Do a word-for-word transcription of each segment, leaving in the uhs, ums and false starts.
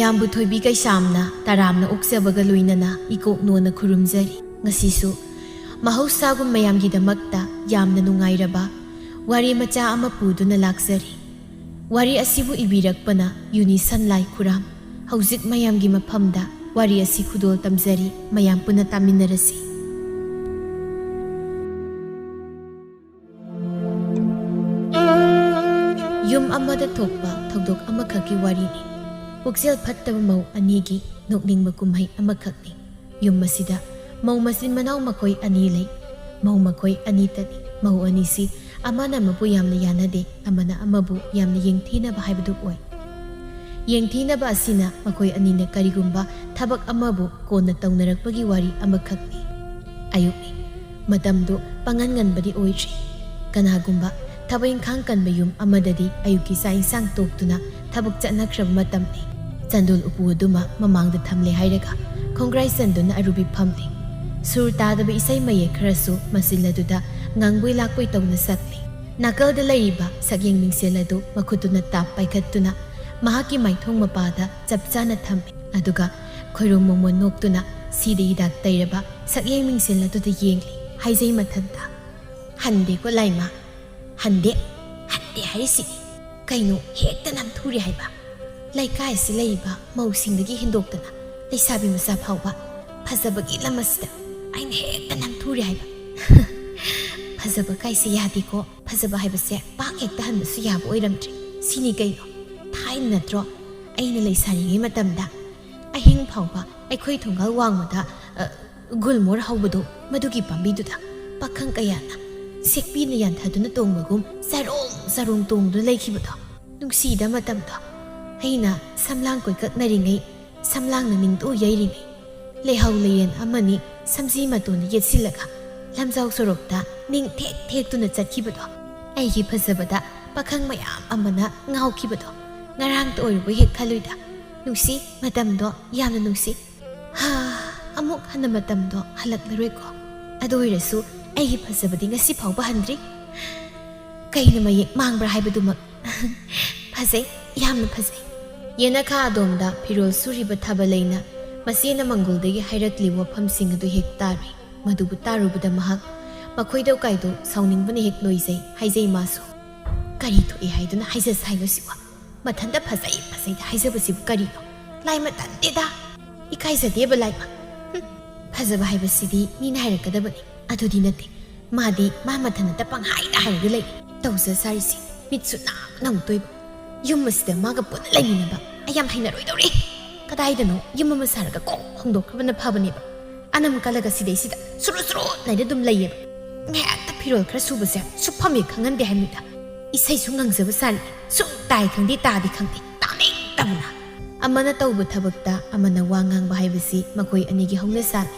ꯌꯥꯝꯕꯨ ꯊꯣꯏꯕꯤ ꯀꯩꯁꯥꯝꯅ ꯇꯔꯥꯝꯅ ꯑꯣꯛꯆꯕꯒ ꯂꯣꯏꯅꯅ ꯏꯀꯣꯛ ꯅꯣꯟꯅ ꯈꯨꯔꯨꯝꯖꯔꯤ꯫ ꯉꯁꯤꯁꯨ ꯃꯍꯧꯁꯥꯒꯨꯝ ꯃꯌꯥꯝꯒꯤꯗꯃꯛꯇ ꯌꯥꯝꯅ ꯅꯨꯡꯉꯥꯏꯔꯕ ꯋꯥꯔꯤ ꯃꯆꯥ ꯑꯃ ꯄꯨꯗꯨꯅ ꯂꯥꯛꯆꯔꯤ꯫ ꯋꯥꯔꯤ ꯑꯁꯤꯕꯨ ꯏꯕꯤꯔꯛꯄꯅ ꯌꯨꯅꯤꯁꯟ ꯂꯥꯏ ꯈꯨꯔꯥꯝ꯫ ꯍꯧꯖꯤꯛ ꯃꯌꯥꯝꯒꯤ ꯃꯐꯝꯗ ꯋꯥꯔꯤ ꯑꯁꯤ ꯈꯨꯗꯣꯜ ꯇꯝꯖꯔꯤ, ꯃꯌꯥꯝ ꯄꯨꯟꯅ ꯇꯥꯃꯤꯟꯅꯔꯁꯤ꯫ ꯌꯨꯝ ꯑꯃꯗ ꯊꯣꯛꯄ ꯊꯧꯗꯣꯛ ꯑꯃꯈꯛꯀꯤ ꯋꯥꯔꯤꯅꯤ꯫ ꯄꯨꯛꯆꯦꯜ ꯐꯠꯇꯕ ꯃꯧ ꯑꯅꯤꯒꯤ ꯅꯣꯛꯅꯤꯡꯕ ꯀꯨꯝꯍꯩ ꯑꯃꯈꯛꯅꯤ꯫ ꯌꯨꯝ ꯑꯁꯤꯗ ꯃꯧ ꯃꯆꯤꯟ ꯃꯅꯥꯎ ꯃꯈꯣꯏ ꯑꯅꯤ ꯂꯩ꯫ ꯃꯧ ꯃꯈꯣꯏ ꯑꯅꯤꯇꯅꯤ꯫ ꯃꯧ ꯑꯅꯤꯁꯤ ꯑꯃꯅ ꯑꯃꯕꯨ ꯌꯥꯝꯅ ꯌꯥꯅꯗꯦ, ꯑꯃꯅ ꯑꯃꯕꯨ ꯌꯥꯝꯅ ꯌꯦꯡꯊꯤꯅꯕ ꯍꯥꯏꯕꯗꯨ ꯑꯣꯏ꯫ ꯌꯦꯡꯊꯤꯅꯕ ꯑꯁꯤꯅ ꯃꯈꯣꯏ ꯑꯅꯤꯅ ꯀꯔꯤꯒꯨꯝꯕ ꯊꯕꯛ ꯑꯃꯕꯨ ꯀꯣꯟꯅ ꯇꯧꯅꯔꯛꯄꯒꯤ ꯋꯥꯔꯤ ꯑꯃꯈꯛꯅꯤ꯫ ꯑꯌꯨꯛꯅꯤ꯫ ꯃꯇꯝꯗꯨ ꯄꯥꯡꯒꯟ ꯉꯟꯕꯗꯤ ꯑꯣꯏꯗ꯭ꯔꯤ꯫ ꯀꯅꯥꯒꯨꯝꯕ ꯊꯕꯛ ꯏꯪꯈꯥꯡ ꯀꯟꯕ ꯌꯨꯝ ꯑꯃꯗꯗꯤ ꯑꯌꯨꯛꯀꯤ ꯆꯥꯛ ꯏꯟꯁꯥꯡ ꯇꯣꯛꯇꯨꯅ ꯊꯕꯛ ꯆꯠꯅꯈ꯭ꯔꯕ ꯃꯇꯝꯅꯤ꯫ ꯆꯟꯗꯣꯜ ꯎꯄꯨ ꯑꯗꯨꯃ ꯃꯃꯥꯡꯗ ꯊꯝꯂꯦ ꯍꯥꯏꯔꯒ ꯈꯣꯡꯒ꯭ꯔꯥꯏ ꯆꯟꯗꯨꯅ ꯑꯔꯨꯕꯤ ꯐꯝꯂꯤ꯫ ꯁꯨꯔ ꯇꯥꯗꯕ ꯏꯁꯩ ꯃꯌꯦꯛ ꯈꯔꯁꯨ ꯃꯆꯤꯜ ꯑꯗꯨꯗ ꯉꯪꯕꯣꯏ ꯂꯥꯛꯄꯣꯏ ꯇꯧꯅ ꯁꯛꯂꯤ꯫ ꯅꯥꯀꯜꯗ ꯂꯩꯔꯤꯕ ꯁꯛꯌꯦꯡ ꯃꯤꯡꯁꯦꯜ ꯑꯗꯨ ꯃꯈꯨꯠꯇꯨꯅ ꯇꯥꯞ ꯄꯥꯏꯈꯠꯇꯨꯅ ꯃꯍꯥꯛꯀꯤ ꯃꯥꯏꯊꯣꯡ ꯃꯄꯥꯗ ꯆꯞ ꯆꯥꯅ ꯊꯝꯃꯤ꯫ ꯑꯗꯨꯒ ꯈꯣꯏꯔꯣꯝ ꯃꯣꯃꯣꯟ ꯅꯣꯛꯇꯨꯅ ꯁꯤꯗ ꯍꯤꯗꯥꯛ ꯇꯩꯔꯕ ꯁꯛꯌꯦꯡ ꯃꯤꯡꯁꯦꯜ ꯑꯗꯨꯗ ꯌꯦꯡꯂꯤ꯫ ꯍꯥꯏꯖꯩ ꯃꯊꯟꯇ, "ꯍꯟꯗꯦꯀꯣ ꯂꯥꯏꯃ, ꯍꯟꯗꯦ, ꯍꯟꯗꯦ ꯍꯥꯏꯔꯤꯁꯤꯅꯤ꯫ ꯀꯩꯅꯣ ꯍꯦꯛꯇ ꯅꯝꯊꯨꯔꯦ ꯍꯥꯏꯕ? ꯂꯩꯀꯥꯏꯁꯤ ꯂꯩꯔꯤꯕ ꯃꯧꯁꯤꯡꯗꯒꯤ ꯍꯦꯟꯗꯣꯛꯇꯅ ꯂꯩꯁꯥꯕꯤ ꯃꯆꯥ ꯐꯥꯎꯕ ꯐꯖꯕꯒꯤ ꯂꯝ ꯑꯁꯤꯗ ꯑꯩꯅ ꯍꯦꯛꯇ ꯅꯝꯊꯨꯔꯦ ꯍꯥꯏꯕ?" ꯐꯖꯕ ꯀꯥꯏꯁꯦ ꯌꯥꯗꯦꯀꯣ꯫ ꯐꯖꯕ ꯍꯥꯏꯕꯁꯦ ꯄꯥꯛ ꯍꯦꯛꯇ ꯍꯟꯕꯁꯨ ꯌꯥꯕ ꯑꯣꯏꯔꯝꯗ꯭ꯔꯦ꯫ ꯁꯤꯅꯤ ꯀꯩꯅꯣ, ꯊꯥꯏꯅ ꯅꯠꯇ꯭ꯔꯣ ꯑꯩꯅ ꯂꯩꯁꯥꯔꯤꯉꯩ ꯃꯇꯝꯗ ꯑꯍꯤꯡ ꯐꯥꯎꯕ ꯑꯩꯈꯣꯏ ꯊꯣꯡꯒꯥꯜ ꯋꯥꯡꯃꯗ, ꯑ, ꯒꯨꯜꯃꯣꯍꯔ ꯍꯧꯕꯗꯣ, ꯃꯗꯨꯒꯤ ꯄꯥꯝꯕꯤꯗꯨꯗ ꯄꯥꯈꯪ ꯀꯌꯥꯅ ꯁꯦꯛꯄꯤꯅ ꯌꯥꯟꯊꯗꯨꯅ ꯇꯣꯡꯕꯒꯨꯝ ꯆꯔꯣꯡ ꯆꯔꯣꯡ ꯇꯣꯡꯗꯨꯅ ꯂꯩꯈꯤꯕꯗꯣ? ꯅꯨꯡꯁꯤꯗ ꯃꯇꯝꯗꯣ꯫ ꯑꯩꯅ ꯁꯝꯂꯥꯡ ꯀꯣꯏꯀꯛꯅꯔꯤꯉꯩ, ꯁꯝꯂꯥꯡꯅ ꯅꯤꯡꯗꯣ ꯌꯩꯔꯤꯉꯩ, ꯂꯩꯍꯥꯎ ꯂꯩꯌꯦꯟ ꯑꯃꯅꯤ ꯁꯝꯖꯤ ꯃꯇꯣꯟꯗ ꯌꯦꯠꯁꯤꯜꯂꯒ ꯂꯝꯖꯥꯎ ꯁꯣꯔꯣꯛꯇ ꯅꯤꯡ ꯊꯦꯛ ꯊꯦꯛꯇꯨꯅ ꯆꯠꯈꯤꯕꯗꯣ꯫ ꯑꯩꯒꯤ ꯐꯖꯕꯗ ꯄꯥꯈꯪ ꯃꯌꯥꯝ ꯑꯃꯅ ꯉꯥꯎꯈꯤꯕꯗꯣ ꯉꯔꯥꯡꯇ ꯑꯣꯏꯔꯕꯣꯏ ꯍꯦꯛ ꯈꯜꯂꯨꯏꯗ꯫ ꯅꯨꯡꯁꯤ, ꯃꯇꯝꯗꯣ ꯌꯥꯝꯅ ꯅꯨꯡꯁꯤ꯫ ꯍꯥ, ꯑꯃꯨꯛ ꯍꯟꯅ ꯃꯇꯝꯗꯣ ꯍꯜꯂꯛꯂꯔꯣꯏꯀꯣ꯫ ꯑꯗꯨ ꯑꯣꯏꯔꯁꯨ ꯑꯩꯒꯤ ꯐꯖꯕꯗꯤ ꯉꯁꯤ ꯐꯥꯎꯕ ꯍꯟꯗ꯭ꯔꯤ꯫ ꯀꯩꯅ ꯃꯌꯦꯛ ꯃꯥꯡꯕ꯭ꯔꯥ ꯍꯥꯏꯕꯗꯨꯃꯛ꯫ ꯐꯖꯩ, ꯌꯥꯝꯅ ꯐꯖꯩ꯫ ꯌꯦꯅꯈꯥ ꯑꯗꯣꯝꯗ ꯐꯤꯔꯣꯜ ꯁꯨꯔꯤꯕ ꯊꯥꯕꯂꯩꯅ ꯃꯆꯦꯅ ꯃꯪꯒꯣꯜꯗꯒꯤ ꯍꯥꯏꯔꯛꯂꯤꯕ ꯋꯥꯐꯝꯁꯤꯡ ꯑꯗꯨ ꯍꯦꯛ ꯇꯥꯔꯨꯏ꯫ ꯃꯗꯨꯕꯨ ꯇꯥꯔꯨꯕꯗ ꯃꯍꯥꯛ ꯃꯈꯣꯏꯗꯧ ꯀꯥꯏꯗꯣ ꯁꯥꯎꯅꯤꯡꯕꯅ ꯍꯦꯛ ꯂꯣꯏꯖꯩ ꯍꯥꯏꯖꯩ ꯃꯥꯁꯨ꯫ "ꯀꯔꯤ ꯊꯣꯛꯏ ꯍꯥꯏꯗꯨꯅ ꯍꯥꯏꯖꯁꯦ ꯍꯥꯏꯕꯁꯤꯕꯨ? ꯃꯊꯟꯇ ꯐꯖꯩ ꯐꯖꯩꯗ ꯍꯥꯏꯖꯕꯁꯤꯕꯨ ꯀꯔꯤꯅꯣ? ꯂꯥꯏꯃ ꯇꯟꯗꯦꯗ꯫ ꯏꯀꯥꯏꯖꯗꯦꯕ ꯂꯥꯏꯃ꯫ ꯍꯨꯝ, ꯐꯖꯕ ꯍꯥꯏꯕꯁꯤꯗꯤ ꯃꯤꯅ ꯍꯥꯏꯔꯛꯀꯗꯕꯅꯤ꯫ ꯑꯗꯨꯗꯤ ꯅꯠꯇꯦ꯫ ꯃꯥꯗꯤ ꯃꯥ ꯃꯊꯟꯇ ꯄꯪꯍꯥꯏꯗ ꯍꯥꯏꯔꯒ ꯂꯩ꯫ ꯇꯧꯖ ꯁꯥꯔꯤꯁꯤ ꯃꯤꯠꯁꯨ ꯅꯥ ꯅꯃꯨꯛꯇꯣꯏꯕ꯫ ꯌꯨꯝ ꯑꯁꯤꯗ ꯃꯥꯒ ꯄꯨꯟꯅ ꯂꯩꯃꯤꯟꯅꯕ ꯑꯩ ꯌꯥꯝ ꯍꯩꯅꯔꯣꯏꯗꯧꯔꯤ꯫ ꯀꯗꯥꯏꯗꯅꯣ ꯌꯨꯝ ꯑꯃ ꯁꯥꯔꯒ ꯀꯣꯛ ꯍꯣꯡꯗꯣꯛꯈ꯭ꯔꯕꯅ ꯐꯕꯅꯦꯕ꯫ ꯑꯅꯝ ꯀꯜꯂꯒ ꯁꯤꯗꯩꯁꯤꯗ ꯁꯨꯔꯨ ꯁꯨꯔꯨ ꯅꯩꯔ ꯑꯗꯨꯝ ꯂꯩꯌꯦꯕ꯫ ꯉꯥꯏꯍꯥꯛꯇ ꯐꯤꯔꯣꯜ ꯈꯔ ꯁꯨꯕꯁꯦ ꯁꯨꯐꯝ ꯍꯦꯛ ꯈꯪꯍꯟꯗꯦ ꯍꯥꯏꯕꯅꯤꯗ꯫ ꯏꯁꯩꯁꯨ ꯉꯪꯖꯕ ꯁꯥꯔꯤ꯫ ꯁꯨꯝ ꯇꯥꯏ ꯈꯪꯗꯦ ꯇꯥꯗꯦ ꯈꯪꯗꯦ꯫ ꯇꯥꯅꯤꯡꯗꯕꯅ꯫ ꯑꯃꯅ ꯇꯧꯕ ꯊꯕꯛꯇ ꯑꯃꯅ ꯋꯥ ꯉꯥꯡꯕ ꯍꯥꯏꯕꯁꯤ ꯃꯈꯣꯏ ꯑꯅꯤꯒꯤ ꯍꯧꯅꯁꯥꯅꯤ꯫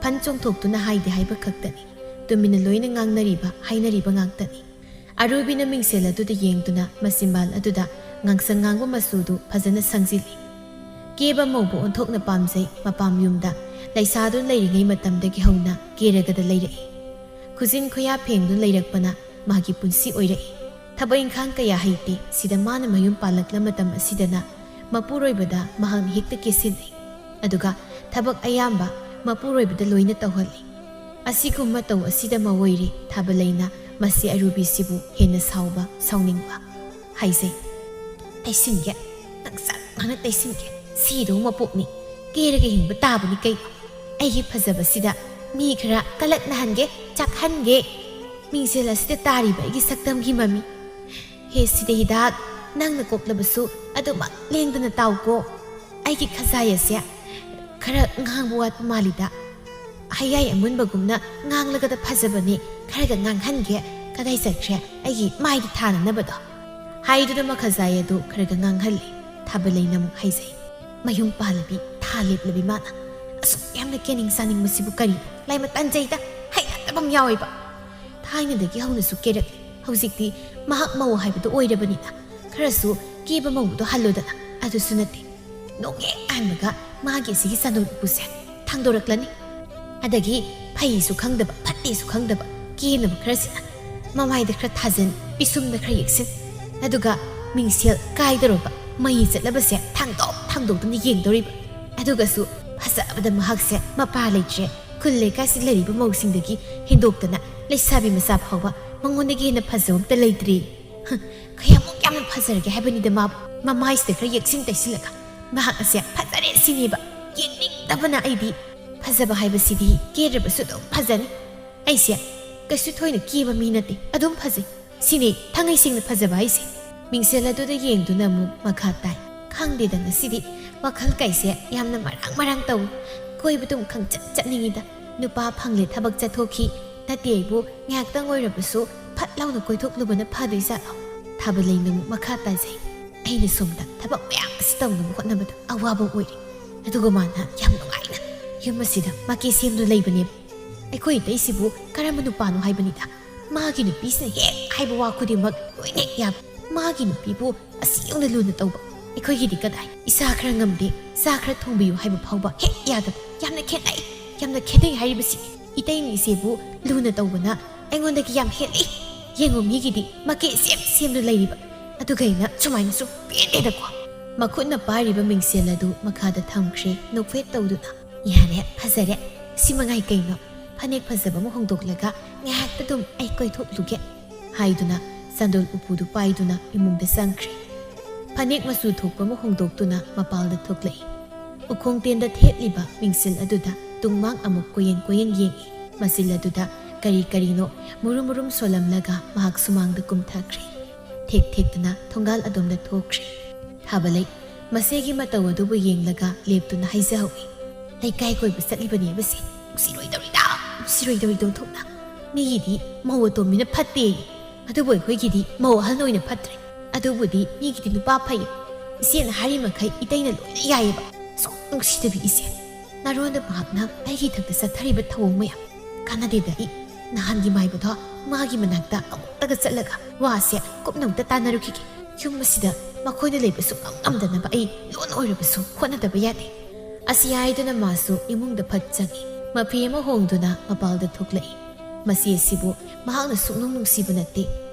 ꯐꯟ ꯆꯣꯡꯊꯣꯛꯇꯨꯅ ꯍꯥꯏꯗꯦ ꯍꯥꯏꯕ ꯈꯛꯇꯅꯤ꯫ ꯇꯨꯃꯤꯟꯅ ꯂꯣꯏꯅ ꯉꯥꯡꯅꯔꯤꯕ ꯍꯥꯏꯅꯔꯤꯕ ꯉꯥꯛꯇꯅꯤ꯫ ꯑꯔꯨꯕꯤꯅ ꯃꯤꯡꯁꯦꯜ ꯑꯗꯨꯗ ꯌꯦꯡꯗꯨꯅ ꯃꯆꯤꯝꯕꯥꯜ ꯑꯗꯨꯗ ꯉꯥꯡꯁꯪ ꯉꯥꯡꯕ ꯃꯆꯨꯗꯨ ꯐꯖꯅ ꯁꯪꯖꯤꯜꯂꯤ꯫ ꯀꯦꯕ ꯃꯧꯕ ꯑꯣꯟꯊꯣꯛꯅ ꯄꯥꯝꯖꯩ꯫ ꯃꯄꯥꯝ ꯌꯨꯝꯗ ꯂꯩꯁꯥꯗꯨꯅ ꯂꯩꯔꯤꯉꯩ ꯃꯇꯝꯗꯒꯤ ꯍꯧꯅ ꯀꯦꯔꯒꯗ ꯂꯩꯔꯛꯏ꯫ ꯈꯨꯖꯤꯟ ꯈꯨꯌꯥ ꯐꯦꯡꯗꯨꯅ ꯂꯩꯔꯛꯄꯅ ꯃꯍꯥꯛꯀꯤ ꯄꯨꯟꯁꯤ ꯑꯣꯏꯔꯛꯏ꯫ ꯊꯕꯛ ꯏꯪꯈꯥꯡ ꯀꯌꯥ ꯍꯩꯇꯦ꯫ ꯁꯤꯗ ꯃꯥꯅ ꯃꯌꯨꯝ ꯄꯥꯜꯂꯛꯂ ꯃꯇꯝ ꯑꯁꯤꯗꯅ ꯃꯄꯨꯔꯣꯏꯕꯗ ꯃꯍꯥꯛꯅ ꯍꯦꯛꯇ ꯀꯦꯁꯤꯟꯅꯩ꯫ ꯑꯗꯨꯒ ꯊꯕꯛ ꯑꯌꯥꯝꯕ ꯃꯄꯨꯔꯣꯏꯕꯗ ꯂꯣꯏꯅ ꯇꯧꯍꯜꯂꯤ꯫ ꯑꯁꯤꯒꯨꯝꯕ ꯃꯇꯧ ꯑꯁꯤꯗ ꯃꯋꯣꯏꯔꯦ ꯊꯥꯕꯂꯩꯅ ꯃꯁꯤ ꯑꯔꯨꯕꯤꯁꯤꯕꯨ ꯍꯦꯟꯅ ꯁꯥꯎꯕ, ꯁꯥꯎꯅꯤꯡꯕ꯫ ꯍꯥꯏꯖꯩ꯫ "ꯇꯩꯁꯤꯟꯒꯦ, ꯅꯪ ꯆꯞ ꯃꯥꯟꯅ ꯇꯩꯁꯤꯟꯒꯦ꯫ ꯁꯤꯗꯧ ꯃꯄꯣꯛꯅꯤ꯫ ꯀꯦꯔꯒ ꯍꯤꯡꯕ ꯇꯥꯕꯅꯤ ꯀꯩꯅꯣ꯫ ꯑꯩꯒꯤ ꯐꯖꯕꯁꯤꯗ ꯃꯤ ꯈꯔ ꯀꯂꯛꯅꯍꯟꯒꯦ, ꯆꯥꯛꯍꯟꯒꯦ꯫ ꯃꯤꯡꯁꯦꯜ ꯑꯁꯤꯗ ꯇꯥꯔꯤꯕ ꯑꯩꯒꯤ ꯁꯛꯇꯝꯒꯤ ꯃꯃꯤ꯫ ꯍꯦ ꯁꯤꯗ ꯍꯤꯗꯥꯛ, ꯅꯪꯅ ꯀꯣꯛꯂꯕꯁꯨ ꯑꯗꯨꯃꯛ ꯂꯦꯡꯗꯅ ꯇꯥꯎꯀꯣ꯫ ꯑꯩꯒꯤ ꯈꯖꯥꯏ ꯑꯁꯦ ꯈꯔ ꯉꯥꯡꯕ ꯋꯥꯠꯄ ꯃꯥꯜꯂꯤꯗ꯫ ꯍꯌꯥꯏ ꯑꯃꯨꯟꯕꯒꯨꯝꯅ ꯉꯥꯡꯂꯒꯗ ꯐꯖꯕꯅꯤ꯫ ꯈꯔꯒ ꯉꯥꯡꯍꯟꯒꯦ꯫ ꯀꯗꯥꯏ ꯆꯠꯈ꯭ꯔꯦ ꯑꯩꯒꯤ ꯃꯥꯏꯗ ꯊꯥꯅꯅꯕꯗꯣ?" ꯍꯥꯏꯗꯨꯅ ꯃꯈꯖꯥꯏ ꯑꯗꯨ ꯈꯔꯒ ꯉꯥꯡꯍꯜꯂꯤ꯫ ꯊꯥꯕꯂꯩꯅ ꯑꯃꯨꯛ ꯍꯥꯏꯖꯩ꯫ "ꯃꯌꯨꯝ ꯄꯥꯜꯂꯕꯤ, ꯊꯥ ꯂꯦꯞꯂꯕꯤ ꯃꯥꯅ ꯑꯁꯨꯛ ꯌꯥꯝꯅ ꯀꯦꯅꯤꯡ ꯆꯥꯅꯤꯡꯕꯁꯤꯕꯨ ꯀꯔꯤꯅꯣ? ꯂꯥꯏꯃ ꯇꯟꯖꯩꯗ, ꯍꯩꯅꯗꯕ ꯑꯃ ꯌꯥꯎꯋꯦꯕ꯫ ꯊꯥꯏꯅꯗꯒꯤ ꯍꯧꯅꯁꯨ ꯀꯦꯔꯛꯂꯦ꯫ ꯍꯧꯖꯤꯛꯇꯤ ꯃꯍꯥꯛ ꯃꯧ ꯍꯥꯏꯕꯗꯨ ꯑꯣꯏꯔꯕꯅꯤꯅ ꯈꯔꯁꯨ ꯀꯦꯕ ꯃꯧꯕꯗꯣ ꯍꯜꯂꯣꯗꯅ꯫ ꯑꯗꯨꯁꯨ ꯅꯠꯇꯦ꯫ ꯅꯣꯡ ꯍꯦꯛ ꯍꯥꯟꯕꯒ ꯃꯥꯒꯤ ꯑꯁꯤꯒꯤ ꯆꯥꯟꯗꯣꯟ ꯎꯄꯨꯁꯦ ꯊꯥꯡꯗꯣꯔꯛꯂꯅꯤ꯫ ꯑꯗꯒꯤ ꯐꯩꯁꯨ ꯈꯪꯗꯕ, ꯐꯠꯇꯦꯁꯨ ꯈꯪꯗꯕ ꯀꯦꯅꯕ ꯈꯔꯁꯤꯅ ꯃꯃꯥꯏꯗ ꯈꯔ ꯊꯥꯖꯤꯟ, ꯄꯤꯁꯨꯝꯗ ꯈꯔ ꯌꯦꯛꯁꯤꯟ, ꯑꯗꯨꯒ ꯃꯤꯡꯁꯦꯜ ꯀꯥꯏꯗꯧꯔꯕ ꯃꯩ ꯆꯠꯂꯕꯁꯦ ꯊꯥꯡꯗꯣꯛ ꯊꯥꯡꯗꯣꯛꯇꯨꯅ ꯌꯦꯡꯗꯧꯔꯤꯕ꯫ ꯑꯗꯨꯒꯁꯨ ꯐꯖꯕꯗ ꯃꯍꯥꯛꯁꯦ ꯃꯄꯥ ꯂꯩꯇ꯭ꯔꯦ꯫ ꯈꯨꯜ ꯂꯩꯀꯥꯏꯁꯤ ꯂꯩꯔꯤꯕ ꯃꯧꯁꯤꯡꯗꯒꯤ ꯍꯦꯟꯗꯣꯛꯇꯅ ꯂꯩꯁꯥꯕꯤ ꯃꯆꯥ ꯐꯥꯎꯕ ꯃꯉꯣꯟꯗꯒꯤ ꯍꯦꯟꯅ ꯐꯖꯕ ꯑꯝꯇ ꯂꯩꯇ꯭ꯔꯦ꯫ ꯍ, ꯀꯌꯥꯃꯨꯛ ꯌꯥꯝꯅ ꯐꯖꯔꯒꯦ ꯍꯥꯏꯕꯅꯤꯗ ꯃꯥꯕꯨ꯫ ꯃꯃꯥꯏꯁꯤꯗ ꯈꯔ ꯌꯦꯛꯁꯤꯟ ꯇꯩꯁꯤꯜꯂꯒ ꯃꯍꯥꯛ ꯑꯁꯦ ꯐꯖꯔꯦ ꯁꯤꯅꯦꯕ꯫ ꯌꯦꯡꯅꯤꯡꯗꯕꯅ ꯑꯩꯗꯤ꯫ ꯐꯖꯕ ꯍꯥꯏꯕꯁꯤꯗꯤ ꯀꯦꯗ꯭ꯔꯕꯁꯨ ꯑꯗꯨꯝ ꯐꯖꯅꯤ꯫ ꯑꯩꯁꯦ ꯀꯩꯁꯨ ꯊꯣꯏꯅ ꯀꯦꯕ ꯃꯤ ꯅꯠꯇꯦ, ꯑꯗꯨꯝ ꯐꯖꯩ꯫ ꯁꯤꯅꯤ ꯊꯥꯡꯉꯩ ꯁꯦꯡꯅ ꯐꯖꯕ ꯍꯥꯏꯁꯦ꯫ ꯃꯤꯡꯁꯦꯜ ꯑꯗꯨꯗ ꯌꯦꯡꯗꯨꯅ ꯑꯃꯨꯛ ꯃꯈꯥ ꯇꯥꯏ꯫ ꯈꯪꯗꯦꯗ, ꯉꯁꯤꯗꯤ ꯋꯥꯈꯜ ꯀꯥꯏꯁꯦ ꯌꯥꯝꯅ ꯃꯔꯥꯡ ꯃꯔꯥꯡ ꯇꯧꯏ꯫ ꯀꯣꯏꯕꯗꯨꯝ ꯈꯪꯆꯠ ꯆꯠꯅꯤꯡꯉꯤꯗ꯫ ꯅꯨꯄꯥ ꯐꯪꯂꯦ ꯊꯕꯛ ꯆꯠꯊꯣꯛꯈꯤ꯫ ꯅꯠꯇꯦ ꯑꯩꯕꯨ ꯉꯥꯏꯍꯥꯛꯇꯪ ꯑꯣꯏꯔꯕꯁꯨ ꯐꯠ ꯂꯥꯎꯅ ꯀꯣꯏꯊꯣꯛꯂꯨꯕꯅ ꯐꯗꯣꯏ ꯖꯥꯠꯂꯣ? ꯊꯥꯕꯂꯩꯅ ꯑꯃꯨꯛ ꯃꯈꯥ ꯇꯥꯖꯩ꯫ ꯑꯩꯅ ꯁꯣꯝꯗ ꯊꯕꯛ ꯃꯌꯥꯝ ꯑꯁꯤ ꯇꯧꯅꯕ ꯍꯣꯠꯅꯕꯗ ꯑꯋꯥꯕ ꯑꯣꯏꯔꯤ꯫ ꯑꯗꯨꯒ ꯃꯥꯅ ꯌꯥꯝ ꯅꯨꯡꯉꯥꯏꯅ ꯌꯨꯝ ꯑꯁꯤꯗ ꯃꯀꯦ ꯁꯦꯝꯗꯨꯅ ꯂꯩꯕꯅꯦꯕ꯫ ꯑꯩꯈꯣꯏ ꯑꯇꯩꯁꯤꯕꯨ ꯀꯔꯝꯕ ꯅꯨꯄꯥꯅꯣ ꯍꯥꯏꯕꯅꯤꯗ? ꯃꯥꯒꯤ ꯅꯨꯄꯤꯁꯤꯅ ꯍꯦꯛ ꯍꯥꯏꯕ ꯋꯥ ꯈꯨꯗꯤꯡꯃꯛ ꯂꯣꯏꯅ ꯍꯦꯛ ꯌꯥꯕ꯫ ꯃꯥꯒꯤ ꯅꯨꯄꯤꯕꯨ ꯑꯁꯤ ꯌꯧꯅ ꯂꯨꯅ ꯇꯧꯕ꯫ ꯑꯩꯈꯣꯏꯒꯤꯗꯤ ꯀꯗꯥꯏ? ꯏꯁꯥ ꯈꯔ ꯉꯝꯗꯦ, ꯆꯥ ꯈꯔ ꯊꯣꯡꯕꯤꯌꯨ ꯍꯥꯏꯕ ꯐꯥꯎꯕ ꯍꯦꯛ ꯌꯥꯗꯕ꯫ ꯌꯥꯝꯅ ꯈꯦꯠꯅꯩ, ꯌꯥꯝꯅ ꯈꯦꯠꯅꯩ ꯍꯥꯏꯔꯤꯕꯁꯤ꯫ ꯏꯇꯩꯅ ꯏꯆꯦꯕꯨ ꯂꯨꯅ ꯇꯧꯕꯅ ꯑꯩꯉꯣꯟꯗꯒꯤ ꯌꯥꯝ ꯍꯦꯜꯂꯤ꯫ ꯌꯦꯡꯉꯨ, ꯃꯤꯒꯤꯗꯤ ꯃꯀꯦ ꯁꯦꯝ ꯁꯦꯝꯗꯨꯅ ꯂꯩꯔꯤꯕ, ꯑꯗꯨꯒ ꯑꯩꯅ ꯁꯨꯃꯥꯏꯅꯁꯨ ꯄꯦꯟꯗꯦꯗꯀꯣ꯫ ꯃꯈꯨꯠꯅ ꯄꯥꯏꯔꯤꯕ ꯃꯤꯡꯁꯦꯜ ꯑꯗꯨ ꯃꯈꯥꯗ ꯊꯝꯈ꯭ꯔꯦ, ꯅꯣꯛꯐꯦꯠ ꯇꯧꯗꯨꯅ꯫ "ꯌꯥꯔꯦ, ꯐꯖꯔꯦ, ꯁꯤ ꯃꯉꯥꯏ ꯀꯩꯅꯣ? ꯐꯅꯦꯛ ꯐꯖꯕ ꯑꯃ ꯍꯣꯡꯗꯣꯛꯂꯒ ꯉꯥꯏꯍꯥꯛꯇ ꯑꯗꯨꯝ ꯑꯩ ꯀꯣꯏꯊꯣꯛꯂꯨꯒꯦ," ꯍꯥꯏꯗꯨꯅ ꯆꯟꯗꯣꯜ ꯎꯄꯨꯗꯨ ꯄꯥꯏꯗꯨꯅ ꯏꯃꯨꯡꯗ ꯆꯪꯈ꯭ꯔꯦ꯫ ꯐꯅꯦꯛ ꯃꯆꯨ ꯊꯣꯛꯄ ꯑꯃ ꯍꯣꯡꯗꯣꯛꯇꯨꯅ ꯃꯄꯥꯜꯗ ꯊꯣꯛꯂꯛꯏ꯫ ꯎꯈꯣꯡ ꯇꯦꯟꯗ ꯊꯦꯠꯂꯤꯕ ꯃꯤꯡꯁꯦꯜ ꯑꯗꯨꯗ ꯇꯨꯡꯃꯥꯡ ꯑꯃꯨꯛ ꯀꯣꯌꯦꯡ ꯀꯣꯌꯦꯡ ꯌꯦꯡꯏ꯫ ꯃꯆꯤꯜ ꯑꯗꯨꯗ ꯀꯔꯤ ꯀꯔꯤꯅꯣ ꯃꯨꯔꯨꯝ ꯃꯨꯔꯨꯝ ꯁꯣꯜꯂꯝꯂꯒ ꯃꯍꯥꯛ ꯁꯨꯃꯥꯡꯗ ꯀꯨꯝꯊꯈ꯭ꯔꯦ꯫ ꯊꯦꯛ ꯊꯦꯛꯇꯨꯅ ꯊꯣꯡꯒꯥꯜ ꯑꯗꯣꯝꯗ ꯊꯣꯛꯈ꯭ꯔꯦ꯫ ꯊꯥꯕꯂꯩ ꯃꯆꯦꯒꯤ ꯃꯇꯧ ꯑꯗꯨꯕꯨ ꯌꯦꯡꯂꯒ ꯂꯦꯞꯇꯨꯅ ꯍꯥꯏꯖꯍꯧꯏ, "ꯂꯩꯀꯥꯏ ꯀꯣꯏꯕ ꯆꯠꯂꯤꯕꯅꯦꯕꯁꯦ꯫ ꯅꯨꯡꯁꯤꯔꯣꯏꯗꯧꯔꯤꯗ, ꯅꯨꯡꯁꯤꯔꯣꯏꯗꯧꯔꯤꯗ ꯑꯣꯟꯊꯣꯛꯅ꯫ ꯃꯤꯒꯤꯗꯤ ꯃꯧ ꯑꯇꯣꯝꯕꯤꯅ ꯐꯠꯇꯦ, ꯑꯗꯨꯕꯨ ꯑꯩꯈꯣꯏꯒꯤꯗꯤ ꯃꯧ ꯑꯍꯜ ꯑꯣꯏꯅ ꯐꯠꯇ꯭ꯔꯦ꯫ ꯑꯗꯨꯕꯨꯗꯤ ꯃꯤꯒꯤꯗꯤ ꯅꯨꯄꯥ ꯐꯩ꯫ ꯏꯆꯦꯅ ꯍꯥꯏꯔꯤ ꯃꯈꯩ ꯏꯇꯩꯅ ꯂꯣꯏꯅ ꯌꯥꯏꯌꯦꯕ꯫ ꯁꯨꯝ ꯅꯨꯡꯁꯤꯗꯕꯤ ꯏꯆꯦ꯫ ꯅꯔꯣꯟꯗ ꯃꯍꯥꯛꯅ ꯑꯩꯒꯤ ꯏꯊꯛꯇ ꯆꯠꯊꯔꯤꯕ ꯊꯧꯑꯣꯡ ꯃꯌꯥꯝ ꯀꯥꯟꯅꯗꯦꯗ꯫ ꯑꯩ ꯅꯍꯥꯟꯒꯤ ꯃꯥꯏꯕꯗꯣ ꯃꯥꯒꯤ ꯃꯅꯥꯛꯇ ꯑꯃꯨꯛꯇꯒ ꯆꯠꯂꯒ ꯋꯥꯁꯦ ꯀꯨꯞꯅ ꯑꯃꯨꯛꯇ ꯇꯥꯟꯅꯔꯨꯈꯤꯒꯦ꯫ ꯌꯨꯝ ꯑꯁꯤꯗ ꯃꯈꯣꯏꯅ ꯂꯩꯕ ꯁꯨꯡꯉꯝ ꯉꯝꯗꯅꯕ ꯑꯩ ꯂꯣꯟ ꯑꯣꯏꯔꯕꯁꯨ ꯍꯣꯠꯅꯗꯕ ꯌꯥꯗꯦ," ꯑꯁꯤ ꯍꯥꯏꯗꯨꯅ ꯃꯥꯁꯨ ꯏꯃꯨꯡꯗ ꯐꯠ ꯆꯪꯏ꯫ ꯃꯐꯤ ꯑꯃ ꯍꯣꯡꯗꯨꯅ ꯃꯄꯥꯜꯗ ꯊꯣꯛꯂꯛꯏ꯫ ꯃꯆꯦ ꯑꯁꯤꯕꯨ ꯃꯍꯥꯛꯅ ꯁꯨꯛꯅꯨꯡ ꯅꯨꯡꯁꯤꯕ ꯅꯠꯇꯦ꯫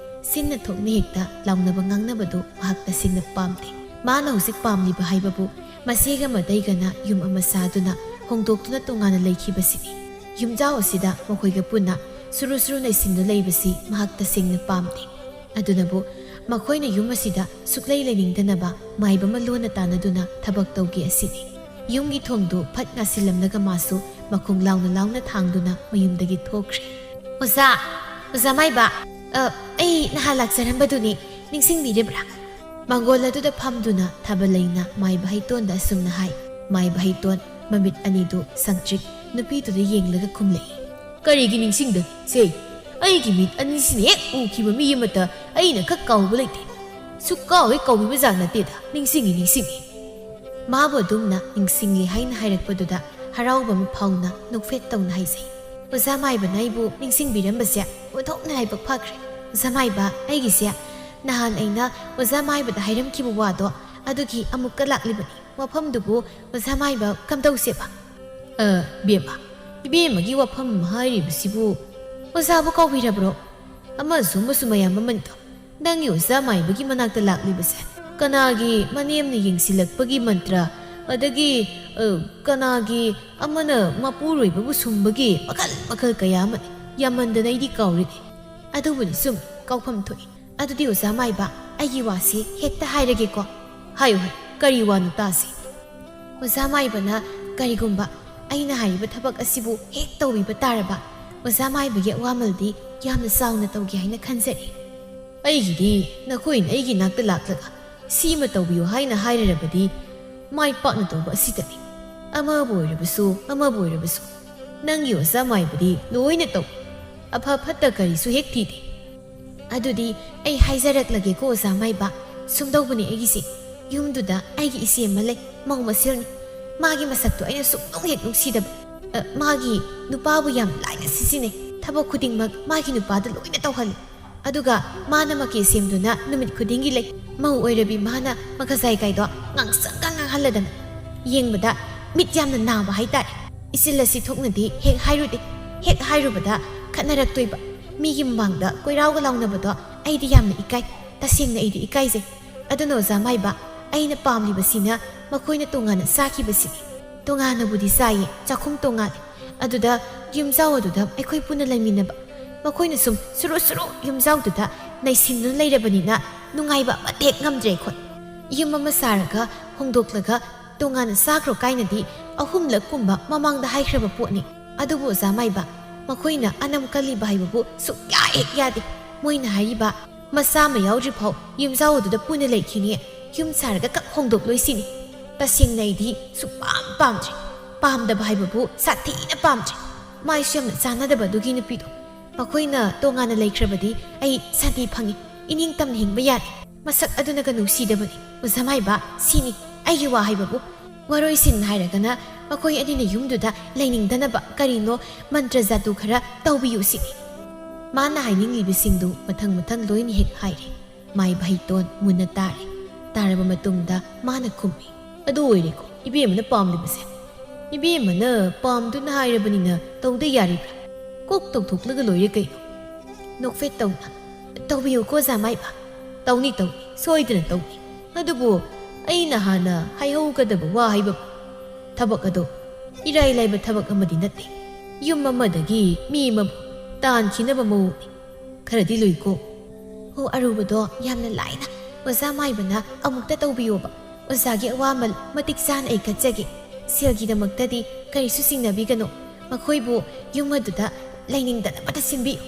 ꯁꯤꯟꯅ ꯊꯣꯛꯅ ꯍꯦꯛꯇ ꯂꯥꯎꯅꯕ ꯉꯥꯡꯅꯕꯗꯨ ꯃꯍꯥꯛ ꯇꯁꯦꯡꯅ ꯄꯥꯝꯗꯦ꯫ ꯃꯥꯅ ꯍꯧꯖꯤꯛ ꯄꯥꯝꯂꯤꯕ ꯍꯥꯏꯕꯕꯨ ꯃꯆꯦꯒ ꯃꯇꯩꯒꯅ ꯌꯨꯝ ꯑꯃ ꯁꯥꯗꯨꯅ ꯍꯣꯡꯗꯣꯛꯇꯨꯅ ꯇꯣꯉꯥꯟꯅ ꯂꯩꯈꯤꯕꯁꯤꯅꯤ꯫ ꯌꯨꯝꯖꯥꯎ ꯑꯁꯤꯗ ꯃꯈꯣꯏꯒ ꯄꯨꯟꯅ ꯁꯨꯔꯨ ꯁꯨꯔꯨ ꯅꯩꯁꯤꯟꯗꯨꯅ ꯂꯩꯕꯁꯤ ꯃꯍꯥꯛ ꯇꯁꯦꯡꯅ ꯄꯥꯝꯗꯦ꯫ ꯑꯗꯨꯅꯕꯨ ꯃꯈꯣꯏꯅ ꯌꯨꯝ ꯑꯁꯤꯗ ꯁꯨꯛꯂꯩ ꯂꯩꯅꯤꯡꯗꯅꯕ ꯃꯥꯏꯕ ꯑꯃ ꯂꯣꯟꯅ ꯇꯥꯟꯅꯗꯨꯅ ꯊꯕꯛ ꯇꯧꯒꯦ ꯑꯁꯤꯅꯤ꯫ ꯌꯨꯝꯒꯤ ꯊꯣꯡꯗꯨ ꯐꯠ ꯉꯥꯁꯤꯜꯂꯝꯂꯒ ꯃꯥꯁꯨ ꯃꯈꯣꯡ ꯂꯥꯎꯅ ꯂꯥꯎꯅ ꯊꯥꯡꯗꯨꯅ ꯃꯌꯨꯝꯗꯒꯤ ꯊꯣꯛꯈ꯭ꯔꯦ꯫ "ꯑꯣꯖꯥ, ꯑꯣꯖꯥ ꯃꯥꯏꯕ, ꯑ, ꯑꯩ ꯅꯍꯥꯟ ꯂꯥꯛꯆꯔꯝꯕꯗꯨꯅꯤ, ꯅꯤꯡꯁꯤꯡꯕꯤꯔꯤꯕ꯭ꯔꯥ?" ꯃꯥꯡꯒꯣꯜ ꯑꯗꯨꯗ ꯐꯝꯗꯨꯅ ꯊꯥꯕꯜꯂꯩꯅ ꯃꯥꯏꯕ ꯍꯩꯇꯣꯟꯗ ꯑꯁꯨꯝꯅ ꯍꯥꯏ꯫ ꯃꯥꯏꯕ ꯍꯩꯇꯣꯟ ꯃꯃꯤꯠ ꯑꯅꯤꯗꯨ ꯁꯪꯇ꯭ꯔꯤꯛ ꯅꯨꯄꯤꯗꯨꯗ ꯌꯦꯡꯂꯒ ꯈꯨꯝꯂꯛꯏ꯫ "ꯀꯔꯤꯒꯤ ꯅꯤꯡꯁꯤꯡꯗꯅꯤ? ꯁꯦ, ꯑꯩꯒꯤ ꯃꯤꯠ ꯑꯅꯤꯁꯤꯅ ꯍꯦꯛ ꯎꯈꯤꯕ ꯃꯤ ꯑꯃꯠꯇ ꯑꯩꯅ ꯈꯛ ꯀꯥꯎꯕ ꯂꯩꯇꯦ꯫ ꯁꯨꯛ ꯀꯥꯎ ꯍꯦꯛ ꯀꯥꯎꯕꯤꯕ ꯖꯥꯠ ꯅꯠꯇꯦꯗ꯫ ꯅꯤꯡꯁꯤꯡꯉꯤ, ꯅꯤꯡꯁꯤꯡꯉꯤ꯫" ꯃꯥꯕꯨ ꯑꯗꯨꯝꯅ "ꯅꯤꯡꯁꯤꯡꯉꯤ" ꯍꯥꯏꯅ ꯍꯥꯏꯔꯛꯄꯗꯨꯗ ꯍꯔꯥꯎꯕ ꯑꯃ ꯐꯥꯎꯅ ꯅꯣꯛꯐꯦꯠ ꯇꯧꯅ ꯍꯥꯏꯖꯩ꯫ "ꯑꯣꯖꯥ ꯃꯥꯏꯕꯅ ꯑꯩꯕꯨ ꯅꯤꯡꯁꯤꯡꯕꯤꯔꯝꯕꯁꯦ ꯑꯣꯟꯊꯣꯛꯅ ꯂꯥꯏꯕꯛ ꯐꯈ꯭ꯔꯦ꯫ ꯑꯣꯖꯥ ꯃꯥꯏꯕ, ꯑꯩꯒꯤꯁꯦ ꯅꯍꯥꯟ ꯑꯩꯅ ꯑꯣꯖꯥ ꯃꯥꯏꯕꯗ ꯍꯥꯏꯔꯝꯈꯤꯕ ꯋꯥꯗꯣ ꯑꯗꯨꯒꯤ ꯑꯃꯨꯛꯀ ꯂꯥꯛꯂꯤꯕꯅꯤ꯫ ꯋꯥꯐꯝꯗꯨꯕꯨ ꯑꯣꯖꯥ ꯃꯥꯏꯕ ꯀꯝꯗꯧꯁꯦꯕ?" "ꯑ, ꯕꯦꯝꯃ, ꯏꯕꯦꯝꯃꯒꯤ ꯋꯥꯐꯝ ꯍꯥꯏꯔꯤꯕꯁꯤꯕꯨ ꯑꯣꯖꯥꯕꯨ ꯀꯥꯎꯕꯤꯔꯕ꯭ꯔꯣ? ꯑꯃꯁꯨ ꯑꯃꯁꯨ ꯃꯌꯥꯝ ꯑꯃꯅꯤꯗꯣ꯫ ꯅꯪꯒꯤ ꯑꯣꯖꯥ ꯃꯥꯏꯕꯒꯤ ꯃꯅꯥꯛꯇ ꯂꯥꯛꯂꯤꯕꯁꯦ ꯀꯅꯥꯒꯤ ꯃꯅꯦꯝꯅ ꯌꯦꯡꯁꯤꯜꯂꯛꯄꯒꯤ ꯃꯟꯇ꯭ꯔ, ꯑꯗꯒꯤ, ꯑ, ꯀꯅꯥꯒꯤ ꯑꯃꯅ ꯃꯄꯨꯔꯣꯏꯕꯕꯨ ꯁꯨꯝꯕꯒꯤ ꯃꯈꯜ ꯃꯈꯜ ꯀꯌꯥ ꯑꯃꯅꯤ꯫ ꯌꯥꯝꯃꯟꯗꯅ ꯑꯩꯗꯤ ꯀꯥꯎꯔꯦꯅꯦ꯫ ꯑꯗꯨꯕꯨꯗꯤ ꯁꯨꯝ ꯀꯥꯎꯐꯝ ꯊꯣꯛꯏ꯫ ꯑꯗꯨꯗꯤ ꯑꯣꯖꯥ ꯃꯥꯏꯕ, ꯑꯩꯒꯤ ꯋꯥꯁꯤ ꯍꯦꯛꯇ ꯍꯥꯏꯔꯒꯦꯀꯣ꯫" "ꯍꯥꯏꯌꯨ, ꯍꯥꯏꯌꯨ, ꯀꯔꯤ ꯋꯥꯅꯣ ꯇꯥꯁꯤ꯫" "ꯑꯣꯖꯥ ꯃꯥꯏꯕꯅ ꯀꯔꯤꯒꯨꯝꯕ ꯑꯩꯅ ꯍꯥꯏꯔꯤꯕ ꯊꯕꯛ ꯑꯁꯤꯕꯨ ꯍꯦꯛ ꯇꯧꯕꯤꯕ ꯇꯥꯔꯕ, ꯑꯣꯖꯥ ꯃꯥꯏꯕꯒꯤ ꯑꯋꯥꯃꯜꯗꯤ ꯌꯥꯝꯅ ꯆꯥꯎꯅ ꯇꯧꯒꯦ ꯍꯥꯏꯅ ꯈꯟꯖꯔꯤ꯫" "ꯑꯩꯒꯤꯗꯤ ꯅꯈꯣꯏꯅ ꯑꯩꯒꯤ ꯅꯥꯛꯇ ꯂꯥꯛꯂꯒ ꯁꯤꯃ ꯇꯧꯕꯤꯌꯨ ꯍꯥꯏꯅ ꯍꯥꯏꯔꯔꯕꯗꯤ ꯃꯥꯏ ꯄꯥꯛꯅ ꯇꯧꯕ ꯑꯁꯤꯗꯅꯤ꯫ ꯑꯃꯕꯨ ꯑꯣꯏꯔꯕꯁꯨ, ꯑꯃꯕꯨ ꯑꯣꯏꯔꯕꯁꯨ, ꯅꯪꯒꯤ ꯑꯣꯖꯥ ꯃꯥꯏꯕꯗꯤ ꯂꯣꯏꯅ ꯇꯧ꯫ ꯑꯐ ꯐꯠꯇ ꯀꯔꯤꯁꯨ ꯍꯦꯛ ꯊꯤꯗꯦ꯫" "ꯑꯗꯨꯗꯤ ꯑꯩ ꯍꯥꯏꯖꯔꯛꯂꯒꯦꯀꯣ ꯑꯣꯖꯥ ꯃꯥꯏꯕ꯫ ꯁꯨꯝꯗꯧꯕꯅꯦ ꯑꯩꯒꯤꯁꯦ꯫ ꯌꯨꯝꯗꯨꯗ ꯑꯩꯒꯤ ꯏꯆꯦ ꯑꯃ ꯂꯩ, ꯃꯧ ꯃꯁꯦꯜꯅꯤ꯫ ꯃꯥꯒꯤ ꯃꯁꯛꯇꯣ ꯑꯩꯅ ꯁꯨꯛꯅꯨꯡ ꯍꯦꯛ ꯅꯨꯡꯁꯤꯗꯕ꯫ ꯑ, ꯃꯥꯒꯤ ꯅꯨꯄꯥꯕꯨ ꯌꯥꯝ ꯂꯥꯏꯅ ꯁꯤꯖꯤꯟꯅꯩ꯫ ꯊꯕꯛ ꯈꯨꯗꯤꯡꯃꯛ ꯃꯥꯒꯤ ꯅꯨꯄꯥꯗ ꯂꯣꯏꯅ ꯇꯧꯍꯜꯂꯤ꯫ ꯑꯗꯨꯒ ꯃꯥꯅ ꯃꯀꯦ ꯁꯦꯝꯗꯨꯅ ꯅꯨꯃꯤꯠ ꯈꯨꯗꯤꯡꯒꯤ ꯂꯩ꯫ ꯃꯧ ꯑꯣꯏꯔꯕꯤ ꯃꯥꯅ ꯃꯈꯖꯥꯏ ꯀꯥꯏꯗꯣ ꯉꯥꯡꯁꯪꯒ ꯉꯥꯡꯍꯜꯂꯗꯅ ꯌꯦꯡꯕꯗ ꯃꯤꯠ ꯌꯥꯝꯅ ꯅꯥꯕ ꯍꯥꯏꯇꯥꯔꯦ꯫ ꯏꯆꯤꯜ ꯑꯁꯤ ꯊꯣꯛꯅꯗꯤ ꯍꯦꯛ ꯍꯥꯏꯔꯨꯗꯦ꯫ ꯍꯦꯛ ꯍꯥꯏꯔꯨꯕꯗ ꯈꯠꯅꯔꯛꯇꯣꯏꯕ꯫ ꯃꯤꯒꯤ ꯃꯃꯥꯡꯗ ꯀꯣꯏꯔꯥꯎꯒ ꯂꯥꯎꯅꯕꯗꯣ ꯑꯩꯗꯤ ꯌꯥꯝꯅ ꯏꯀꯥꯏ꯫ ꯇꯁꯦꯡꯅ ꯑꯩꯗꯤ ꯏꯀꯥꯏꯖꯩ꯫ ꯑꯗꯨꯅ ꯑꯣꯖꯥ ꯃꯥꯏꯕ, ꯑꯩꯅ ꯄꯥꯝꯂꯤꯕꯁꯤꯅ ꯃꯈꯣꯏꯅ ꯇꯣꯉꯥꯟꯅ ꯆꯥꯈꯤꯕꯁꯤꯅꯤ꯫ ꯇꯣꯉꯥꯟꯅꯕꯨꯗꯤ ꯆꯥꯏꯌꯦ, ꯆꯥꯛꯈꯨꯝ ꯇꯣꯉꯥꯜꯂꯦ꯫ ꯑꯗꯨꯗ ꯌꯨꯝꯖꯥꯎ ꯑꯗꯨꯗ ꯑꯩꯈꯣꯏ ꯄꯨꯟꯅ ꯂꯩꯃꯤꯟꯅꯕ꯫ ꯃꯈꯣꯏꯅ ꯁꯨꯝ ꯁꯨꯔꯨ ꯁꯨꯔꯨ ꯌꯨꯝꯖꯥꯎꯗꯨꯗ ꯅꯩꯁꯤꯟꯗꯨꯅ ꯂꯩꯔꯕꯅꯤꯅ ꯅꯨꯡꯉꯥꯏꯕ ꯑꯃꯠꯇ ꯍꯦꯛ ꯉꯝꯗ꯭ꯔꯦ ꯑꯩꯈꯣꯏ꯫ ꯌꯨꯝ ꯑꯃ ꯁꯥꯔꯒ ꯍꯣꯡꯗꯣꯛꯂꯒ ꯇꯣꯉꯥꯟꯅ ꯆꯥꯈ꯭ꯔꯣ ꯀꯥꯏꯅꯗꯤ ꯑꯍꯨꯝꯂꯛ ꯀꯨꯝꯕ ꯃꯃꯥꯡꯗ ꯍꯥꯏꯈ꯭ꯔꯕ ꯄꯣꯠꯅꯤ꯫ ꯑꯗꯨꯕꯨ ꯑꯣꯖꯥ ꯃꯥꯏꯕ, ꯃꯈꯣꯏꯅ ꯑꯅꯝ ꯀꯜꯂꯤꯕ ꯍꯥꯏꯕꯕꯨ ꯁꯨꯛꯌꯥ ꯍꯦꯛ ꯌꯥꯗꯦ꯫ ꯃꯣꯏꯅ ꯍꯥꯏꯔꯤꯕ ꯃꯆꯥ ꯑꯃ ꯌꯥꯎꯗ꯭ꯔꯤ ꯐꯥꯎ ꯌꯨꯝꯖꯥꯎ ꯑꯗꯨꯗ ꯄꯨꯟꯅ ꯂꯩꯈꯤꯅꯤ, ꯌꯨꯝ ꯁꯥꯔꯒ ꯀꯛ ꯍꯣꯡꯗꯣꯛꯂꯣꯏ ꯁꯤꯅꯤ꯫ ꯇꯁꯦꯡꯅ ꯑꯩꯗꯤ ꯁꯨꯛꯄꯥꯝ ꯄꯥꯝꯗ꯭ꯔꯦ꯫ ꯄꯥꯝꯗꯕ ꯍꯥꯏꯕꯕꯨ ꯁꯥꯊꯤꯅ ꯄꯥꯝꯗ꯭ꯔꯦ꯫ ꯃꯥꯏꯁꯨ ꯌꯥꯝꯅ ꯆꯥꯟꯅꯗꯕ ꯑꯗꯨꯒꯤ ꯅꯨꯄꯤꯗꯣ꯫ ꯃꯈꯣꯏꯅ ꯇꯣꯉꯥꯟꯅ ꯂꯩꯈ꯭ꯔꯕꯗꯤ ꯑꯩ ꯁꯥꯟꯇꯤ ꯐꯪꯉꯤ, ꯏꯅꯤꯡ ꯇꯝꯅ ꯍꯤꯡꯕ ꯌꯥꯔꯦ꯫ ꯃꯁꯛ ꯑꯗꯨꯅꯒ ꯅꯨꯡꯁꯤꯗꯕꯅꯤ꯫ ꯑꯣꯖꯥ ꯃꯥꯏꯕ, ꯁꯤꯅꯤ ꯑꯩꯒꯤ ꯋꯥ ꯍꯥꯏꯕꯕꯨ꯫ ꯋꯥꯔꯣꯏꯁꯤꯟ ꯍꯥꯏꯔꯒꯅ ꯃꯈꯣꯏ ꯑꯅꯤꯅ ꯌꯨꯝꯗꯨꯗ ꯂꯩꯅꯤꯡꯗꯅꯕ ꯀꯔꯤꯅꯣ ꯃꯟꯇ꯭ꯔ ꯖꯥꯗꯨ ꯈꯔ ꯇꯧꯕꯤꯌꯨ ꯁꯤꯅꯤ꯫ ꯃꯥꯅ ꯍꯥꯏꯅꯤꯡꯂꯤꯕꯁꯤꯡꯗꯨ ꯃꯊꯪ ꯃꯊꯪ ꯂꯣꯏꯅ ꯍꯦꯛ ꯍꯥꯏꯔꯦ꯫ ꯃꯥꯏꯕ ꯍꯩꯇꯣꯟ ꯃꯨꯟꯅ ꯇꯥꯔꯦ꯫ ꯇꯥꯔꯕ ꯃꯇꯨꯡꯗ ꯃꯥꯅ ꯈꯨꯝꯃꯤ, "ꯑꯗꯨ ꯑꯣꯏꯔꯦꯀꯣ ꯏꯕꯦꯝꯃꯅ ꯄꯥꯝꯂꯤꯕꯁꯦ꯫ ꯏꯕꯦꯝꯃꯅ ꯄꯥꯝꯗꯨꯅ ꯍꯥꯏꯔꯕꯅꯤꯅ ꯇꯧꯗ ꯌꯥꯔꯤꯕ꯭ꯔꯥ? ꯀꯣꯛ ꯇꯧꯊꯣꯛꯂꯒ ꯂꯣꯏꯔꯦ ꯀꯩꯅꯣ?" ꯅꯣꯛꯐꯦꯠ ꯇꯧꯅ, "ꯇꯧꯕꯤꯌꯨꯀꯣ ꯑꯣꯖꯥ ꯃꯥꯏꯕ꯫ ꯇꯧꯅꯤ, ꯇꯧꯅꯤ, ꯁꯣꯏꯗꯅ ꯇꯧꯅꯤ꯫ ꯑꯗꯨꯕꯨ ꯑꯩꯅ ꯍꯥꯟꯅ ꯍꯥꯏꯍꯧꯒꯗꯕ ꯋꯥ ꯍꯥꯏꯕ, ꯊꯕꯛ ꯑꯗꯣ ꯏꯔꯥꯏ ꯂꯥꯏꯕ ꯊꯕꯛ ꯑꯃꯗꯤ ꯅꯠꯇꯦ꯫ ꯌꯨꯝ ꯑꯃꯗꯒꯤ ꯃꯤ ꯑꯃꯕꯨ ꯇꯥꯟꯈꯤꯅꯕ ꯃꯑꯣꯡꯅꯤ꯫ ꯈꯔꯗꯤ ꯂꯨꯏꯀꯣ꯫ ꯍꯣ, ꯑꯔꯨꯕꯗꯣ ꯌꯥꯝꯅ ꯂꯥꯏꯅ ꯑꯣꯖꯥ ꯃꯥꯏꯕꯅ ꯑꯃꯨꯛꯇ ꯇꯧꯕꯤꯌꯣꯕ꯫ ꯑꯣꯖꯥꯒꯤ ꯑꯋꯥꯃꯜ ꯃꯇꯤꯛ ꯆꯥꯅ ꯑꯩ ꯀꯠꯆꯒꯦ꯫ ꯁꯦꯜꯒꯤꯗꯃꯛꯇꯗꯤ ꯀꯔꯤꯁꯨ ꯆꯤꯡꯅꯕꯤꯒꯅꯨ꯫ ꯃꯈꯣꯏꯕꯨ ꯌꯨꯝ ꯑꯗꯨꯗ ꯂꯩꯅꯤꯡꯗꯅꯕꯇ ꯁꯤꯟꯕꯤꯌꯨ꯫"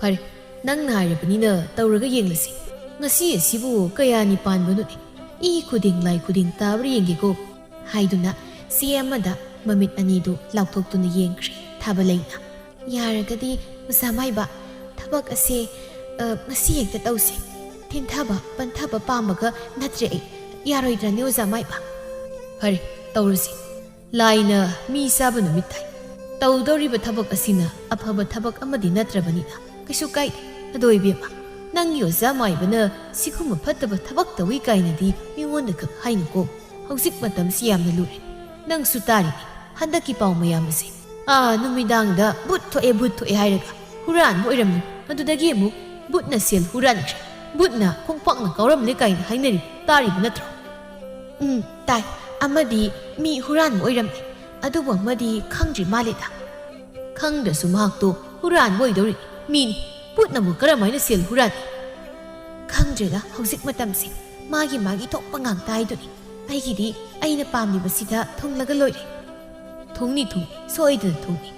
"ꯐꯔꯦ, ꯅꯪꯅ ꯍꯥꯏꯔꯕꯅꯤꯅ ꯇꯧꯔꯒ ꯌꯦꯡꯂꯁꯤ꯫ ꯉꯁꯤ ꯑꯁꯤꯕꯨ ꯀꯌꯥꯅꯤ ꯄꯥꯟꯕꯅꯣꯅꯦ? ꯏ ꯈꯨꯗꯤꯡ ꯂꯥꯏ ꯈꯨꯗꯤꯡ ꯇꯥꯕ꯭ꯔꯥ ꯌꯦꯡꯒꯦꯀꯣ꯫" ꯍꯥꯏꯗꯨꯅ ꯆꯦ ꯑꯃꯗ ꯃꯃꯤꯠ ꯑꯅꯤꯗꯨ ꯂꯥꯎꯊꯣꯛꯇꯨꯅ ꯌꯦꯡꯈ꯭ꯔꯦ ꯊꯥꯕꯂꯩꯅ꯫ "ꯌꯥꯔꯒꯗꯤ ꯑꯣꯖꯥ ꯃꯥꯏꯕ, ꯊꯕꯛ ꯑꯁꯦ, ꯑ, ꯉꯁꯤ ꯍꯦꯛꯇ ꯇꯧꯁꯦ꯫ ꯊꯤꯟꯊꯕ ꯄꯟꯊꯕ ꯄꯥꯝꯕꯒ ꯅꯠꯇ꯭ꯔꯦ ꯑꯩ꯫ ꯌꯥꯔꯣꯏꯗ꯭ꯔꯅꯦ ꯑꯣꯖꯥ ꯃꯥꯏꯕ?" "ꯐꯔꯦ, ꯇꯧꯔꯁꯤ꯫ ꯂꯥꯏꯅ ꯃꯤ ꯆꯥꯕ ꯅꯨꯃꯤꯠ ꯇꯥꯏ꯫ ꯇꯧꯗꯧꯔꯤꯕ ꯊꯕꯛ ꯑꯁꯤꯅ ꯑꯐꯕ ꯊꯕꯛ ꯑꯃꯗꯤ ꯅꯠꯇ꯭ꯔꯕꯅꯤꯅ ꯀꯩꯁꯨ ꯀꯥꯏꯗꯦ꯫ ꯑꯗꯣ ꯏꯕꯦꯝꯃ, ꯅꯪꯒꯤ ꯑꯣꯖꯥ ꯃꯥꯏꯕꯅ ꯁꯤꯒꯨꯝꯕ ꯐꯠꯇꯕ ꯊꯕꯛ ꯇꯧꯏ ꯀꯥꯏꯅꯗꯤ ꯃꯤꯉꯣꯟꯗ ꯈꯛ ꯍꯥꯏꯅꯨꯀꯣ꯫ ꯍꯧꯖꯤꯛ ꯃꯇꯝꯁꯤ ꯌꯥꯝꯅ ꯂꯨꯔꯦ꯫ ꯅꯪꯁꯨ ꯇꯥꯔꯤꯅꯤ ꯍꯟꯗꯛꯀꯤ ꯄꯥꯎ ꯃꯌꯥꯝ ꯑꯁꯦ꯫ ꯑꯥ, ꯅꯨꯃꯤꯗꯥꯡꯗ ꯚꯨꯠ ꯊꯣꯛꯑꯦ, ꯚꯨꯠ ꯊꯣꯛꯑꯦ ꯍꯥꯏꯔꯒ ꯍꯨꯔꯥꯟꯕ ꯑꯣꯏꯔꯝꯂꯦ꯫ ꯑꯗꯨꯗꯒꯤ ꯑꯃꯨꯛ ꯚꯨꯠꯅ ꯁꯦꯜ ꯍꯨꯔꯥꯟꯈ꯭ꯔꯦ, ꯚꯨꯠꯅ ꯈꯣꯡꯄꯥꯛꯅ ꯀꯥꯎꯔꯝꯂꯦ ꯀꯥꯏꯅ ꯍꯥꯏꯅꯔꯤ꯫ ꯇꯥꯔꯤꯕ ꯅꯠꯇ꯭ꯔꯣ?" ꯎꯝ, ꯇꯥꯏ꯫ ꯑꯃꯗꯤ ꯃꯤ ꯍꯨꯔꯥꯟꯕ ꯑꯣꯏꯔꯝꯃꯦ꯫ ꯑꯗꯨꯕꯨ ꯑꯃꯗꯤ ꯈꯪꯗ꯭ꯔꯤ ꯃꯥꯜꯂꯦꯗ꯫ ꯈꯪꯗ꯭ꯔꯁꯨ ꯃꯍꯥꯛꯇꯣ ꯍꯨꯔꯥꯟꯕ ꯑꯣꯏꯗꯧꯔꯤ꯫ ꯃꯤꯅꯤ꯫ ꯄꯨꯠꯅꯕꯨ ꯀꯔꯝꯍꯥꯏꯅ ꯁꯦꯜ ꯍꯨꯔꯥꯟꯅꯤ? ꯈꯪꯗ꯭ꯔꯦꯗ, ꯍꯧꯖꯤꯛ ꯃꯇꯝꯁꯦ ꯃꯥꯒꯤ ꯃꯥꯒꯤ ꯊꯣꯛꯄ ꯉꯥꯛꯇ ꯍꯥꯏꯗꯨꯅꯤ꯫ ꯑꯩꯒꯤꯗꯤ ꯑꯩꯅ ꯄꯥꯝꯂꯤꯕꯁꯤꯗ ꯊꯨꯡꯂꯒ ꯂꯣꯏꯔꯦ꯫ ꯊꯨꯡꯅꯤ, ꯊꯨꯡꯅꯤ, ꯁꯣꯏꯗꯅ ꯊꯨꯡꯅꯤ꯫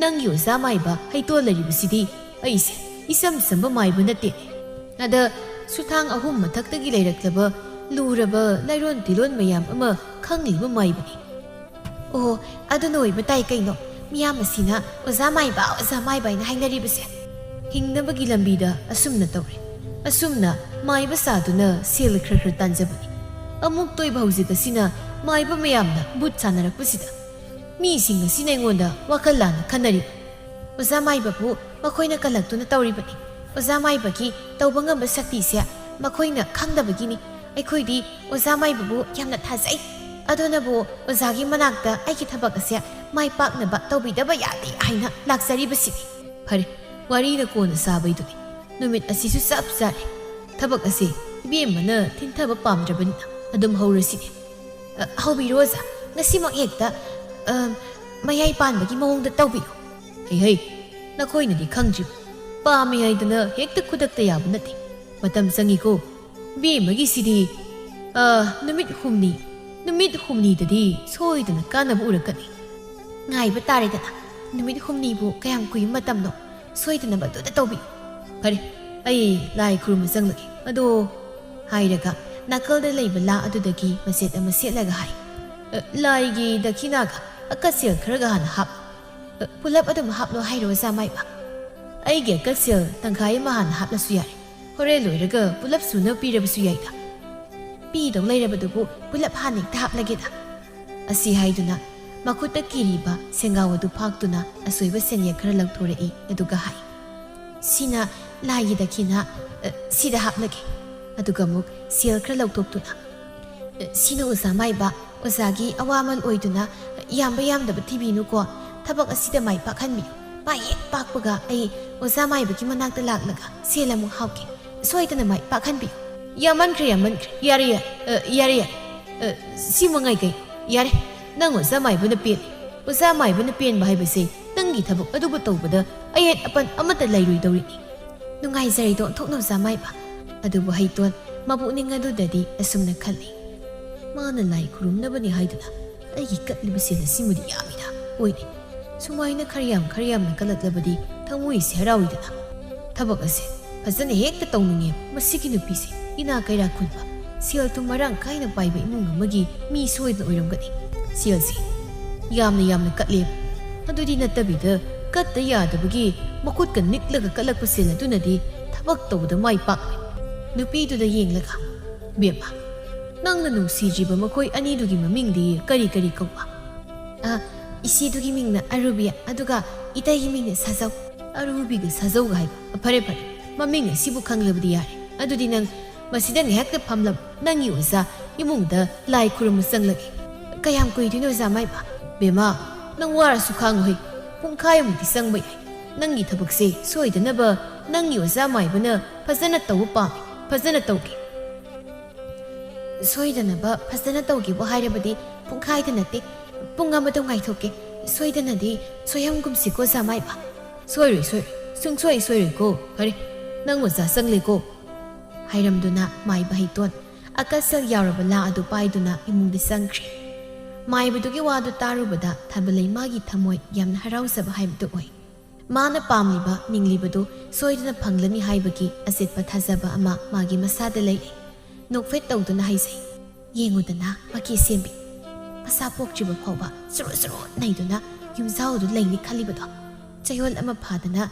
ꯅꯪꯒꯤ ꯑꯣꯖꯥ ꯃꯥꯏꯕ ꯍꯩꯇꯣꯜ ꯂꯩꯔꯤꯕꯁꯤꯗꯤ ꯑꯩꯁꯦ ꯏꯆꯝ ꯆꯝꯕ ꯃꯥꯏꯕ ꯅꯠꯇꯦ꯫ ꯑꯗ ꯁꯨꯊꯥꯡ ꯑꯍꯨꯝ ꯃꯊꯛꯇꯒꯤ ꯂꯩꯔꯛꯂꯕ ꯂꯨꯔꯕ ꯂꯥꯏꯔꯣꯟ ꯇꯤꯂꯣꯟ ꯃꯌꯥꯝ ꯑꯃ ꯈꯪꯂꯤꯕ ꯃꯥꯏꯕꯅꯤ꯫ ꯑꯣ, ꯑꯗꯨꯅ ꯑꯣꯏꯕ ꯇꯥꯏ ꯀꯩꯅꯣ ꯃꯤꯌꯥꯝ ꯑꯁꯤꯅ ꯑꯣꯖꯥ ꯃꯥꯏꯕ, ꯑꯣꯖꯥ ꯃꯥꯏꯕ ꯍꯥꯏꯅ ꯍꯥꯏꯅꯔꯤꯕꯁꯦ꯫ ꯍꯤꯡꯅꯕꯒꯤ ꯂꯝꯕꯤꯗ ꯑꯁꯨꯝꯅ ꯇꯧꯔꯦ꯫ ꯑꯁꯨꯝꯅ ꯃꯥꯏꯕ ꯁꯥꯗꯨꯅ ꯁꯦꯜ ꯈꯔ ꯈꯔ ꯇꯥꯟꯖꯕꯅꯤ꯫ ꯑꯃꯨꯛꯇ ꯑꯣꯏꯕ ꯍꯧꯖꯤꯛ ꯑꯁꯤꯅ ꯃꯥꯏꯕ ꯃꯌꯥꯝꯅ ꯚꯨꯠ ꯁꯥꯟꯅꯔꯛꯄꯁꯤꯗ ꯃꯤꯁꯤꯡ ꯑꯁꯤꯅ ꯑꯩꯉꯣꯟꯗ ꯋꯥꯈꯜ ꯂꯥꯟꯅ ꯈꯟꯅꯔꯤ꯫ ꯑꯣꯖꯥ ꯃꯥꯏꯕꯕꯨ ꯃꯈꯣꯏꯅ ꯀꯜꯂꯛꯇꯨꯅ ꯇꯧꯔꯤꯕꯅꯤ꯫ ꯑꯣꯖꯥ ꯃꯥꯏꯕꯒꯤ ꯇꯧꯕ ꯉꯝꯕ ꯁꯛꯇꯤꯁꯦ ꯃꯈꯣꯏꯅ ꯈꯪꯗꯕꯒꯤꯅꯤ꯫ ꯑꯩꯈꯣꯏꯗꯤ ꯑꯣꯖꯥ ꯃꯥꯏꯕꯕꯨ ꯌꯥꯝꯅ ꯊꯥꯖꯩ꯫ ꯑꯗꯨꯅꯕꯨ ꯑꯣꯖꯥꯒꯤ ꯃꯅꯥꯛꯇ ꯑꯩꯒꯤ ꯊꯕꯛ ꯑꯁꯦ ꯃꯥꯏ ꯄꯥꯛꯅꯕ ꯇꯧꯕꯤꯗꯕ ꯌꯥꯗꯦ ꯍꯥꯏꯅ ꯂꯥꯛꯆꯔꯤꯕꯁꯤꯅꯤ꯫ ꯐꯔꯦ, ꯋꯥꯔꯤꯅ ꯀꯣꯟꯅ ꯁꯥꯕꯩꯗꯨꯅꯤ꯫ ꯅꯨꯃꯤꯠ ꯑꯁꯤꯁꯨ ꯆꯞ ꯆꯥꯔꯦ꯫ ꯊꯕꯛ ꯑꯁꯦ ꯏꯕꯦꯝꯃꯅ ꯊꯤꯟꯊꯕ ꯄꯥꯝꯗ꯭ꯔꯕꯅꯤꯅ ꯑꯗꯨꯝ ꯍꯧꯔꯁꯤꯅꯦ꯫ ꯑ, ꯍꯧꯕꯤꯔꯣ ꯑꯣꯖꯥ, ꯉꯁꯤꯃꯛ ꯍꯦꯛꯇ, ꯑ, ꯃꯌꯥꯏ ꯄꯥꯟꯕꯒꯤ ꯃꯑꯣꯡꯗ ꯇꯧꯕꯤꯌꯨ꯫ ꯍꯩ ꯍꯩ, ꯅꯈꯣꯏꯅꯗꯤ ꯈꯪꯗ꯭ꯔꯤꯕ, ꯄꯥꯝꯃꯤ ꯍꯥꯏꯗꯅ ꯍꯦꯛꯇ ꯈꯨꯗꯛꯇ ꯌꯥꯕ ꯅꯠꯇꯦ, ꯃꯇꯝ ꯆꯪꯏꯀꯣ꯫ ꯕꯦꯝꯃꯒꯤꯁꯤꯗꯤ, ꯑ, ꯅꯨꯃꯤꯠ ꯍꯨꯝꯅꯤ, ꯅꯨꯃꯤꯠ ꯍꯨꯝꯅꯤꯗꯗꯤ ꯁꯣꯏꯗꯅ ꯀꯥꯟꯅꯕ ꯎꯔꯛꯀꯅꯤ꯫ ꯉꯥꯏꯕ ꯇꯥꯔꯦꯗꯅ, ꯅꯨꯃꯤꯠ ꯍꯨꯝꯅꯤꯕꯨ ꯀꯌꯥꯝ ꯀꯨꯏꯕ ꯃꯇꯝꯅꯣ? ꯁꯣꯏꯗꯅ ꯃꯗꯨꯗ ꯇꯧꯕꯤꯌꯨ꯫ ꯐꯔꯦ, ꯑꯩ ꯂꯥꯏ ꯈꯨꯔꯨꯝꯕ ꯆꯪꯂꯒꯦ꯫ ꯑꯗꯣ, ꯍꯥꯏꯔꯒ ꯅꯥꯀꯜꯗ ꯂꯩꯕ ꯂꯥ ꯑꯗꯨꯗꯒꯤ ꯃꯆꯦꯠ ꯑꯃ ꯁꯦꯠꯂꯒ ꯍꯥꯏ, "ꯑ, ꯂꯥꯏꯒꯤ ꯗꯈꯤꯅꯥꯒ ꯑꯀꯠꯁꯦꯜ ꯈꯔꯒ ꯍꯥꯟꯅ ꯍꯥꯞ꯫ ꯑ, ꯄꯨꯂꯞ ꯑꯗꯨꯝ ꯍꯥꯞꯂꯣ ꯍꯥꯏꯔꯣ, ꯑꯣꯖꯥ ꯃꯥꯏꯕ?" "ꯑꯩꯒꯤ ꯑꯀꯠꯁꯦꯜ ꯇꯪꯈꯥꯏ ꯑꯃ ꯍꯥꯟꯅ ꯍꯥꯞꯂꯁꯨ ꯌꯥꯔꯦ꯫ ꯍꯣꯔꯦꯟ ꯂꯣꯏꯔꯒ ꯄꯨꯂꯞ ꯁꯨꯅ ꯄꯤꯔꯕꯁꯨ ꯌꯥꯏꯗ꯫ ꯄꯤꯗꯧ ꯂꯩꯔꯕꯗꯨꯕꯨ ꯄꯨꯂꯞ ꯍꯥꯟꯅ ꯍꯦꯛꯇ ꯍꯥꯞꯂꯒꯦꯗ"꯫ ꯑꯁꯤ ꯍꯥꯏꯗꯨꯅ ꯃꯈꯨꯠꯇ ꯀꯤꯔꯤꯕ ꯁꯦꯡꯒꯥꯎ ꯑꯗꯨ ꯐꯥꯛꯇꯨꯅ ꯑꯁꯣꯏꯕ ꯁꯦꯟꯌꯦꯛ ꯈꯔ ꯂꯧꯊꯣꯔꯛꯏ, ꯑꯗꯨꯒ ꯍꯥꯏ, "ꯁꯤꯅ ꯂꯥꯏꯒꯤ ꯗꯈꯤꯅꯥ, ꯑ, ꯁꯤꯗ ꯍꯥꯞꯂꯒꯦ"꯫ ꯑꯗꯨꯒ ꯑꯃꯨꯛ ꯁꯦꯜ ꯈꯔ ꯂꯧꯊꯣꯛꯇꯨꯅ, "ꯑ, ꯁꯤꯅ ꯑꯣꯖꯥ ꯃꯥꯏꯕ, ꯑꯣꯖꯥꯒꯤ ꯑꯋꯥꯃꯜ ꯑꯣꯏꯗꯨꯅ ꯌꯥꯝꯕ ꯌꯥꯝꯗꯕ ꯊꯤꯕꯤꯅꯨꯀꯣ꯫ ꯊꯕꯛ ꯑꯁꯤꯗ ꯃꯥꯏ ꯄꯥꯛꯍꯟꯕꯤꯌꯨ꯫ ꯃꯥꯏ ꯍꯦꯛ ꯄꯥꯛꯄꯒ ꯑꯩ ꯑꯣꯖꯥ ꯃꯥꯏꯕꯒꯤ ꯃꯅꯥꯛꯇ ꯂꯥꯛꯂꯒ ꯁꯦꯜ ꯑꯃꯨꯛ ꯍꯥꯞꯀꯦ꯫ ꯁꯣꯏꯗꯅ ꯃꯥꯏ ꯄꯥꯛꯍꯟꯕꯤꯌꯨ"꯫ "ꯌꯥꯝꯃꯟꯈ꯭ꯔꯦ, ꯌꯥꯝꯃꯟꯈ꯭ꯔꯦ꯫ ꯌꯥꯔꯦ, ꯌꯥꯔꯦ, ꯑ, ꯌꯥꯔꯦ, ꯌꯥꯔꯦ"꯫ ꯑ, ꯁꯤ ꯃꯉꯥꯏ ꯀꯩ? ꯌꯥꯔꯦ, ꯅꯪ ꯑꯣꯖꯥ ꯃꯥꯏꯕꯅ ꯄꯦꯜꯂꯦ꯫ ꯑꯣꯖꯥ ꯃꯥꯏꯕꯅ ꯄꯦꯟꯕ ꯍꯥꯏꯕꯁꯦ ꯅꯪꯒꯤ ꯊꯕꯛ ꯑꯗꯨꯕꯨ ꯇꯧꯕꯗ ꯑꯌꯦꯠ ꯑꯄꯟ ꯑꯃꯠꯇ ꯂꯩꯔꯣꯏꯗꯧꯔꯤꯅꯤ꯫ ꯅꯨꯡꯉꯥꯏꯖꯔꯦꯗꯣ ꯑꯣꯟꯊꯣꯛꯅ ꯑꯣꯖꯥ ꯃꯥꯏꯕ꯫ ꯑꯗꯨꯕꯨ ꯍꯩꯇꯣꯟ ꯃꯄꯨꯛꯅꯤꯡ ꯑꯗꯨꯗꯗꯤ ꯑꯁꯨꯝꯅ ꯈꯜꯂꯤ, "ꯃꯥꯅ ꯂꯥꯏ ꯈꯨꯔꯨꯝꯅꯕꯅꯤ ꯍꯥꯏꯗꯨꯅ ꯑꯩꯒꯤ ꯀꯠꯂꯤꯕ ꯁꯦꯜ ꯑꯁꯤꯃꯗꯤ ꯌꯥꯝꯃꯤꯗ꯫ ꯑꯣꯏꯅꯦ, ꯁꯨꯃꯥꯏꯅ ꯈꯔ ꯌꯥꯝ ꯈꯔ ꯌꯥꯝꯅ ꯀꯠꯂꯛꯂꯕꯗꯤ ꯊꯃꯣꯏꯁꯦ ꯍꯔꯥꯎꯏꯗꯅ꯫ ꯊꯕꯛ ꯑꯁꯦ ꯐꯖꯅ ꯍꯦꯛꯇ ꯇꯧꯅꯤꯡꯉꯦ꯫ ꯃꯁꯤꯒꯤ ꯅꯨꯄꯤꯁꯦ ꯏꯅꯥ ꯀꯩꯔꯥ ꯈꯨꯟꯕ, ꯁꯦꯜ ꯊꯨꯝ ꯃꯔꯥꯡ ꯀꯥꯏꯅ ꯄꯥꯏꯕ ꯏꯃꯨꯡ ꯑꯃꯒꯤ ꯃꯤ ꯁꯣꯏꯗꯅ ꯑꯣꯏꯔꯝꯒꯅꯤ꯫ ꯁꯦꯜꯁꯦ ꯌꯥꯝꯅ ꯌꯥꯝꯅ ꯀꯠꯂꯦꯕ꯫ ꯑꯗꯨꯗꯤ ꯅꯠꯇꯕꯤꯗ ꯀꯠꯇ ꯌꯥꯗꯕꯒꯤ ꯃꯈꯨꯠꯀ ꯅꯤꯛꯂꯒ ꯀꯠꯂꯛꯄ ꯁꯦꯜ ꯑꯗꯨꯅꯗꯤ ꯊꯕꯛ ꯇꯧꯕꯗ ꯃꯥꯏ ꯄꯥꯛꯂꯣꯏ꯫" ꯅꯨꯄꯤꯗꯨꯗ ꯌꯦꯡꯂꯒ, "ꯕꯦꯝꯃ, ꯅꯪꯅ ꯅꯨꯡꯁꯤꯗ꯭ꯔꯤꯕ ꯃꯈꯣꯏ ꯑꯅꯤꯗꯨꯒꯤ ꯃꯃꯤꯡꯗꯤ ꯀꯔꯤ ꯀꯔꯤ ꯀꯧꯕ?" "ꯑ, ꯏꯆꯦꯗꯨꯒꯤ ꯃꯤꯡꯅ ꯑꯔꯨꯕꯤ, ꯑꯗꯨꯒ ꯏꯇꯩꯒꯤ ꯃꯤꯡꯅ ꯁꯥꯖꯧ꯫" "ꯑꯔꯨꯕꯤꯒ ꯁꯥꯖꯧꯒ ꯍꯥꯏꯕ? ꯐꯔꯦ, ꯐꯔꯦ, ꯃꯃꯤꯡ ꯑꯁꯤꯕꯨ ꯈꯪꯂꯕꯗꯤ ꯌꯥꯔꯦ꯫ ꯑꯗꯨꯗꯤ ꯅꯪ ꯃꯁꯤꯗ ꯉꯥꯏꯍꯥꯛꯇ ꯐꯝꯂꯝ, ꯅꯪꯒꯤ ꯑꯣꯖꯥ ꯏꯃꯨꯡꯗ ꯂꯥꯏ ꯈꯨꯔꯨꯝꯕ ꯆꯪꯂꯒꯦ꯫" "ꯀꯌꯥꯝ ꯀꯨꯏꯗꯣꯏꯅꯣ, ꯑꯣꯖꯥ ꯃꯥꯏꯕ?" "ꯕꯦꯝꯃ, ꯅꯪ ꯋꯥꯔꯁꯨ ꯈꯥꯡꯉꯨꯍꯦ, ꯄꯨꯡꯈꯥꯏꯃꯨꯛꯇꯤ ꯆꯪꯕ ꯌꯥꯏ꯫ ꯅꯪꯒꯤ ꯊꯕꯛꯁꯦ ꯁꯣꯏꯗꯅꯕ ꯅꯪꯒꯤ ꯑꯣꯖꯥ ꯃꯥꯏꯕꯅ ꯐꯖꯅ ꯇꯧꯕ ꯄꯥꯝꯃꯤ꯫ ꯐꯖꯅ ꯇꯧꯒꯦ꯫" "ꯁꯣꯏꯗꯅꯕ ꯐꯖꯅ ꯇꯧꯒꯦꯕꯨ ꯍꯥꯏꯔꯕꯗꯤ ꯄꯨꯡꯈꯥꯏꯗ ꯅꯠꯇꯦ, ꯄꯨꯡ ꯑꯃꯗ ꯉꯥꯏꯊꯣꯛꯀꯦ꯫ ꯁꯣꯏꯗꯅꯗꯤ ꯁꯣꯏꯍꯝꯒꯨꯝꯁꯤꯀꯣ, ꯑꯣꯖꯥ ꯃꯥꯏꯕ꯫" "ꯁꯣꯏꯔꯣꯏ, ꯁꯣꯏꯔꯣꯏ, ꯁꯨꯡꯁꯣꯏ ꯁꯣꯏꯔꯣꯏꯀꯣ꯫ ꯐꯔꯦ, ꯅꯪ ꯑꯣꯖꯥ ꯆꯪꯂꯦꯀꯣ꯫" ꯍꯥꯏꯔꯝꯗꯨꯅ ꯃꯥꯏꯕ ꯍꯩꯇꯣꯟ ꯑꯀꯁꯜ ꯌꯥꯎꯔꯕ ꯂꯥ ꯑꯗꯨ ꯄꯥꯏꯗꯨꯅ ꯏꯃꯨꯡꯗ ꯆꯪꯈ꯭ꯔꯦ꯫ ꯃꯥꯏꯕꯗꯨꯒꯤ ꯋꯥꯗꯨ ꯇꯥꯔꯨꯕꯗ ꯊꯥꯕꯂꯩꯃꯥꯒꯤ ꯊꯃꯣꯏ ꯌꯥꯝꯅ ꯍꯔꯥꯎꯖꯕ ꯍꯥꯏꯕꯗꯨ ꯑꯣꯏ꯫ ꯃꯥꯅ ꯄꯥꯝꯂꯤꯕ, ꯅꯤꯡꯂꯤꯕꯗꯨ ꯁꯣꯏꯗꯅ ꯐꯪꯂꯅꯤ ꯍꯥꯏꯕꯒꯤ ꯑꯆꯦꯠꯄ ꯊꯥꯖꯕ ꯑꯃ ꯃꯥꯒꯤ ꯃꯁꯥꯗ ꯂꯩꯔꯦ꯫ ꯅꯣꯛꯐꯦꯠ ꯇꯧꯗꯨꯅ ꯍꯥꯏꯖꯩ, "ꯌꯦꯡꯉꯨꯗꯅ, ꯃꯀꯦ ꯁꯦꯝꯕꯤ꯫ ꯃꯆꯥ ꯄꯣꯛꯇ꯭ꯔꯤꯕ ꯐꯥꯎꯕ ꯆꯨꯔꯨ ꯆꯨꯔꯨ ꯅꯩꯗꯨꯅ ꯌꯨꯝꯖꯥꯎꯗꯨ ꯂꯩꯅꯤ ꯈꯜꯂꯤꯕꯗꯣ꯫ ꯆꯌꯣꯜ ꯑꯃ ꯐꯥꯗꯅ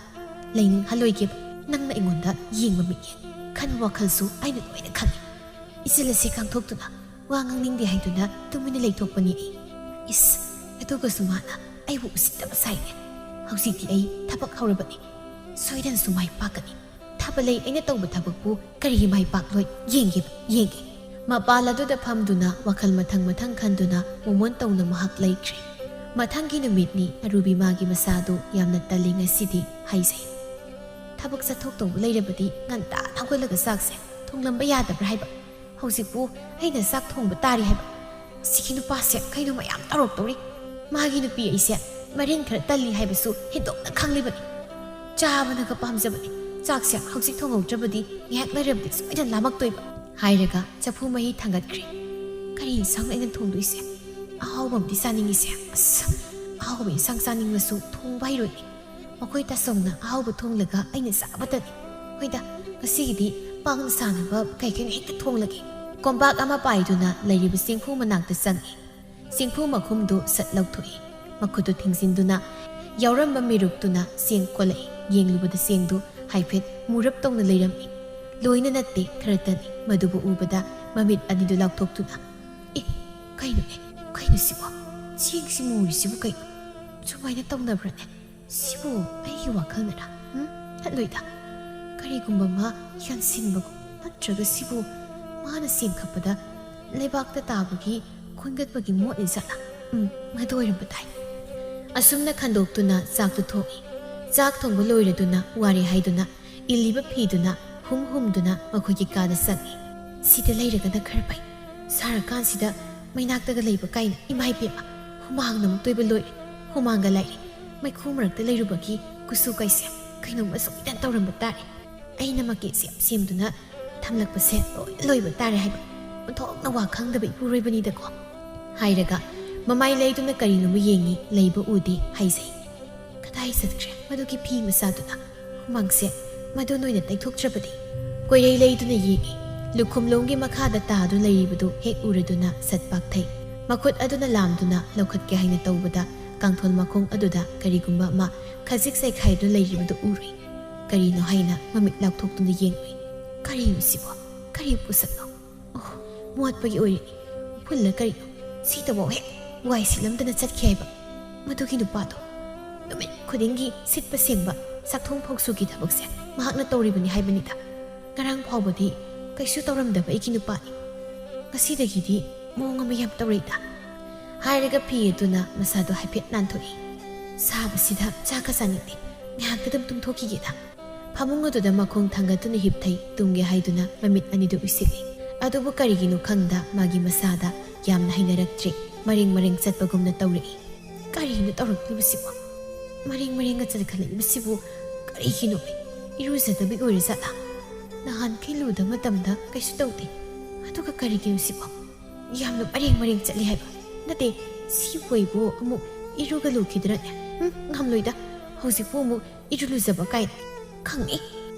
ꯂꯩꯅꯤꯡꯍꯜꯂꯣꯏꯒꯦꯕ꯫ ꯅꯪꯅ ꯑꯩꯉꯣꯟꯗ ꯌꯦꯡꯕ ꯃꯤꯠꯌꯦꯡ, ꯈꯟꯕ ꯋꯥꯈꯜꯁꯨ ꯑꯩꯅ ꯂꯣꯏꯅ ꯈꯪꯏ꯫ ꯏꯆꯤꯜ ꯑꯁꯤ ꯀꯥꯡꯊꯣꯛꯇꯨꯅ ꯋꯥ ꯉꯥꯡꯅꯤꯡꯗꯦ ꯍꯥꯏꯗꯨꯅ ꯇꯨꯃꯤꯟꯅ ꯂꯩꯊꯣꯛꯄꯅꯤ ꯑꯩ꯫ ꯏꯁ, ꯑꯗꯨꯒꯁꯨ ꯃꯥꯅ ꯑꯩꯕꯨ ꯎꯁꯤꯠꯇꯕ ꯁꯥꯏꯅꯦ꯫ ꯍꯧꯖꯤꯛꯇꯤ ꯑꯩ ꯊꯕꯛ ꯍꯧꯔꯕꯅꯤ꯫ ꯁꯣꯏꯗꯅꯁꯨ ꯃꯥꯏ ꯄꯥꯛꯀꯅꯤ꯫ ꯊꯥꯕꯂꯩ, ꯑꯩꯅ ꯇꯧꯕ ꯊꯕꯛꯄꯨ ꯀꯔꯤꯒꯤ ꯃꯥꯏ ꯄꯥꯛꯂꯣꯏ? ꯌꯦꯡꯒꯦꯕ, ꯌꯦꯡꯒꯦ꯫" ꯃꯄꯥꯜ ꯑꯗꯨꯗ ꯐꯝꯗꯨꯅ ꯋꯥꯈꯜ ꯃꯊꯪ ꯃꯊꯪ ꯈꯟꯗꯨꯅ ꯃꯣꯃꯣꯟ ꯇꯧꯅ ꯃꯍꯥꯛ ꯂꯩꯈ꯭ꯔꯦ꯫ ꯃꯊꯪꯒꯤ ꯅꯨꯃꯤꯠꯅꯤ ꯑꯔꯨꯕꯤ ꯃꯥꯒꯤ ꯃꯁꯥꯗꯨ ꯌꯥꯝꯅ ꯇꯜꯂꯤ ꯉꯁꯤꯗꯤ ꯍꯥꯏꯖꯩ꯫ "ꯊꯕꯛ ꯆꯠꯊꯣꯛꯇꯧꯕ ꯂꯩꯔꯕꯗꯤ ꯉꯟꯇꯥꯅ ꯍꯧꯒꯠꯂꯒ ꯆꯥꯛꯁꯦ ꯊꯣꯡꯂꯝꯕ ꯌꯥꯗꯕ꯭ꯔꯥ ꯍꯥꯏꯕ? ꯍꯧꯖꯤꯛꯄꯨ ꯑꯩꯅ ꯆꯥꯛ ꯊꯣꯡꯕ ꯇꯥꯔꯤ ꯍꯥꯏꯕ? ꯁꯤꯒꯤ ꯅꯨꯄꯥꯁꯦ ꯀꯩꯅꯣ ꯃꯌꯥꯝ ꯇꯧꯔꯛꯇꯧꯔꯤ꯫ ꯃꯥꯒꯤ ꯅꯨꯄꯤ ꯑꯩꯁꯦ ꯃꯔꯤꯟ ꯈꯔ ꯇꯜꯂꯤ ꯍꯥꯏꯕꯁꯨ ꯍꯦꯟꯗꯣꯛꯅ ꯈꯪꯂꯤꯕꯅꯤ꯫ ꯆꯥꯕꯅꯒ ꯄꯥꯝꯖꯕꯅꯤ꯫ ꯆꯥꯛꯁꯦ ꯍꯧꯖꯤꯛ ꯊꯣꯡꯍꯧꯗ꯭ꯔꯕꯗꯤ ꯉꯥꯏꯍꯥꯛ ꯂꯩꯔꯕꯗꯤ ꯁꯣꯏꯗꯅ ꯂꯥꯝꯃꯛꯇꯣꯏꯕ꯫ ꯍꯥꯏꯔꯒ ꯆꯐꯨ ꯃꯍꯤ ꯊꯥꯡꯒꯠꯈ꯭ꯔꯦ꯫ ꯀꯔꯤ ꯏꯟꯁꯥꯡ ꯑꯩꯅ ꯊꯣꯡꯗꯣꯏꯁꯦ? ꯑꯍꯥꯎꯕ ꯑꯃꯗꯤ ꯆꯥꯅꯤꯡꯉꯤꯁꯦ꯫ ꯑꯁ, ꯑꯍꯥꯎꯕ ꯏꯟꯁꯥꯡ ꯆꯥꯅꯤꯡꯂꯁꯨ ꯊꯣꯡꯕ ꯍꯩꯔꯣꯏꯅꯦ꯫ ꯃꯈꯣꯏ ꯇꯥꯆꯧꯅ ꯑꯍꯥꯎꯕ ꯊꯣꯡꯂꯒ ꯑꯩꯅ ꯆꯥꯕꯇꯅꯤ꯫ ꯍꯣꯏꯗ, ꯉꯁꯤꯒꯤꯗꯤ ꯄꯥꯛꯅ ꯁꯥꯟꯅꯕ ꯀꯩ ꯀꯩꯅꯣ ꯍꯦꯛꯇ ꯊꯣꯡꯂꯒꯦ꯫ ꯀꯣꯝꯄꯥꯛ ꯑꯃ ꯄꯥꯏꯗꯨꯅ ꯂꯩꯔꯤꯕ ꯆꯦꯡꯐꯨ ꯃꯅꯥꯛꯇ ꯆꯪꯏ꯫ ꯆꯦꯡꯐꯨ ꯃꯈꯨꯝꯗꯨ ꯁꯠ ꯂꯧꯊꯣꯛꯏ꯫ ꯃꯈꯨꯠꯇꯨ ꯊꯤꯡꯖꯤꯟꯗꯨꯅ ꯌꯥꯎꯔꯝꯕ ꯃꯤꯔꯨꯛꯇꯨꯅ ꯆꯦꯡ ꯀꯣꯜꯂꯛꯏ꯫ ꯌꯦꯡꯂꯨꯕꯗ ꯆꯦꯡꯗꯨ ꯍꯥꯏꯐꯦꯠ ꯃꯨꯔꯞ ꯇꯧꯅ ꯂꯩꯔꯝꯃꯤ꯫ ꯂꯣꯏꯅ ꯅꯠꯇꯦ, ꯈꯔꯇꯅꯤ꯫ ꯃꯗꯨꯕꯨ ꯎꯕꯗ ꯃꯃꯤꯠ ꯑꯅꯤꯗꯨ ꯂꯥꯎꯊꯣꯛꯇꯨꯅ, "ꯑꯦ, ꯀꯩꯅꯣꯅꯦ? ꯀꯩꯅꯣ ꯁꯤꯕꯣ? ꯆꯦꯡꯁꯤ ꯃꯨꯔꯤꯁꯤꯕꯨ ꯀꯩꯅꯣ? ꯁꯨꯃꯥꯏꯅ ꯇꯧꯅꯕ꯭ꯔꯅꯦ? ꯁꯤꯕꯨ ꯑꯩꯒꯤ ꯋꯥꯈꯜꯅꯔ? ꯎꯝ? ꯅꯠꯂꯣꯏꯗ꯫ ꯀꯔꯤꯒꯨꯝꯕ ꯑꯃ ꯌꯥꯟꯁꯤꯟꯕꯒꯨꯝ, ꯅꯠꯇ꯭ꯔꯒ ꯁꯤꯕꯨ ꯃꯥꯅ ꯆꯦꯡ ꯈꯞꯄꯗ ꯂꯩꯕꯥꯛꯇ ꯇꯥꯕꯒꯤ ꯈꯣꯟꯒꯠꯄꯒꯤ ꯃꯣꯠꯅꯤ ꯖꯥꯠꯂꯥ? ꯎꯝ, ꯃꯗꯨ ꯑꯣꯏꯔꯝꯕ ꯇꯥꯏ꯫" ꯑꯁꯨꯝꯅ ꯈꯟꯗꯣꯛꯇꯨꯅ ꯆꯥꯛꯇꯨ ꯊꯣꯡꯏ꯫ ꯆꯥꯛ ꯊꯣꯡꯕ ꯂꯣꯏꯔꯗꯨꯅ ꯋꯥꯔꯦ ꯍꯥꯏꯗꯨꯅ ꯏꯜꯂꯤꯕ ꯐꯤꯗꯨꯅ ꯍꯨꯝ ꯍꯨꯝꯗꯨꯅ ꯃꯈꯣꯏꯒꯤ ꯀꯥꯗ ꯆꯪꯏ꯫ "ꯁꯤꯗ ꯂꯩꯔꯒꯅ ꯈꯔ ꯐꯩ꯫ ꯁꯥꯔꯀꯥꯟꯁꯤꯗ ꯃꯩꯅꯥꯛꯇꯒ ꯂꯩꯕ ꯀꯥꯏꯅ, ꯏꯃꯥ ꯏꯕꯦꯝꯃ, ꯍꯨꯃꯥꯡꯅ ꯑꯃꯨꯛꯇꯣꯏꯕ ꯂꯣꯏꯔꯦ꯫ ꯍꯨꯃꯥꯡꯒ ꯂꯥꯏꯔꯤ꯫ ꯃꯩꯈꯨ ꯃꯔꯛꯇ ꯂꯩꯔꯨꯕꯒꯤ ꯀꯨꯆꯨ ꯀꯩꯁꯦ ꯀꯩꯅꯣꯝꯃ ꯁꯣꯏꯗꯅ ꯇꯧꯔꯝꯕ ꯇꯥꯔꯦ꯫ ꯑꯩꯅ ꯃꯀꯦ ꯁꯦꯝ ꯁꯦꯝꯗꯨꯅ ꯊꯝꯂꯛꯄꯁꯦ ꯂꯣꯏ ꯂꯣꯏꯕ ꯇꯥꯔꯦ ꯍꯥꯏꯕ꯫ ꯑꯣꯟꯊꯣꯛꯅ ꯋꯥ ꯈꯪꯗꯕ ꯏꯄꯨꯔꯣꯏꯕꯅꯤꯗꯀꯣ꯫" ꯍꯥꯏꯔꯒ ꯃꯃꯥꯏ ꯂꯩꯗꯨꯅ ꯀꯔꯤꯅꯣꯝꯃ ꯌꯦꯡꯏ꯫ ꯂꯩꯕ ꯎꯗꯦ꯫ ꯍꯥꯏꯖꯩ꯫ "ꯀꯗꯥꯏ ꯆꯠꯈ꯭ꯔꯦ ꯃꯗꯨꯒꯤ ꯐꯤ ꯃꯆꯥꯗꯨꯅ? ꯍꯨꯃꯥꯡꯁꯦ ꯃꯗꯨ ꯅꯣꯏꯅ ꯇꯩꯊꯣꯛꯇ꯭ꯔꯕꯗꯤ?" ꯀꯣꯏꯔꯩ ꯂꯩꯗꯨꯅ ꯌꯦꯡꯏ꯫ ꯂꯨꯈꯨꯝꯂꯣꯡꯒꯤ ꯃꯈꯥꯗ ꯇꯥꯗꯨꯅ ꯂꯩꯔꯤꯕꯗꯨ ꯍꯦꯛ ꯎꯔꯗꯨꯅ ꯁꯠ ꯄꯥꯛꯊꯩ꯫ ꯃꯈꯨꯠ ꯑꯗꯨꯅ ꯂꯥꯝꯗꯨꯅ ꯂꯧꯈꯠꯀꯦ ꯍꯥꯏꯅ ꯇꯧꯕꯗ ꯀꯥꯡꯊꯣꯜ ꯃꯈꯣꯡ ꯑꯗꯨꯗ ꯀꯔꯤꯒꯨꯝꯕ ꯑꯃ ꯈꯖꯤꯛ ꯆꯥꯏꯈꯥꯏꯗꯨꯅ ꯂꯩꯔꯤꯕꯗꯨ ꯎꯔꯨꯏ꯫ ꯀꯔꯤꯅꯣ ꯍꯥꯏꯅ ꯃꯃꯤꯠ ꯂꯥꯎꯊꯣꯛꯇꯨꯅ ꯌꯦꯡꯂꯨꯏ꯫ "ꯀꯔꯤꯅꯣ ꯁꯤꯕꯣ? ꯀꯔꯤ ꯄꯣꯠꯁꯛꯅꯣ? ꯑꯣ, ꯃꯣꯠꯄꯒꯤ ꯑꯣꯏꯔꯤꯅꯤ꯫ ꯐꯨꯜꯂ ꯀꯔꯤꯅꯣ? ꯁꯤꯇꯐꯥꯎ ꯍꯦꯛ ꯋꯥꯏ ꯁꯤꯠꯂꯝꯗꯅ ꯆꯠꯈꯤ ꯍꯥꯏꯕ꯫ ꯃꯗꯨꯒꯤ ꯅꯨꯄꯥꯗꯣ ꯅꯨꯃꯤꯠ ꯈꯨꯗꯤꯡꯒꯤ ꯁꯤꯠꯄ ꯁꯦꯡꯕ ꯆꯥꯛꯊꯣꯡ ꯐꯥꯎꯁꯨꯒꯤ ꯊꯕꯛꯁꯦ ꯃꯍꯥꯛꯅ ꯇꯧꯔꯤꯕꯅꯤ ꯍꯥꯏꯕꯅꯤꯗ꯫ ꯉꯔꯥꯡ ꯐꯥꯎꯕꯗꯤ ꯀꯩꯁꯨ ꯇꯧꯔꯝꯗꯕ ꯑꯩꯒꯤ ꯅꯨꯄꯥꯅꯤ꯫ ꯉꯁꯤꯗꯒꯤꯗꯤ ꯃꯑꯣꯡ ꯑꯃ ꯌꯥꯝ ꯇꯧꯔꯛꯏꯗ꯫" ꯍꯥꯏꯔꯒ ꯐꯤ ꯑꯗꯨꯅ ꯃꯁꯥꯗꯣ ꯍꯥꯏꯐꯦꯠ ꯅꯥꯟꯊꯣꯛꯏ꯫ "ꯁꯥꯕꯁꯤꯗ ꯆꯥꯛꯀ ꯆꯥꯅꯤꯡꯗꯦ꯫ ꯉꯥꯏꯍꯥꯛꯇ ꯑꯗꯨꯝ ꯇꯨꯝꯊꯣꯛꯈꯤꯒꯦꯗ꯫" ꯐꯃꯨꯡ ꯑꯗꯨꯗ ꯃꯈꯣꯡ ꯊꯥꯡꯒꯠꯇꯨꯅ ꯍꯤꯞꯊꯩ꯫ ꯇꯨꯝꯒꯦ ꯍꯥꯏꯗꯨꯅ ꯃꯃꯤꯠ ꯑꯅꯤꯗꯨ ꯎꯏꯁꯤꯜꯂꯤ꯫ ꯑꯗꯨꯕꯨ ꯀꯔꯤꯒꯤꯅꯣ ꯈꯪꯗ ꯃꯥꯒꯤ ꯃꯁꯥꯗ ꯌꯥꯝꯅ ꯍꯩꯅꯔꯛꯇ꯭ꯔꯦ꯫ ꯃꯔꯦꯡ ꯃꯔꯦꯡ ꯆꯠꯄꯒꯨꯝꯅ ꯇꯧꯔꯛꯏ꯫ "ꯀꯔꯤꯅꯣ ꯇꯧꯔꯛꯂꯤꯕꯁꯤꯕꯣ? ꯃꯔꯦꯡ ꯃꯔꯦꯡꯒ ꯆꯠꯈꯠꯂꯛꯂꯤꯕꯁꯤꯕꯨ ꯀꯔꯤꯒꯤꯅꯣ? ꯏꯔꯨꯖꯗꯕꯒꯤ ꯑꯣꯏꯔꯖꯥꯠꯂꯥ? ꯅꯍꯥꯟꯈꯩ ꯂꯨꯗꯕ ꯃꯇꯝꯗ ꯀꯩꯁꯨ ꯇꯧꯗꯦ꯫ ꯑꯗꯨꯒ ꯀꯔꯤꯒꯤꯅꯣ ꯁꯤꯕꯣ? ꯌꯥꯝꯅ ꯃꯔꯦꯡ ꯃꯔꯦꯡ ꯆꯠꯂꯤ ꯍꯥꯏꯕ꯫ ꯅꯠꯇꯦ, ꯁꯤꯕꯨ ꯑꯩꯕꯨ ꯑꯃꯨꯛ ꯏꯔꯨꯒ ꯂꯨꯈꯤꯗ꯭ꯔꯅꯦ? ꯎꯝ, ꯉꯝꯂꯣꯏꯗ꯫ ꯍꯧꯖꯤꯛꯄꯨ ꯑꯃꯨꯛ ꯏꯔꯨ ꯂꯨꯖꯕ ꯀꯥꯏꯅ꯫ ꯈꯪꯉꯤ꯫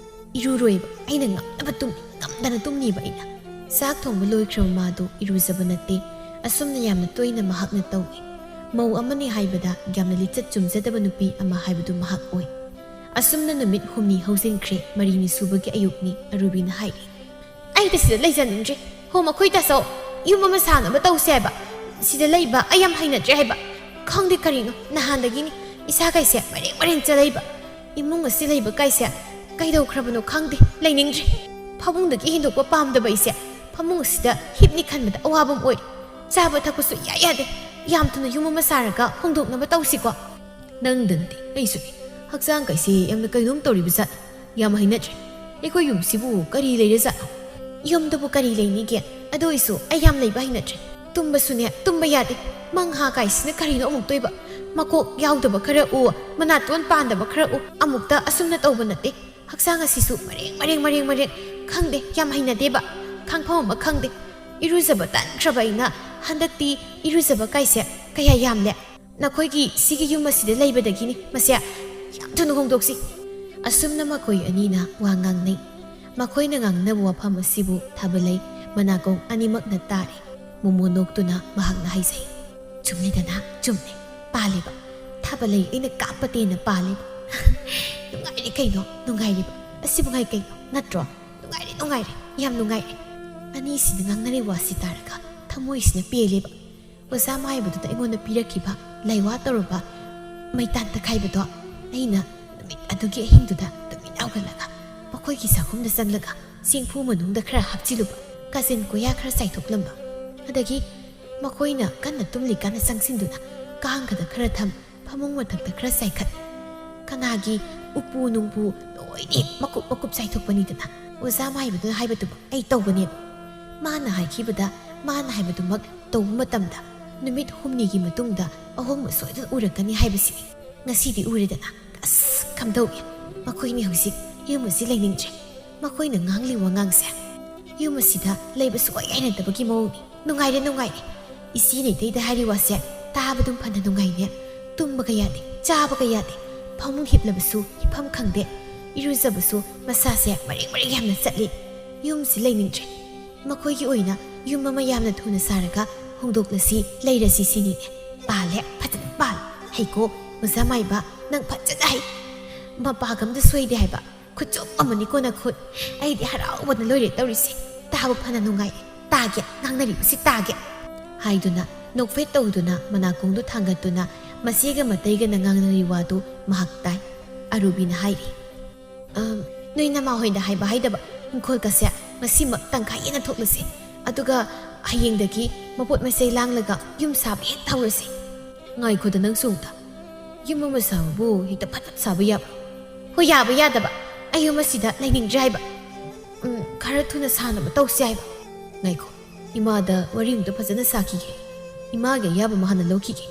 ꯏꯔꯨꯔꯣꯏꯕ꯫ ꯑꯩꯅ ꯉꯝꯅꯕ ꯇꯨꯝꯅꯤ, ꯉꯝꯗꯅ ꯇꯨꯝꯅꯤꯕ ꯑꯩꯅ꯫ ꯆꯥꯛ ꯊꯣꯡꯕ ꯂꯣꯏꯈ꯭ꯔꯕ ꯃꯥꯗꯨ ꯏꯔꯨꯖꯕ ꯅꯠꯇꯦ꯫ ꯑꯁꯨꯝꯅ ꯌꯥꯝꯅ ꯇꯣꯏꯅ ꯃꯍꯥꯛꯅ ꯇꯧꯏ꯫ ꯃꯧ ꯑꯃꯅꯤ ꯍꯥꯏꯕꯗ ꯌꯥꯝꯅ ꯂꯤꯆꯠ ꯆꯨꯝꯖꯗꯕ ꯅꯨꯄꯤ ꯑꯃ ꯍꯥꯏꯕꯗꯨ ꯃꯍꯥꯛ ꯑꯣꯏ꯫ ꯑꯁꯨꯝꯅ ꯅꯨꯃꯤꯠ ꯍꯨꯝꯅꯤ ꯍꯧꯖꯤꯟꯈ꯭ꯔꯦ꯫ ꯃꯔꯤꯅꯤ ꯁꯨꯕꯒꯤ ꯑꯌꯨꯛꯅꯤ꯫ ꯑꯔꯨꯕꯤꯅ ꯍꯥꯏꯔꯤ, "ꯑꯩꯗꯤ ꯁꯤꯗ ꯂꯩꯖꯅꯤꯡꯗ꯭ꯔꯦ꯫ ꯍꯣ, ꯃꯈꯣꯏ ꯇꯥꯆꯧ, ꯌꯨꯝ ꯑꯃ ꯁꯥꯅꯕ ꯇꯧꯁꯦ ꯍꯥꯏꯕ꯫ ꯁꯤꯗ ꯂꯩꯕ ꯑꯩ ꯌꯥꯝ ꯍꯩꯅꯗ꯭ꯔꯦ ꯍꯥꯏꯕ꯫ ꯈꯪꯗꯦ ꯀꯔꯤꯅꯣ, ꯅꯍꯥꯟꯗꯒꯤꯅꯤ ꯏꯁꯥ ꯀꯩꯁꯦ ꯃꯔꯦꯡ ꯃꯔꯦꯡ ꯆꯠꯂꯛꯏꯕ꯫ ꯏꯃꯨꯡ ꯑꯁꯤ ꯂꯩꯕ ꯀꯥꯏꯁꯦ ꯀꯩꯗꯧꯈ꯭ꯔꯕꯅꯣ ꯈꯪꯗꯦ, ꯂꯩꯅꯤꯡꯗ꯭ꯔꯦ꯫ ꯐꯃꯨꯡꯗꯒꯤ ꯍꯦꯟꯗꯣꯛꯄ ꯄꯥꯝꯗꯕ ꯑꯩꯁꯦ ꯐꯃꯨꯡ ꯑꯁꯤꯗ ꯍꯤꯞꯅꯤ ꯈꯟꯕꯗ ꯑꯋꯥꯕ ꯑꯃ ꯑꯣꯏ꯫ ꯆꯥꯕ ꯊꯛꯄꯁꯨ ꯏꯌꯥ ꯌꯥꯗꯦ꯫ ꯌꯥꯝ ꯊꯨꯅ ꯌꯨꯝ ꯑꯃ ꯁꯥꯔꯒ ꯍꯣꯡꯗꯣꯛꯅꯕ ꯇꯧꯁꯤꯀꯣ꯫" "ꯅꯪꯗ ꯅꯠꯇꯦ, ꯑꯩꯁꯨꯅꯤ꯫ ꯍꯛꯆꯥꯡ ꯀꯩꯁꯦ ꯌꯥꯝꯅ ꯀꯩꯅꯣꯝ ꯇꯧꯔꯤꯕ ꯖꯥꯠꯅꯤ꯫ ꯌꯥꯝ ꯍꯩꯅꯗ꯭ꯔꯦ꯫ ꯑꯩꯈꯣꯏ ꯌꯨꯝꯁꯤꯕꯨ ꯀꯔꯤ ꯂꯩꯔꯖꯥꯠꯅꯣ? ꯌꯨꯝꯗꯕꯨ ꯀꯔꯤ ꯂꯩꯅꯤꯒꯦ? ꯑꯗꯨ ꯑꯣꯏꯁꯨ ꯑꯩ ꯌꯥꯝ ꯂꯩꯕ ꯍꯩꯅꯗ꯭ꯔꯦ꯫ ꯇꯨꯝꯕꯁꯨꯅꯦ, ꯇꯨꯝꯕ ꯌꯥꯗꯦ꯫ ꯃꯪꯍꯥ ꯀꯥꯏꯁꯤꯅ ꯀꯔꯤꯅꯣ ꯑꯃꯨꯛꯇꯣꯏꯕ? ꯃꯀꯣꯛ ꯌꯥꯎꯗꯕ ꯈꯔ ꯎ, ꯃꯅꯥꯇꯣꯟ ꯄꯥꯟꯗꯕ ꯈꯔ ꯎ, ꯑꯃꯨꯛꯇ ꯑꯁꯨꯝꯅ ꯇꯧꯕ ꯅꯠꯇꯦ꯫ ꯍꯛꯆꯥꯡ ꯑꯁꯤꯁꯨ ꯃꯔꯦꯡ, ꯃꯔꯦꯡ, ꯃꯔꯦꯡ, ꯃꯔꯦꯡ꯫ ꯈꯪꯗꯦ, ꯌꯥꯝ ꯍꯩꯅꯗꯦꯕ꯫ ꯈꯪꯐꯝ ꯑꯃ ꯈꯪꯗꯦ꯫ ꯏꯔꯨꯖꯕ ꯇꯟꯈ꯭ꯔꯕ ꯑꯩꯅ ꯍꯟꯗꯛꯇꯤ ꯏꯔꯨꯖꯕ ꯀꯥꯏꯁꯦ ꯀꯌꯥ ꯌꯥꯝꯂꯦ꯫ ꯅꯈꯣꯏꯒꯤ ꯁꯤꯒꯤ ꯌꯨꯝ ꯑꯁꯤꯗ ꯂꯩꯕꯗꯒꯤꯅꯤ꯫ ꯃꯁꯦ ꯌꯥꯝ ꯊꯨꯅ ꯍꯣꯡꯗꯣꯛꯁꯤ꯫" ꯑꯁꯨꯝꯅ ꯃꯈꯣꯏ ꯑꯅꯤꯅ ꯋꯥ ꯉꯥꯡꯅꯩ꯫ ꯃꯈꯣꯏꯅ ꯉꯥꯡꯅꯕ ꯋꯥꯐꯝ ꯑꯁꯤꯕꯨ ꯊꯥꯕꯂꯩ ꯃꯅꯥꯀꯣꯡ ꯑꯅꯤꯃꯛꯅ ꯇꯥꯔꯦ꯫ ꯃꯣꯃꯣ ꯅꯣꯛꯇꯨꯅ ꯃꯍꯥꯛꯅ ꯍꯥꯏꯖꯩ, "ꯆꯨꯝꯂꯤꯗꯅ, ꯆꯨꯝꯂꯦ꯫ ꯄꯥꯜꯂꯤꯕ꯫ ꯊꯥꯕꯂꯩ ꯑꯩꯅ ꯀꯥꯞꯄꯇꯦꯅ ꯄꯥꯜꯂꯤꯕ꯫" "ꯅꯨꯡꯉꯥꯏꯔꯦ ꯀꯩꯅꯣ, ꯅꯨꯡꯉꯥꯏꯔꯤꯕ꯫ ꯑꯁꯤꯕꯨ ꯉꯥꯏ ꯀꯩꯅꯣ, ꯅꯠꯇ꯭ꯔꯣ? ꯅꯨꯡꯉꯥꯏꯔꯦ, ꯅꯨꯡꯉꯥꯏꯔꯦ, ꯌꯥꯝ ꯅꯨꯡꯉꯥꯏꯔꯦ꯫" ꯑꯅꯤꯁꯤꯅ ꯉꯥꯡꯅꯔꯤꯕ ꯋꯥꯁꯤ ꯇꯥꯔꯒ ꯊꯃꯣꯏꯁꯤꯅ ꯄꯦꯜꯂꯦꯕ꯫ ꯑꯣꯖꯥ ꯃꯥꯏꯕꯗꯨꯅ ꯑꯩꯉꯣꯟꯗ ꯄꯤꯔꯛꯈꯤꯕ ꯂꯥꯏꯋꯥ ꯇꯧꯔꯕ ꯃꯩꯇꯥꯟ ꯇꯛꯈꯥꯏꯕꯗꯣ ꯑꯩꯅ ꯅꯨꯃꯤꯠ ꯑꯗꯨꯒꯤ ꯑꯍꯤꯡꯗꯨꯗ ꯇꯨꯃꯤꯟ ꯍꯧꯒꯠꯂꯒ ꯃꯈꯣꯏꯒꯤ ꯆꯥꯛꯈꯨꯝꯗ ꯆꯪꯂꯒ ꯆꯦꯡꯐꯨ ꯃꯅꯨꯡꯗ ꯈꯔ ꯍꯥꯞꯆꯤꯜꯂꯨꯕ, ꯀꯥꯆꯤꯟ ꯀꯣꯌꯥ ꯈꯔ ꯆꯥꯏꯊꯣꯛꯂꯝꯕ, ꯑꯗꯒꯤ ꯃꯈꯣꯏꯅ ꯀꯟꯅ ꯇꯨꯝꯂꯤꯀꯥꯟꯗ ꯆꯪꯁꯤꯟꯗꯨꯅ ꯀꯥꯡꯒꯗ ꯈꯔ ꯊꯝ, ꯐꯃꯨꯡ ꯃꯊꯛꯇ ꯈꯔ ꯆꯥꯏꯈꯠ, ꯀꯅꯥꯒꯤ ꯎꯄꯨ ꯅꯨꯡꯄꯨ ꯂꯣꯏꯅ ꯃꯀꯨꯞ ꯃꯀꯨꯞ ꯆꯥꯏꯊꯣꯛꯄꯅꯤꯗꯅ꯫ ꯑꯣꯖꯥ ꯃꯥꯏꯕꯗꯨꯅ ꯍꯥꯏꯕꯗꯨꯃꯛ ꯑꯩ ꯇꯧꯕꯅꯦꯕ꯫ ꯃꯥꯅ ꯍꯥꯏꯈꯤꯕꯗ ꯃꯥꯅ ꯍꯥꯏꯕꯗꯨꯃꯛ ꯇꯧꯕ ꯃꯇꯝꯗ ꯅꯨꯃꯤꯠ ꯍꯨꯝꯅꯤꯒꯤ ꯃꯇꯨꯡꯗ ꯑꯍꯣꯡꯕ ꯁꯣꯏꯗꯅ ꯎꯔꯛꯀꯅꯤ ꯍꯥꯏꯕꯁꯤꯅꯤ꯫ ꯉꯁꯤꯗꯤ ꯎꯔꯦꯗꯅ꯫ ꯑꯁ, ꯀꯝꯗꯧꯏ? ꯃꯈꯣꯏꯅꯤ ꯍꯧꯖꯤꯛ ꯌꯨꯝ ꯑꯁꯤ ꯂꯩꯅꯤꯡꯗ꯭ꯔꯦ꯫ ꯃꯈꯣꯏꯅ ꯉꯥꯡꯂꯤ ꯋꯥꯉꯥꯡꯁꯦ ꯌꯨꯝ ꯑꯁꯤꯗ ꯂꯩꯕ ꯁꯨꯛꯌꯥ ꯌꯥꯅꯗꯕꯒꯤ ꯃꯑꯣꯡꯅꯤ꯫ "ꯅꯨꯡꯉꯥꯏꯔꯦ, ꯅꯨꯡꯉꯥꯏꯔꯦ꯫ ꯏꯆꯦ ꯅꯩꯇꯩꯗ ꯍꯥꯏꯔꯤ ꯋꯥꯁꯦ ꯇꯥꯕꯗꯨꯝ ꯐꯅ ꯅꯨꯡꯉꯥꯏꯅꯦ꯫ ꯇꯨꯝꯕꯒ ꯌꯥꯗꯦ, ꯆꯥꯕꯒ ꯌꯥꯗꯦ꯫ ꯐꯃꯨꯡ ꯍꯤꯞꯂꯕꯁꯨ ꯍꯤꯞꯐꯝ ꯈꯪꯗꯦ꯫ ꯏꯔꯨꯖꯕꯁꯨ ꯃꯁꯥꯁꯦ ꯃꯔꯦꯡ ꯃꯔꯦꯡ ꯌꯥꯝꯅ ꯆꯠꯂꯤ꯫ ꯌꯨꯝꯁꯤ ꯂꯩꯅꯤꯡꯗ꯭ꯔꯦ꯫ ꯃꯈꯣꯏꯒꯤ ꯑꯣꯏꯅ ꯌꯨꯝ ꯑꯃ ꯌꯥꯝꯅ ꯊꯨꯅ ꯁꯥꯔꯒ ꯍꯣꯡꯗꯣꯛꯂꯁꯤ, ꯂꯩꯔꯁꯤ ꯁꯤꯅꯤꯅꯦ꯫ ꯄꯥꯜꯂꯦ, ꯐꯖꯅ ꯄꯥꯜꯂꯦ꯫ ꯍꯩꯀꯣ, ꯑꯣꯖꯥ ꯃꯥꯏꯕ, ꯅꯪ ꯐꯖꯅ ꯍꯩ꯫ ꯃꯄꯥꯒ ꯑꯝꯇ ꯁꯣꯏꯗꯦ ꯍꯥꯏꯕ꯫ ꯈꯨꯠꯆꯨꯞ ꯑꯃꯅꯤꯀꯣ ꯅꯈꯨꯠ꯫ ꯑꯩꯗꯤ ꯍꯔꯥꯎꯕꯅ ꯂꯣꯏꯔꯦ ꯇꯧꯔꯤꯁꯦ꯫ ꯇꯥꯕ ꯐꯅ ꯅꯨꯡꯉꯥꯏ꯫ ꯇꯥꯒꯦ, ꯉꯥꯡꯅꯔꯤꯕꯁꯤ ꯇꯥꯒꯦ," ꯍꯥꯏꯗꯨꯅ ꯅꯣꯛꯐꯦꯠ ꯇꯧꯗꯨꯅ ꯃꯅꯥꯀꯣꯡꯗꯨ ꯊꯥꯡꯒꯠꯇꯨꯅ ꯃꯆꯦꯒ ꯃꯇꯩꯒꯅ ꯉꯥꯡꯅꯔꯤ ꯋꯥꯗꯨ ꯃꯍꯥꯛ ꯇꯥꯏ꯫ ꯑꯔꯨꯕꯤꯅ ꯍꯥꯏꯔꯤ, "ꯑꯝ, ꯅꯣꯏ ꯅꯃꯥꯍꯣꯏꯗ ꯍꯥꯏꯕ ꯍꯥꯏꯗꯕ ꯏꯪꯈꯣꯜꯒꯁꯦ ꯉꯁꯤꯃꯛ ꯇꯪꯈꯥꯏ ꯌꯦꯟꯅ ꯊꯣꯛꯂꯁꯦ꯫ ꯑꯗꯨꯒ ꯍꯌꯦꯡꯗꯒꯤ ꯃꯄꯣꯠ ꯃꯆꯩ ꯂꯥꯡꯂꯒ ꯌꯨꯝ ꯁꯥꯕ ꯍꯦꯛ ꯍꯧꯔꯁꯦ꯫" "ꯉꯥꯏꯈꯣꯗ ꯅꯪꯁꯨ ꯑꯝꯇ꯫ ꯌꯨꯝ ꯑꯃ ꯁꯥꯕꯕꯨ ꯍꯦꯛꯇ ꯐꯠ ꯐꯠ ꯁꯥꯕ ꯌꯥꯕ꯭ꯔꯣ?" "ꯍꯣꯏ, ꯌꯥꯕ ꯌꯥꯗꯕ꯫ ꯑꯩ ꯌꯨꯝ ꯑꯁꯤꯗ ꯂꯩꯅꯤꯡꯗ꯭ꯔꯦ ꯍꯥꯏꯕ꯫ ꯎꯝ, ꯈꯔ ꯊꯨꯅ ꯁꯥꯅꯕ ꯇꯧꯁꯦ ꯍꯥꯏꯕ꯫" "ꯉꯥꯏꯈꯣ, ꯏꯃꯥꯗ ꯋꯥꯔꯤ ꯑꯝꯇ ꯐꯖꯅ ꯁꯥꯈꯤꯒꯦ꯫ ꯏꯃꯥꯒꯤ ꯑꯌꯥꯕ ꯑꯃ ꯍꯥꯟꯅ ꯂꯧꯈꯤꯒꯦ꯫"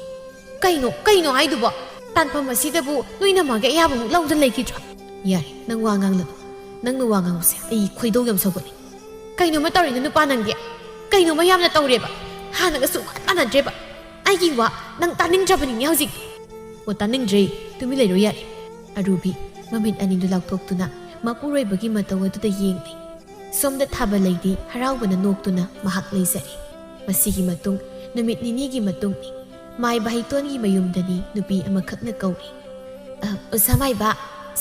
"ꯀꯩꯅꯣ, ꯀꯩꯅꯣ ꯍꯥꯏꯗꯨꯕꯣ? ꯇꯥꯟꯐꯝ ꯑꯁꯤꯗꯕꯨ ꯅꯣꯏ ꯅꯃꯥꯒꯤ ꯑꯌꯥꯕꯃꯨꯛ ꯂꯧꯗ ꯂꯩꯈꯤꯗ꯭ꯔꯣ?" "ꯌꯥꯔꯦ, ꯅꯪ ꯋꯥ ꯉꯥꯡꯂꯅꯨ꯫ ꯅꯪꯅ ꯋꯥ ꯉꯥꯡꯕꯁꯦ ꯑꯩ ꯈꯣꯏꯗꯧ ꯌꯥꯝ ꯁꯧꯒꯠꯂꯤ꯫ ꯀꯩꯅꯣꯃ ꯇꯧꯔꯤꯅ ꯅꯨꯄꯥ ꯅꯪꯗꯤ꯫ ꯀꯩꯅꯣꯃ ꯌꯥꯝꯅ ꯇꯧꯔꯦꯕ꯫ ꯍꯥꯟꯅꯒ ꯁꯨꯡꯃꯥꯟ ꯃꯥꯟꯅꯗ꯭ꯔꯦꯕ꯫ ꯑꯩꯒꯤ ꯋꯥ ꯅꯪ ꯇꯥꯅꯤꯡꯗ꯭ꯔꯕꯅꯤꯅꯦ ꯍꯧꯖꯤꯛ꯫" "ꯑꯣ, ꯇꯥꯅꯤꯡꯗ꯭ꯔꯦ꯫ ꯇꯨꯃꯤꯟ ꯂꯩꯔꯣ ꯌꯥꯔꯦ꯫" ꯑꯔꯨꯕꯤ ꯃꯃꯤꯠ ꯑꯅꯤꯗꯨ ꯂꯥꯎꯊꯣꯛꯇꯨꯅ ꯃꯄꯨꯔꯣꯏꯕꯒꯤ ꯃꯇꯧ ꯑꯗꯨꯗ ꯌꯦꯡꯂꯤ꯫ ꯁꯣꯝꯗ ꯊꯥꯕ ꯂꯩꯗꯤ ꯍꯔꯥꯎꯕꯅ ꯅꯣꯛꯇꯨꯅ ꯃꯍꯥꯛ ꯂꯩꯖꯔꯤ꯫ ꯃꯁꯤꯒꯤ ꯃꯇꯨꯡ ꯅꯨꯃꯤꯠ ꯅꯤꯅꯤꯒꯤ ꯃꯇꯨꯡꯅꯤ꯫ ꯃꯥꯏꯕ ꯍꯩꯇꯣꯟꯒꯤ ꯃꯌꯨꯝꯗꯅꯤ ꯅꯨꯄꯤ ꯑꯃꯈꯛꯅ ꯀꯧꯔꯤ꯫ "ꯑ, ꯑꯣꯖꯥ ꯃꯥꯏꯕ,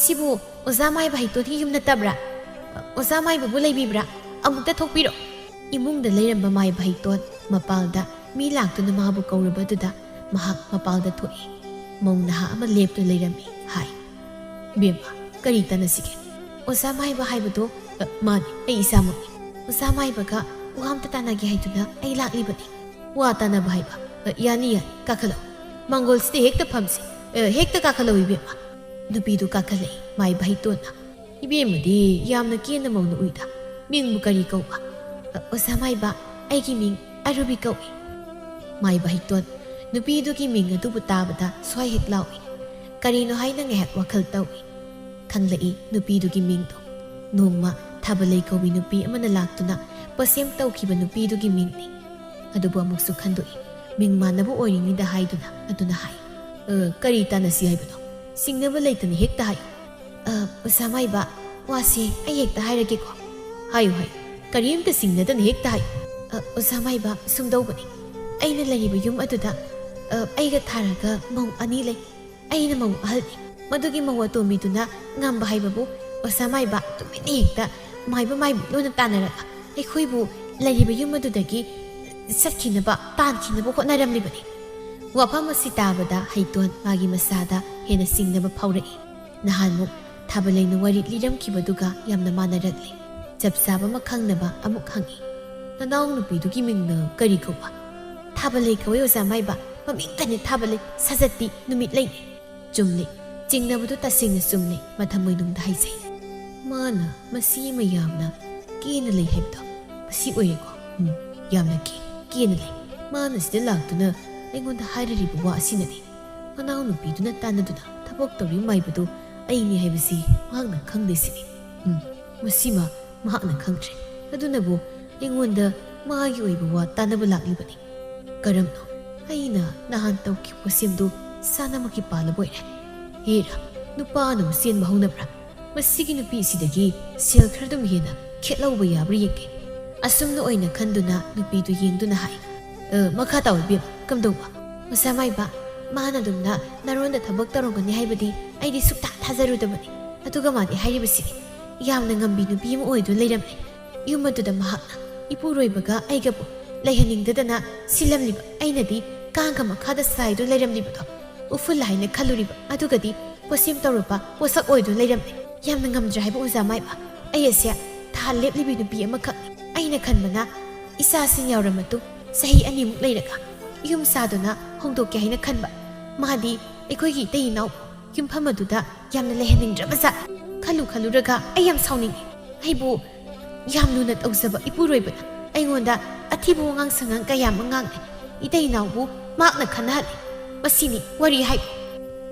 ꯁꯤꯕꯨ ꯑꯣꯖꯥ ꯃꯥꯏꯕ ꯍꯩꯇꯣꯟꯒꯤ ꯌꯨꯝ ꯅꯠꯇꯕ꯭ꯔꯥ? ꯑ, ꯑꯣꯖꯥ ꯃꯥꯏꯕꯕꯨ ꯂꯩꯕꯤꯕ꯭ꯔꯥ? ꯑꯃꯨꯛꯇ ꯊꯣꯛꯄꯤꯔꯣ꯫" ꯏꯃꯨꯡꯗ ꯂꯩꯔꯝꯕ ꯃꯥꯏꯕ ꯍꯩꯇꯣꯟ ꯃꯄꯥꯜꯗ ꯃꯤ ꯂꯥꯛꯇꯨꯅ ꯃꯥꯕꯨ ꯀꯧꯔꯕ ꯑꯗꯨꯗ ꯃꯍꯥꯛ ꯃꯄꯥꯜꯗ ꯊꯣꯛꯏ꯫ ꯃꯧ ꯅꯍꯥ ꯑꯃ ꯂꯦꯞꯇꯨꯅ ꯂꯩꯔꯝꯃꯤ꯫ ꯍꯥꯏ, "ꯏꯕꯦꯝꯃ, ꯀꯔꯤ ꯇꯥꯟꯅꯁꯤꯒꯦ?" "ꯑꯣꯖꯥ ꯃꯥꯏꯕ ꯍꯥꯏꯕꯗꯣ?" "ꯑ, ꯃꯥꯅꯤ, ꯑꯩ ꯏꯁꯥꯃꯛꯅꯤ꯫ ꯑꯣꯖꯥ ꯃꯥꯏꯕꯒ ꯋꯥ ꯑꯝꯇ ꯇꯥꯟꯅꯒꯦ ꯍꯥꯏꯗꯨꯅ ꯑꯩ ꯂꯥꯛꯂꯤꯕꯅꯤ꯫" "ꯋꯥ ꯇꯥꯟꯅꯕ ꯍꯥꯏꯕ? ꯑ, ꯌꯥꯅꯤ, ꯌꯥꯅꯤ, ꯀꯥꯈꯠꯂꯛꯑꯣ꯫ ꯃꯥꯡꯒꯣꯜꯁꯤꯗ ꯍꯦꯛꯇ ꯐꯝꯁꯤ꯫ ꯑ, ꯍꯦꯛꯇ ꯀꯥꯈꯠꯂꯛꯑꯣ ꯏꯕꯦꯝꯃ꯫" ꯅꯨꯄꯤꯗꯨ ꯀꯥꯈꯠꯂꯛꯏ꯫ ꯃꯥꯏꯕ ꯍꯩꯇꯣꯟꯅ, "ꯏꯕꯦꯝꯃꯗꯤ ꯌꯥꯝꯅ ꯀꯦꯅ ꯃꯧꯅ ꯎꯏꯗ꯫ ꯃꯤꯡꯕꯨ ꯀꯔꯤ ꯀꯧꯕ?" "ꯑ, ꯑꯣꯖꯥ ꯃꯥꯏꯕ, ꯑꯩꯒꯤ ꯃꯤꯡ ꯑꯔꯨꯕꯤ ꯀꯧꯏ꯫" ꯃꯥꯏꯕ ꯍꯩꯇꯣꯟ ꯅꯨꯄꯤꯗꯨꯒꯤ ꯃꯤꯡ ꯑꯗꯨꯕꯨ ꯇꯥꯕꯗ ꯁ꯭ꯋꯥꯏ ꯍꯦꯛ ꯂꯥꯎꯏ꯫ ꯀꯔꯤꯅꯣ ꯍꯥꯏꯅ ꯉꯥꯏꯍꯥꯛ ꯋꯥꯈꯜ ꯇꯧꯏ꯫ ꯈꯪꯂꯛꯏ ꯅꯨꯄꯤꯗꯨꯒꯤ ꯃꯤꯡꯗꯣ꯫ ꯅꯣꯡꯃ ꯊꯥꯕꯂꯩ ꯀꯧꯕꯤ ꯅꯨꯄꯤ ꯑꯃꯅ ꯂꯥꯛꯇꯨꯅ ꯄꯣꯠꯁꯦꯝ ꯇꯧꯈꯤꯕ ꯅꯨꯄꯤꯗꯨꯒꯤ ꯃꯤꯡꯅꯤ꯫ ꯑꯗꯨꯕꯨ ꯑꯃꯨꯛꯁꯨ ꯈꯟꯗꯣꯛꯏ, ꯃꯤꯡ ꯃꯥꯟꯅꯕ ꯑꯣꯏꯔꯤꯉꯩꯗ ꯍꯥꯏꯗꯨꯅ ꯑꯗꯨꯅ ꯍꯥꯏ, "ꯑ, ꯀꯔꯤ ꯇꯥꯟꯅꯁꯤ ꯍꯥꯏꯕꯅꯣ? ꯆꯤꯡꯅꯕ ꯂꯩꯇꯅ ꯍꯦꯛꯇ ꯍꯥꯏꯌꯨ꯫" "ꯑ, ꯑꯣꯖꯥ ꯃꯥꯏꯕ, ꯋꯥꯁꯦ ꯑꯩ ꯍꯦꯛꯇ ꯍꯥꯏꯔꯒꯦꯀꯣ꯫" "ꯍꯥꯏꯌꯨ, ꯍꯥꯏꯌꯨ, ꯀꯔꯤꯝꯇ ꯆꯤꯡꯅꯗꯅ ꯍꯦꯛꯇ ꯍꯥꯏꯌꯨ꯫" "ꯑ, ꯑꯣꯖꯥ ꯃꯥꯏꯕ, ꯁꯨꯝꯗꯧꯕꯅꯤ, ꯑꯩꯅ ꯂꯩꯔꯤꯕ ꯌꯨꯝ ꯑꯗꯨꯗ, ꯑ, ꯑꯩꯒ ꯊꯥꯔꯒ ꯃꯧ ꯑꯅꯤ ꯂꯩ꯫ ꯑꯩꯅ ꯃꯧ ꯑꯍꯜꯅꯤ꯫ ꯃꯗꯨꯒꯤ ꯃꯧ ꯑꯇꯣꯝꯕꯤꯗꯨꯅ ꯉꯝꯕ ꯍꯥꯏꯕꯕꯨ, ꯑꯣꯖꯥ ꯃꯥꯏꯕ, ꯇꯨꯃꯤꯟꯅ ꯍꯦꯛꯇ ꯃꯥꯏꯕ ꯃꯥꯏꯕꯤ ꯂꯣꯟꯅ ꯇꯥꯟꯅꯔꯒ ꯑꯩꯈꯣꯏꯕꯨ ꯂꯩꯔꯤꯕ ꯌꯨꯝ ꯑꯗꯨꯗꯒꯤ ꯆꯠꯈꯤꯅꯕ, ꯇꯥꯟꯈꯤꯅꯕ ꯍꯣꯠꯅꯔꯝꯂꯤꯕꯅꯤ꯫" ꯋꯥꯐꯝ ꯑꯁꯤ ꯇꯥꯕꯗ ꯍꯩꯇꯣꯟ ꯃꯥꯒꯤ ꯃꯁꯥꯗ ꯍꯦꯟꯅ ꯆꯤꯡꯅꯕ ꯐꯥꯎꯔꯛꯏ꯫ ꯅꯍꯥꯟꯃꯨꯛ ꯊꯥꯕꯂꯩꯅ ꯋꯥꯔꯤ ꯂꯤꯔꯝꯈꯤꯕꯗꯨꯒ ꯌꯥꯝꯅ ꯃꯥꯟꯅꯔꯛꯂꯤ꯫ ꯆꯞ ꯆꯥꯕ ꯑꯃ ꯈꯪꯅꯕ ꯑꯃꯨꯛ ꯍꯪꯉꯤ꯫ "ꯅꯅꯥꯎ ꯅꯨꯄꯤꯗꯨꯒꯤ ꯃꯤꯡꯅ ꯀꯔꯤ ꯀꯧꯕ?" "ꯊꯥꯕꯂꯩ ꯀꯧꯏ, ꯑꯣꯖꯥ ꯃꯥꯏꯕ꯫ ꯃꯃꯤꯡꯇꯅꯤ ꯊꯥꯕꯂꯩ, ꯁꯖꯠꯇꯤ ꯅꯨꯃꯤꯠꯂꯩꯅꯤ꯫" ꯆꯨꯝꯂꯤ, ꯆꯤꯡꯅꯕꯗꯨ ꯇꯁꯦꯡꯅ ꯆꯨꯝꯂꯤ, ꯃꯊꯃꯣꯏꯅꯨꯡꯗ ꯍꯥꯏꯖꯩ꯫ "ꯃꯥꯅ ꯃꯁꯤ ꯃꯌꯥꯝꯅ ꯀꯦꯅ ꯂꯩ ꯍꯥꯏꯕꯗꯣ ꯃꯁꯤ ꯑꯣꯏꯔꯦꯀꯣ?" "ꯎꯝ, ꯌꯥꯝꯅ ꯀꯦ, ꯀꯦꯅ ꯂꯩ꯫ ꯃꯥꯅ ꯁꯤꯗ ꯂꯥꯛꯇꯨꯅ ꯑꯩꯉꯣꯟꯗ ꯍꯥꯏꯔꯤꯕ ꯋꯥ ꯑꯁꯤꯅꯅꯤ꯫ ꯃꯅꯥꯎꯅꯨꯄꯤꯗꯨꯅ ꯇꯥꯟꯅꯗꯨꯅ ꯊꯕꯛ ꯇꯧꯔꯤ ꯃꯥꯏꯕꯗꯨ ꯑꯩꯅꯤ ꯍꯥꯏꯕꯁꯤ ꯃꯍꯥꯛꯅ ꯈꯪꯗꯦ ꯁꯤꯅꯤ꯫ ꯎꯝ, ꯃꯁꯤꯃ ꯃꯍꯥꯛꯅ ꯈꯪꯗ꯭ꯔꯦ꯫ ꯑꯗꯨꯅꯕꯨ ꯑꯩꯉꯣꯟꯗ ꯃꯥꯒꯤ ꯑꯣꯏꯕ ꯋꯥ ꯇꯥꯟꯅꯕ ꯂꯥꯛꯂꯤꯕꯅꯤ꯫ ꯀꯔꯝꯅꯣ? ꯑꯩꯅ ꯅꯍꯥꯟ ꯇꯧꯈꯤꯕ ꯁꯦꯝꯗꯨ ꯆꯥꯅꯃꯛꯀꯤ ꯄꯥꯜꯂꯕ ꯑꯣꯏꯔꯦ꯫ ꯍꯦꯔꯥ, ꯅꯨꯄꯥꯅꯕꯨ ꯆꯦꯟꯕ ꯍꯧꯅꯕ꯭ꯔꯥ? ꯃꯁꯤꯒꯤ ꯅꯨꯄꯤꯁꯤꯗꯒꯤ ꯁꯦꯜ ꯈꯔꯗꯨꯝ ꯍꯦꯟꯅ ꯈꯦꯠꯍꯧꯕ ꯌꯥꯕ꯭ꯔꯥ ꯌꯦꯡꯒꯦ꯫" ꯑꯁꯨꯝꯅ ꯑꯣꯏꯅ ꯈꯟꯗꯨꯅ ꯅꯨꯄꯤꯗꯨ ꯌꯦꯡꯗꯨꯅ ꯍꯥꯏ, "ꯑ, ꯃꯈꯥ ꯇꯥꯎ ꯏꯕꯦꯝ, ꯀꯝꯗꯧꯕ?" "ꯑꯣꯖꯥ ꯃꯥꯏꯕ, ꯃꯥꯅ ꯑꯗꯨꯝꯅ ꯅꯔꯣꯟꯗ ꯊꯕꯛ ꯇꯧꯔꯝꯒꯅꯤ ꯍꯥꯏꯕꯗꯤ ꯑꯩꯗꯤ ꯁꯨꯛꯊꯥ ꯊꯥꯖꯔꯨꯗꯕꯅꯤ꯫ ꯑꯗꯨꯒ ꯃꯥꯗꯤ ꯍꯥꯏꯔꯤꯕꯁꯤꯅꯤ, ꯌꯥꯝꯅ ꯉꯝꯕꯤ ꯅꯨꯄꯤ ꯑꯃ ꯑꯣꯏꯗꯨꯅ ꯂꯩꯔꯝꯃꯦ꯫ ꯌꯨꯝ ꯑꯗꯨꯗ ꯃꯍꯥꯛꯅ ꯏꯄꯨꯔꯣꯏꯕꯒ ꯑꯩꯒꯕꯨ ꯂꯩꯍꯟꯅꯤꯡꯗꯗꯅ ꯁꯤꯜꯂꯝꯂꯤꯕ, ꯑꯩꯅꯗꯤ ꯀꯥꯡꯒ ꯃꯈꯥꯗ ꯁꯥꯏꯗꯨꯅ ꯂꯩꯔꯝꯂꯤꯕꯗꯣ ꯎꯐꯨꯜ ꯍꯥꯏꯅ ꯈꯜꯂꯨꯔꯤꯕ, ꯑꯗꯨꯒꯗꯤ ꯄꯣꯠꯁꯦꯝ ꯇꯧꯔꯕ ꯄꯣꯠꯁꯛ ꯑꯣꯏꯗꯨꯅ ꯂꯩꯔꯝꯂꯦ꯫ ꯌꯥꯝꯅ ꯉꯝꯗ꯭ꯔꯦ ꯍꯥꯏꯕ ꯑꯣꯖꯥ ꯃꯥꯏꯕ꯫ ꯑꯩ ꯑꯁꯦ ꯊꯥ ꯂꯦꯞꯂꯤꯕꯤ ꯅꯨꯄꯤ ꯑꯃꯈꯛꯅꯤ꯫ ꯑꯩꯅ ꯈꯟꯕꯅ ꯏꯆꯥꯁꯤꯡ ꯌꯥꯎꯔ ꯃꯇꯨꯡ ꯆꯍꯤ ꯑꯅꯤꯃꯨꯛ ꯂꯩꯔꯒ ꯌꯨꯝ ꯁꯥꯗꯨꯅ ꯍꯣꯡꯗꯣꯛꯀꯦ ꯍꯥꯏꯅ ꯈꯟꯕ꯫ ꯃꯥꯗꯤ ꯑꯩꯈꯣꯏꯒꯤ ꯏꯇꯩ ꯏꯅꯥꯎ ꯌꯨꯝꯐꯝ ꯑꯗꯨꯗ ꯌꯥꯝꯅ ꯂꯩꯍꯟꯅꯤꯡꯗ꯭ꯔꯕ ꯖꯥꯠ꯫ ꯈꯜꯂꯨ ꯈꯜꯂꯨꯔꯒ ꯑꯩ ꯌꯥꯝ ꯁꯥꯎꯅꯤꯡꯉꯤ꯫ ꯑꯩꯕꯨ ꯌꯥꯝ ꯂꯨꯅ ꯇꯧꯖꯕ ꯏꯄꯨꯔꯣꯏꯕꯅ ꯑꯩꯉꯣꯟꯗ ꯑꯊꯤꯕ ꯋꯥꯉꯥꯡ ꯁꯉꯥꯡ ꯀꯌꯥ ꯑꯃ ꯉꯥꯡꯂꯦ꯫ ꯏꯇꯩ ꯏꯅꯥꯎꯕꯨ ꯃꯍꯥꯛꯅ ꯈꯟꯅꯍꯜꯂꯦ꯫ ꯃꯁꯤꯅꯤ ꯋꯥꯔꯤ ꯍꯥꯏꯕꯨ꯫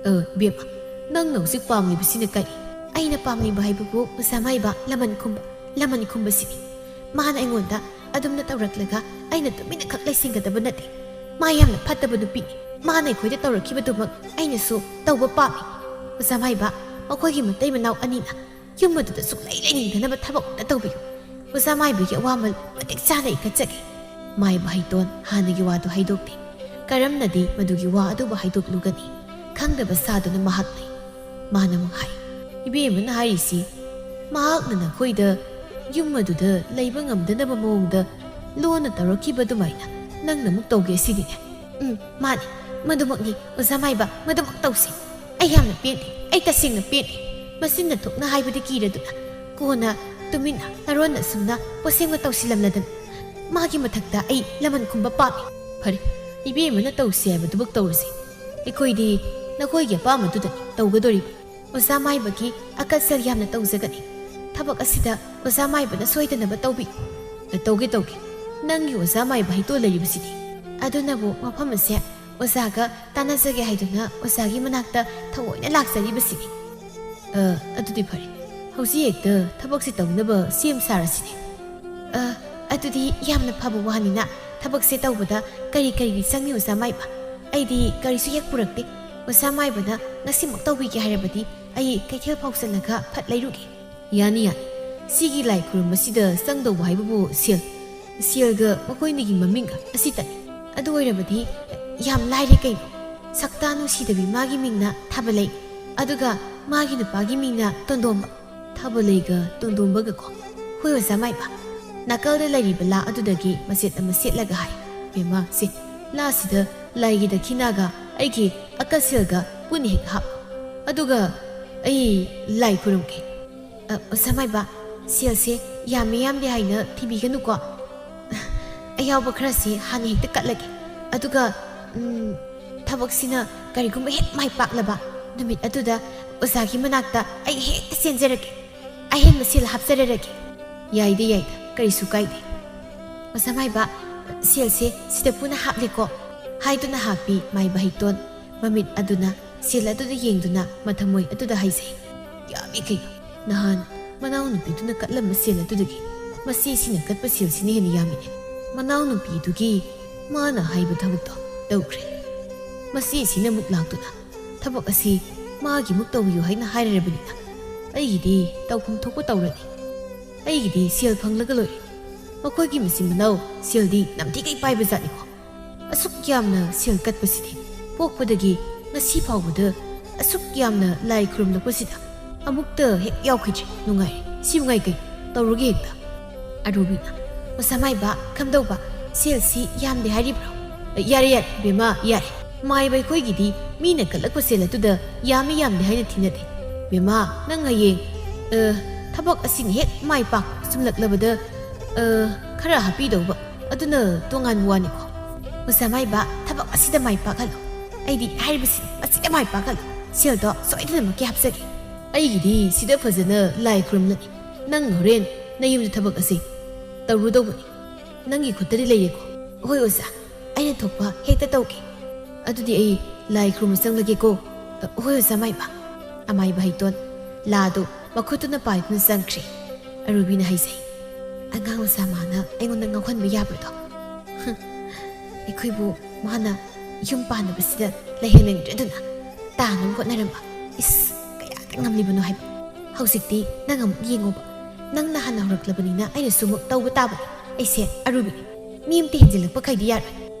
ꯑ, ꯏꯕꯦꯝꯃ, ꯅꯪꯅ ꯍꯧꯖꯤꯛ ꯄꯥꯝꯂꯤꯕꯁꯤꯅ ꯀꯔꯤ? ꯑꯩꯅ ꯄꯥꯝꯂꯤꯕ ꯍꯥꯏꯕꯕꯨ ꯑꯣꯖꯥ ꯃꯥꯏꯕ ꯂꯃꯟ ꯈꯨꯝꯕ, ꯂꯃꯟ ꯈꯨꯝꯕꯁꯤꯅꯤ꯫ ꯃꯥꯅ ꯑꯩꯉꯣꯟꯗ ꯑꯗꯨꯝꯅ ꯇꯧꯔꯛꯂꯒ ꯑꯩꯅ ꯇꯨꯃꯤꯟꯅ ꯈꯛ ꯂꯩꯁꯤꯟꯒꯗꯕ ꯅꯠꯇꯦ꯫ ꯃꯥ ꯌꯥꯝꯅ ꯐꯠꯇꯕ ꯅꯨꯄꯤꯅꯤ꯫ ꯃꯥꯅ ꯑꯩꯈꯣꯏꯗ ꯇꯧꯔꯛꯈꯤꯕꯗꯨꯃꯛ ꯑꯩꯅꯁꯨ ꯇꯧꯕ ꯄꯥꯝꯃꯤ꯫ ꯑꯣꯖꯥ ꯃꯥꯏꯕ, ꯃꯈꯣꯏꯒꯤ ꯃꯇꯩ ꯃꯅꯥꯎ ꯑꯅꯤꯅ ꯌꯨꯝ ꯑꯗꯨꯗ ꯁꯨꯡꯂꯩ ꯂꯩꯅꯤꯡꯗꯅꯕ ꯊꯕꯛ ꯑꯝꯇ ꯇꯧꯕꯤꯌꯨ꯫ ꯑꯣꯖꯥ ꯃꯥꯏꯕꯒꯤ ꯑꯋꯥꯃꯜ ꯃꯇꯤꯛ ꯆꯥꯅ ꯏꯀꯠꯆꯒꯦ꯫ ꯃꯥꯏꯕ ꯍꯩꯇꯣꯟ ꯍꯥꯟꯅꯒꯤ ꯋꯥꯗꯨ ꯍꯥꯏꯗꯣꯛꯇꯦ꯫ ꯀꯔꯝꯅꯗꯤ ꯃꯗꯨꯒꯤ ꯋꯥ ꯑꯗꯨꯕꯨ ꯍꯥꯏꯗꯣꯛꯂꯨꯒꯅꯤ? ꯈꯪꯗꯕ ꯁꯥꯗꯨꯅ ꯃꯍꯥꯛ ꯂꯩ꯫ ꯃꯥꯅ ꯑꯃꯨꯛ ꯍꯥꯏ, "ꯏꯕꯦꯝꯃꯅ ꯍꯥꯏꯔꯤꯁꯤ ꯃꯍꯥꯛꯅ ꯅꯈꯣꯏꯗ ꯌꯨꯝ ꯑꯗꯨꯗ ꯂꯩꯕ ꯉꯝꯗꯅꯕ ꯃꯑꯣꯡꯗ ꯂꯣꯟꯅ ꯇꯧꯔꯛꯈꯤꯕ ꯑꯗꯨꯃꯥꯏꯅ ꯅꯪꯅ ꯑꯃꯨꯛ ꯇꯧꯒꯦ ꯁꯤꯅꯤꯅꯦ?" "ꯎꯝ, ꯃꯥꯅꯤ꯫ ꯃꯗꯨꯃꯛꯅꯤ, ꯑꯣꯖꯥ ꯃꯥꯏꯕ, ꯃꯗꯨꯃꯛ ꯇꯧꯁꯤ꯫ ꯑꯩ ꯌꯥꯝꯅ ꯄꯦꯟꯗꯦ꯫ ꯑꯩ ꯇꯁꯦꯡꯅ ꯄꯦꯟꯗꯦ꯫ ꯃꯆꯤꯟꯅ ꯊꯣꯛꯅ ꯍꯥꯏꯕꯗꯤ ꯀꯤꯔꯗꯨꯅ ꯀꯣꯟꯅ ꯇꯨꯃꯤꯟꯅ ꯅꯔꯣꯟꯅ ꯑꯁꯨꯝꯅ ꯄꯣꯠꯁꯦꯝꯒ ꯇꯧꯁꯤꯜꯂꯝꯂꯗꯅ꯫ ꯃꯥꯒꯤ ꯃꯊꯛꯇ ꯑꯩ ꯂꯃꯟ ꯈꯨꯝꯕ ꯄꯥꯝꯃꯤ꯫" "ꯐꯔꯦ, ꯏꯕꯦꯝꯃꯅ ꯇꯧꯁꯤ ꯍꯥꯏꯕꯗꯨꯃꯛ ꯇꯧꯔꯁꯤ꯫ ꯑꯩꯈꯣꯏꯗꯤ ꯅꯈꯣꯏꯒꯤ ꯑꯄꯥꯝꯕꯗꯨꯗꯅꯤ ꯇꯧꯒꯗꯣꯔꯤꯕ꯫ ꯑꯣꯖꯥ ꯃꯥꯏꯕꯒꯤ ꯑꯀꯠꯁꯦꯜ ꯌꯥꯝꯅ ꯇꯧꯖꯒꯅꯤ꯫ ꯊꯕꯛ ꯑꯁꯤꯗ ꯑꯣꯖꯥ ꯃꯥꯏꯕꯅ ꯁꯣꯏꯗꯅꯕ ꯇꯧꯕꯤꯌꯨ꯫" "ꯇꯧꯒꯦ, ꯇꯧꯒꯦ꯫ ꯅꯪꯒꯤ ꯑꯣꯖꯥ ꯃꯥꯏꯕ ꯍꯩꯇꯣꯜ ꯂꯩꯔꯤꯕꯁꯤꯗꯤ?" "ꯑꯗꯨꯅꯕꯨ ꯃꯐꯝ ꯑꯁꯦ ꯑꯣꯖꯥꯒ ꯇꯥꯟꯅꯖꯒꯦ ꯍꯥꯏꯗꯨꯅ ꯑꯣꯖꯥꯒꯤ ꯃꯅꯥꯛꯇ ꯊꯑꯣꯏꯅ ꯂꯥꯛꯆꯔꯤꯕꯁꯤꯅꯤ꯫" "ꯑ, ꯑꯗꯨꯗꯤ ꯐꯔꯦ꯫ ꯍꯧꯖꯤꯛ ꯍꯦꯛꯇ ꯊꯕꯛꯁꯤ ꯇꯧꯅꯕ ꯁꯦꯝ ꯁꯥꯔꯁꯤꯅꯦ꯫" "ꯑ, ꯑꯗꯨꯗꯤ ꯌꯥꯝꯅ ꯐꯕ ꯋꯥꯅꯤꯅ꯫ ꯊꯕꯛꯁꯦ ꯇꯧꯕꯗ ꯀꯔꯤ ꯀꯔꯤ ꯆꯪꯏ, ꯑꯣꯖꯥ ꯃꯥꯏꯕ? ꯑꯩꯗꯤ ꯀꯔꯤꯁꯨ ꯍꯦꯛ ꯄꯨꯔꯛꯇꯦ꯫ ꯑꯣꯖꯥ ꯃꯥꯏꯕꯅ ꯉꯁꯤꯃꯛ ꯇꯧꯕꯤꯒꯦ ꯍꯥꯏꯔꯕꯗꯤ ꯑꯩ ꯀꯩꯊꯦꯜ ꯐꯥꯎ ꯆꯠꯂꯒ ꯐꯠ ꯂꯩꯔꯨꯒꯦ꯫" "ꯌꯥꯅꯤ, ꯌꯥꯅꯤ꯫ ꯁꯤꯒꯤ ꯂꯥꯏ ꯈꯨꯔꯨꯝꯕꯁꯤꯗ ꯆꯪꯗꯧꯕ ꯍꯥꯏꯕꯕꯨ ꯁꯦꯜ, ꯁꯦꯜꯒ ꯃꯈꯣꯏꯅꯤꯒꯤ ꯃꯃꯤꯡꯒ ꯑꯁꯤꯇꯅꯤ꯫ ꯑꯗꯨ ꯑꯣꯏꯔꯕꯗꯤ ꯌꯥꯝ ꯂꯥꯏꯔꯦ ꯀꯩꯅꯣ꯫ ꯁꯛꯇꯥ ꯅꯨꯡꯁꯤꯗꯕꯤ ꯃꯥꯒꯤ ꯃꯤꯡꯅ ꯊꯥꯕꯂꯩ, ꯑꯗꯨꯒ ꯃꯥꯒꯤ ꯅꯨꯄꯥꯒꯤ ꯃꯤꯡꯅ ꯇꯣꯟꯗꯣꯝꯕ꯫" "ꯊꯥꯕꯂꯩꯒ ꯇꯣꯟꯗꯣꯝꯕꯒ ꯀꯣ?" "ꯍꯣꯏ, ꯑꯣꯖꯥ ꯃꯥꯏꯕ꯫" ꯅꯥꯀꯜꯗ ꯂꯩꯔꯤꯕ ꯂꯥ ꯑꯗꯨꯗꯒꯤ ꯃꯆꯦꯠ ꯑꯃ ꯁꯦꯠꯂꯒ ꯍꯥꯏ, "ꯕꯦꯝꯃ, ꯁꯦ, ꯂꯥꯁꯤꯗ ꯂꯥꯏꯒꯤ ꯗꯈꯤꯅꯥꯒ ꯑꯩꯒꯤ ꯑꯀꯁꯦꯜꯒ ꯄꯨꯟꯅ ꯍꯦꯛ ꯍꯥꯞ꯫ ꯑꯗꯨꯒ ꯑꯩ ꯂꯥꯏ ꯈꯨꯔꯨꯝꯒꯦ꯫" "ꯑ, ꯑꯣꯖꯥ ꯃꯥꯏꯕ, ꯁꯦꯜꯁꯦ ꯌꯥꯝꯃꯤ ꯌꯥꯝꯗꯦ ꯍꯥꯏꯅ ꯊꯤꯕꯤꯒꯅꯨꯀꯣ꯫ ꯑꯌꯥꯎꯕ ꯈꯔꯁꯦ ꯍꯥꯟꯅ ꯍꯦꯛꯇ ꯀꯠꯂꯒꯦ꯫ ꯑꯗꯨꯒ, ꯎꯝ, ꯊꯕꯛꯁꯤꯅ ꯀꯔꯤꯒꯨꯝꯕ ꯍꯦꯛ ꯃꯥꯏ ꯄꯥꯛꯂꯕ ꯅꯨꯃꯤꯠ ꯑꯗꯨꯗ ꯑꯣꯖꯥꯒꯤ ꯃꯅꯥꯛꯇ ꯑꯩ ꯍꯦꯛꯇ ꯆꯦꯟꯖꯔꯒꯦ꯫ ꯑꯍꯦꯟꯕ ꯁꯦꯜ ꯍꯥꯞꯆꯔꯔꯒꯦ꯫" "ꯌꯥꯏꯗ, ꯌꯥꯏꯗ, ꯀꯔꯤꯁꯨ ꯀꯥꯏꯗꯦ꯫ ꯑꯣꯖꯥ ꯃꯥꯏꯕ, ꯁꯦꯜꯁꯦ ꯁꯤꯗ ꯄꯨꯟꯅ ꯍꯥꯞꯂꯦꯀꯣ?" ꯍꯥꯏꯗꯨꯅ ꯍꯥꯞꯄꯤ ꯃꯥꯏꯕ ꯍꯩꯇꯣꯟ꯫ ꯃꯃꯤꯠ ꯑꯗꯨꯅ ꯁꯦꯜ ꯑꯗꯨꯗ ꯌꯦꯡꯗꯨꯅ ꯃꯊꯃꯣꯏ ꯑꯗꯨꯗ ꯍꯥꯏꯖꯩ, "ꯌꯥꯝꯃꯤ ꯀꯩꯅꯣ꯫ ꯅꯍꯥꯟ ꯃꯅꯥꯎꯅꯨꯄꯤꯗꯨꯅ ꯀꯠꯂꯝꯕ ꯁꯦꯜ ꯑꯗꯨꯗꯒꯤ ꯃꯆꯦꯁꯤꯅ ꯀꯠꯄ ꯁꯦꯜꯁꯤꯅ ꯍꯦꯟꯅ ꯌꯥꯝꯃꯤꯅꯦ꯫ ꯃꯅꯥꯎꯅꯨꯄꯤꯗꯨꯒꯤ ꯃꯥꯅ ꯍꯥꯏꯕ ꯊꯕꯛꯇꯣ ꯇꯧꯈ꯭ꯔꯦ꯫ ꯃꯆꯦꯁꯤꯅ ꯑꯃꯨꯛ ꯂꯥꯛꯇꯨꯅ ꯊꯕꯛ ꯑꯁꯤ ꯃꯥꯒꯤꯃꯨꯛ ꯇꯧꯕꯤꯌꯨ ꯍꯥꯏꯅ ꯍꯥꯏꯔꯔꯕꯅꯤꯅ ꯑꯩꯒꯤꯗꯤ ꯇꯧꯐꯝ ꯊꯣꯛꯄ ꯇꯧꯔꯅꯤ꯫ ꯑꯩꯒꯤꯗꯤ ꯁꯦꯜ ꯐꯪꯂꯒ ꯂꯣꯏꯔꯦ꯫ ꯃꯈꯣꯏꯒꯤ ꯃꯆꯤꯟ ꯃꯅꯥꯎ ꯁꯦꯜꯗꯤ ꯅꯝꯊꯤꯒꯩ ꯄꯥꯏꯕ ꯖꯥꯠꯅꯤꯀꯣ꯫ ꯑꯁꯨꯛ ꯌꯥꯝꯅ ꯁꯦꯜ ꯀꯠꯄꯁꯤꯗꯤ ꯄꯣꯛꯄꯗꯒꯤ ꯉꯁꯤ ꯐꯥꯎꯕꯗ ꯑꯁꯨꯛ ꯌꯥꯝꯅ ꯂꯥꯏ ꯈꯨꯔꯨꯝꯂꯛꯄꯁꯤꯗ ꯑꯃꯨꯛꯇ ꯍꯦꯛ ꯌꯥꯎꯈꯤꯗ꯭ꯔꯤ꯫ ꯅꯨꯡꯉꯥꯏꯔꯦ, ꯁꯤꯕꯨ ꯉꯥꯏ ꯀꯩ ꯇꯧꯔꯒꯦ ꯍꯦꯛꯇ?" ꯑꯔꯨꯕꯤꯅ, "ꯑꯣꯖꯥ ꯃꯥꯏꯕ, ꯀꯝꯗꯧꯕ? ꯁꯦꯜꯁꯤ ꯌꯥꯝꯗꯦ ꯍꯥꯏꯔꯤꯕ꯭ꯔꯣ?" "ꯌꯥꯔꯦ, ꯌꯥꯔꯦ, ꯕꯦꯝꯃ, ꯌꯥꯔꯦ꯫ ꯃꯥꯏꯕ ꯑꯩꯈꯣꯏꯒꯤꯗꯤ ꯃꯤꯅ ꯀꯠꯂꯛꯄ ꯁꯦꯜ ꯑꯗꯨꯗ ꯌꯥꯝꯃꯤ ꯌꯥꯝꯗꯦ ꯍꯥꯏꯅ ꯊꯤꯅꯗꯦ꯫ ꯕꯦꯝꯃ, ꯅꯪ ꯍꯌꯦꯡ, ꯑ, ꯊꯕꯛ ꯑꯁꯤꯅ ꯍꯦꯛ ꯃꯥꯏ ꯄꯥꯛ ꯆꯨꯝꯂꯛꯂꯕꯗ, ꯑ, ꯈꯔ ꯍꯥꯞꯄꯤꯗꯧꯕ, ꯑꯗꯨꯅ ꯇꯣꯉꯥꯟꯕ ꯋꯥꯅꯤꯀꯣ꯫ ꯑꯣꯖꯥ ꯃꯥꯏꯕ, ꯊꯕꯛ ꯑꯁꯤꯗ ꯃꯥꯏ ꯄꯥꯛꯍꯜꯂꯣ꯫ ꯑꯩꯗꯤ ꯍꯥꯏꯔꯤꯕꯁꯤ ꯑꯁꯤꯗ ꯃꯥꯏ ꯄꯥꯛꯍꯜꯂꯣ꯫ ꯁꯦꯜꯗꯣ ꯁꯣꯏꯗꯅꯃꯛꯀꯤ ꯍꯥꯞꯆꯒꯦ꯫ ꯑꯩꯒꯤꯗꯤ ꯁꯤꯗ ꯐꯖꯅ ꯂꯥꯏ ꯈꯨꯔꯨꯝꯂꯅꯤ꯫ ꯅꯪ ꯍꯣꯔꯦꯟ ꯅꯌꯨꯝꯗ ꯊꯕꯛ ꯑꯁꯤ ꯇꯧꯔꯨꯗꯧꯕꯅꯤ꯫ ꯅꯪꯒꯤ ꯈꯨꯠꯇꯗꯤ ꯂꯩꯔꯦꯀꯣ?" "ꯍꯣꯏ ꯑꯣꯖꯥ, ꯑꯩꯅ ꯊꯣꯛꯄ ꯍꯦꯛꯇ ꯇꯧꯒꯦ꯫ ꯑꯗꯨꯗꯤ ꯑꯩ ꯂꯥꯏ ꯈꯨꯔꯨꯝꯕ ꯆꯪꯂꯒꯦꯀꯣ꯫" "ꯍꯣꯏ ꯑꯣꯖꯥ ꯃꯥꯏꯕ꯫" ꯑꯃꯥꯏꯕ ꯍꯩꯇꯣꯟ ꯂꯥꯗꯨ ꯃꯈꯨꯠꯇꯨꯅ ꯄꯥꯏꯗꯨꯅ ꯆꯪꯈ꯭ꯔꯦ꯫ ꯑꯔꯨꯕꯤꯅ ꯍꯥꯏꯖꯩ, "ꯑꯉꯥꯡ ꯃꯆꯥ ꯃꯥꯅ ꯑꯩꯉꯣꯟꯗ ꯉꯥꯎꯍꯟꯕ ꯌꯥꯕ꯭ꯔꯗꯣ? ꯍꯨꯝ, ꯑꯩꯈꯣꯏꯕꯨ ꯃꯥꯅ ꯌꯨꯝ ꯄꯥꯟꯅꯕꯁꯤꯗ ꯂꯩꯍꯟꯅꯤꯡꯗ꯭ꯔꯦꯗꯅ ꯇꯥꯅꯕ ꯍꯣꯠꯅꯔꯝꯕ꯫ ꯏꯁ, ꯀꯌꯥꯗ ꯉꯝꯂꯤꯕꯅꯣ ꯍꯥꯏꯕ꯫ ꯍꯧꯖꯤꯛꯇꯤ ꯅꯪ ꯑꯃꯨꯛ ꯌꯦꯡꯉꯣꯕ꯫ ꯅꯪꯅ ꯍꯥꯟꯅ ꯍꯧꯔꯛꯂꯕꯅꯤꯅ ꯑꯩꯅꯁꯨ ꯑꯃꯨꯛ ꯇꯧꯕ ꯇꯥꯕꯅꯤ꯫ ꯑꯩꯁꯦ ꯑꯔꯨꯕꯤꯅꯤ꯫ ꯃꯤ ꯑꯃꯇ ꯍꯦꯟꯖꯤꯜꯂꯛꯄ ꯈꯩꯗꯤ ꯌꯥꯔꯣꯏ꯫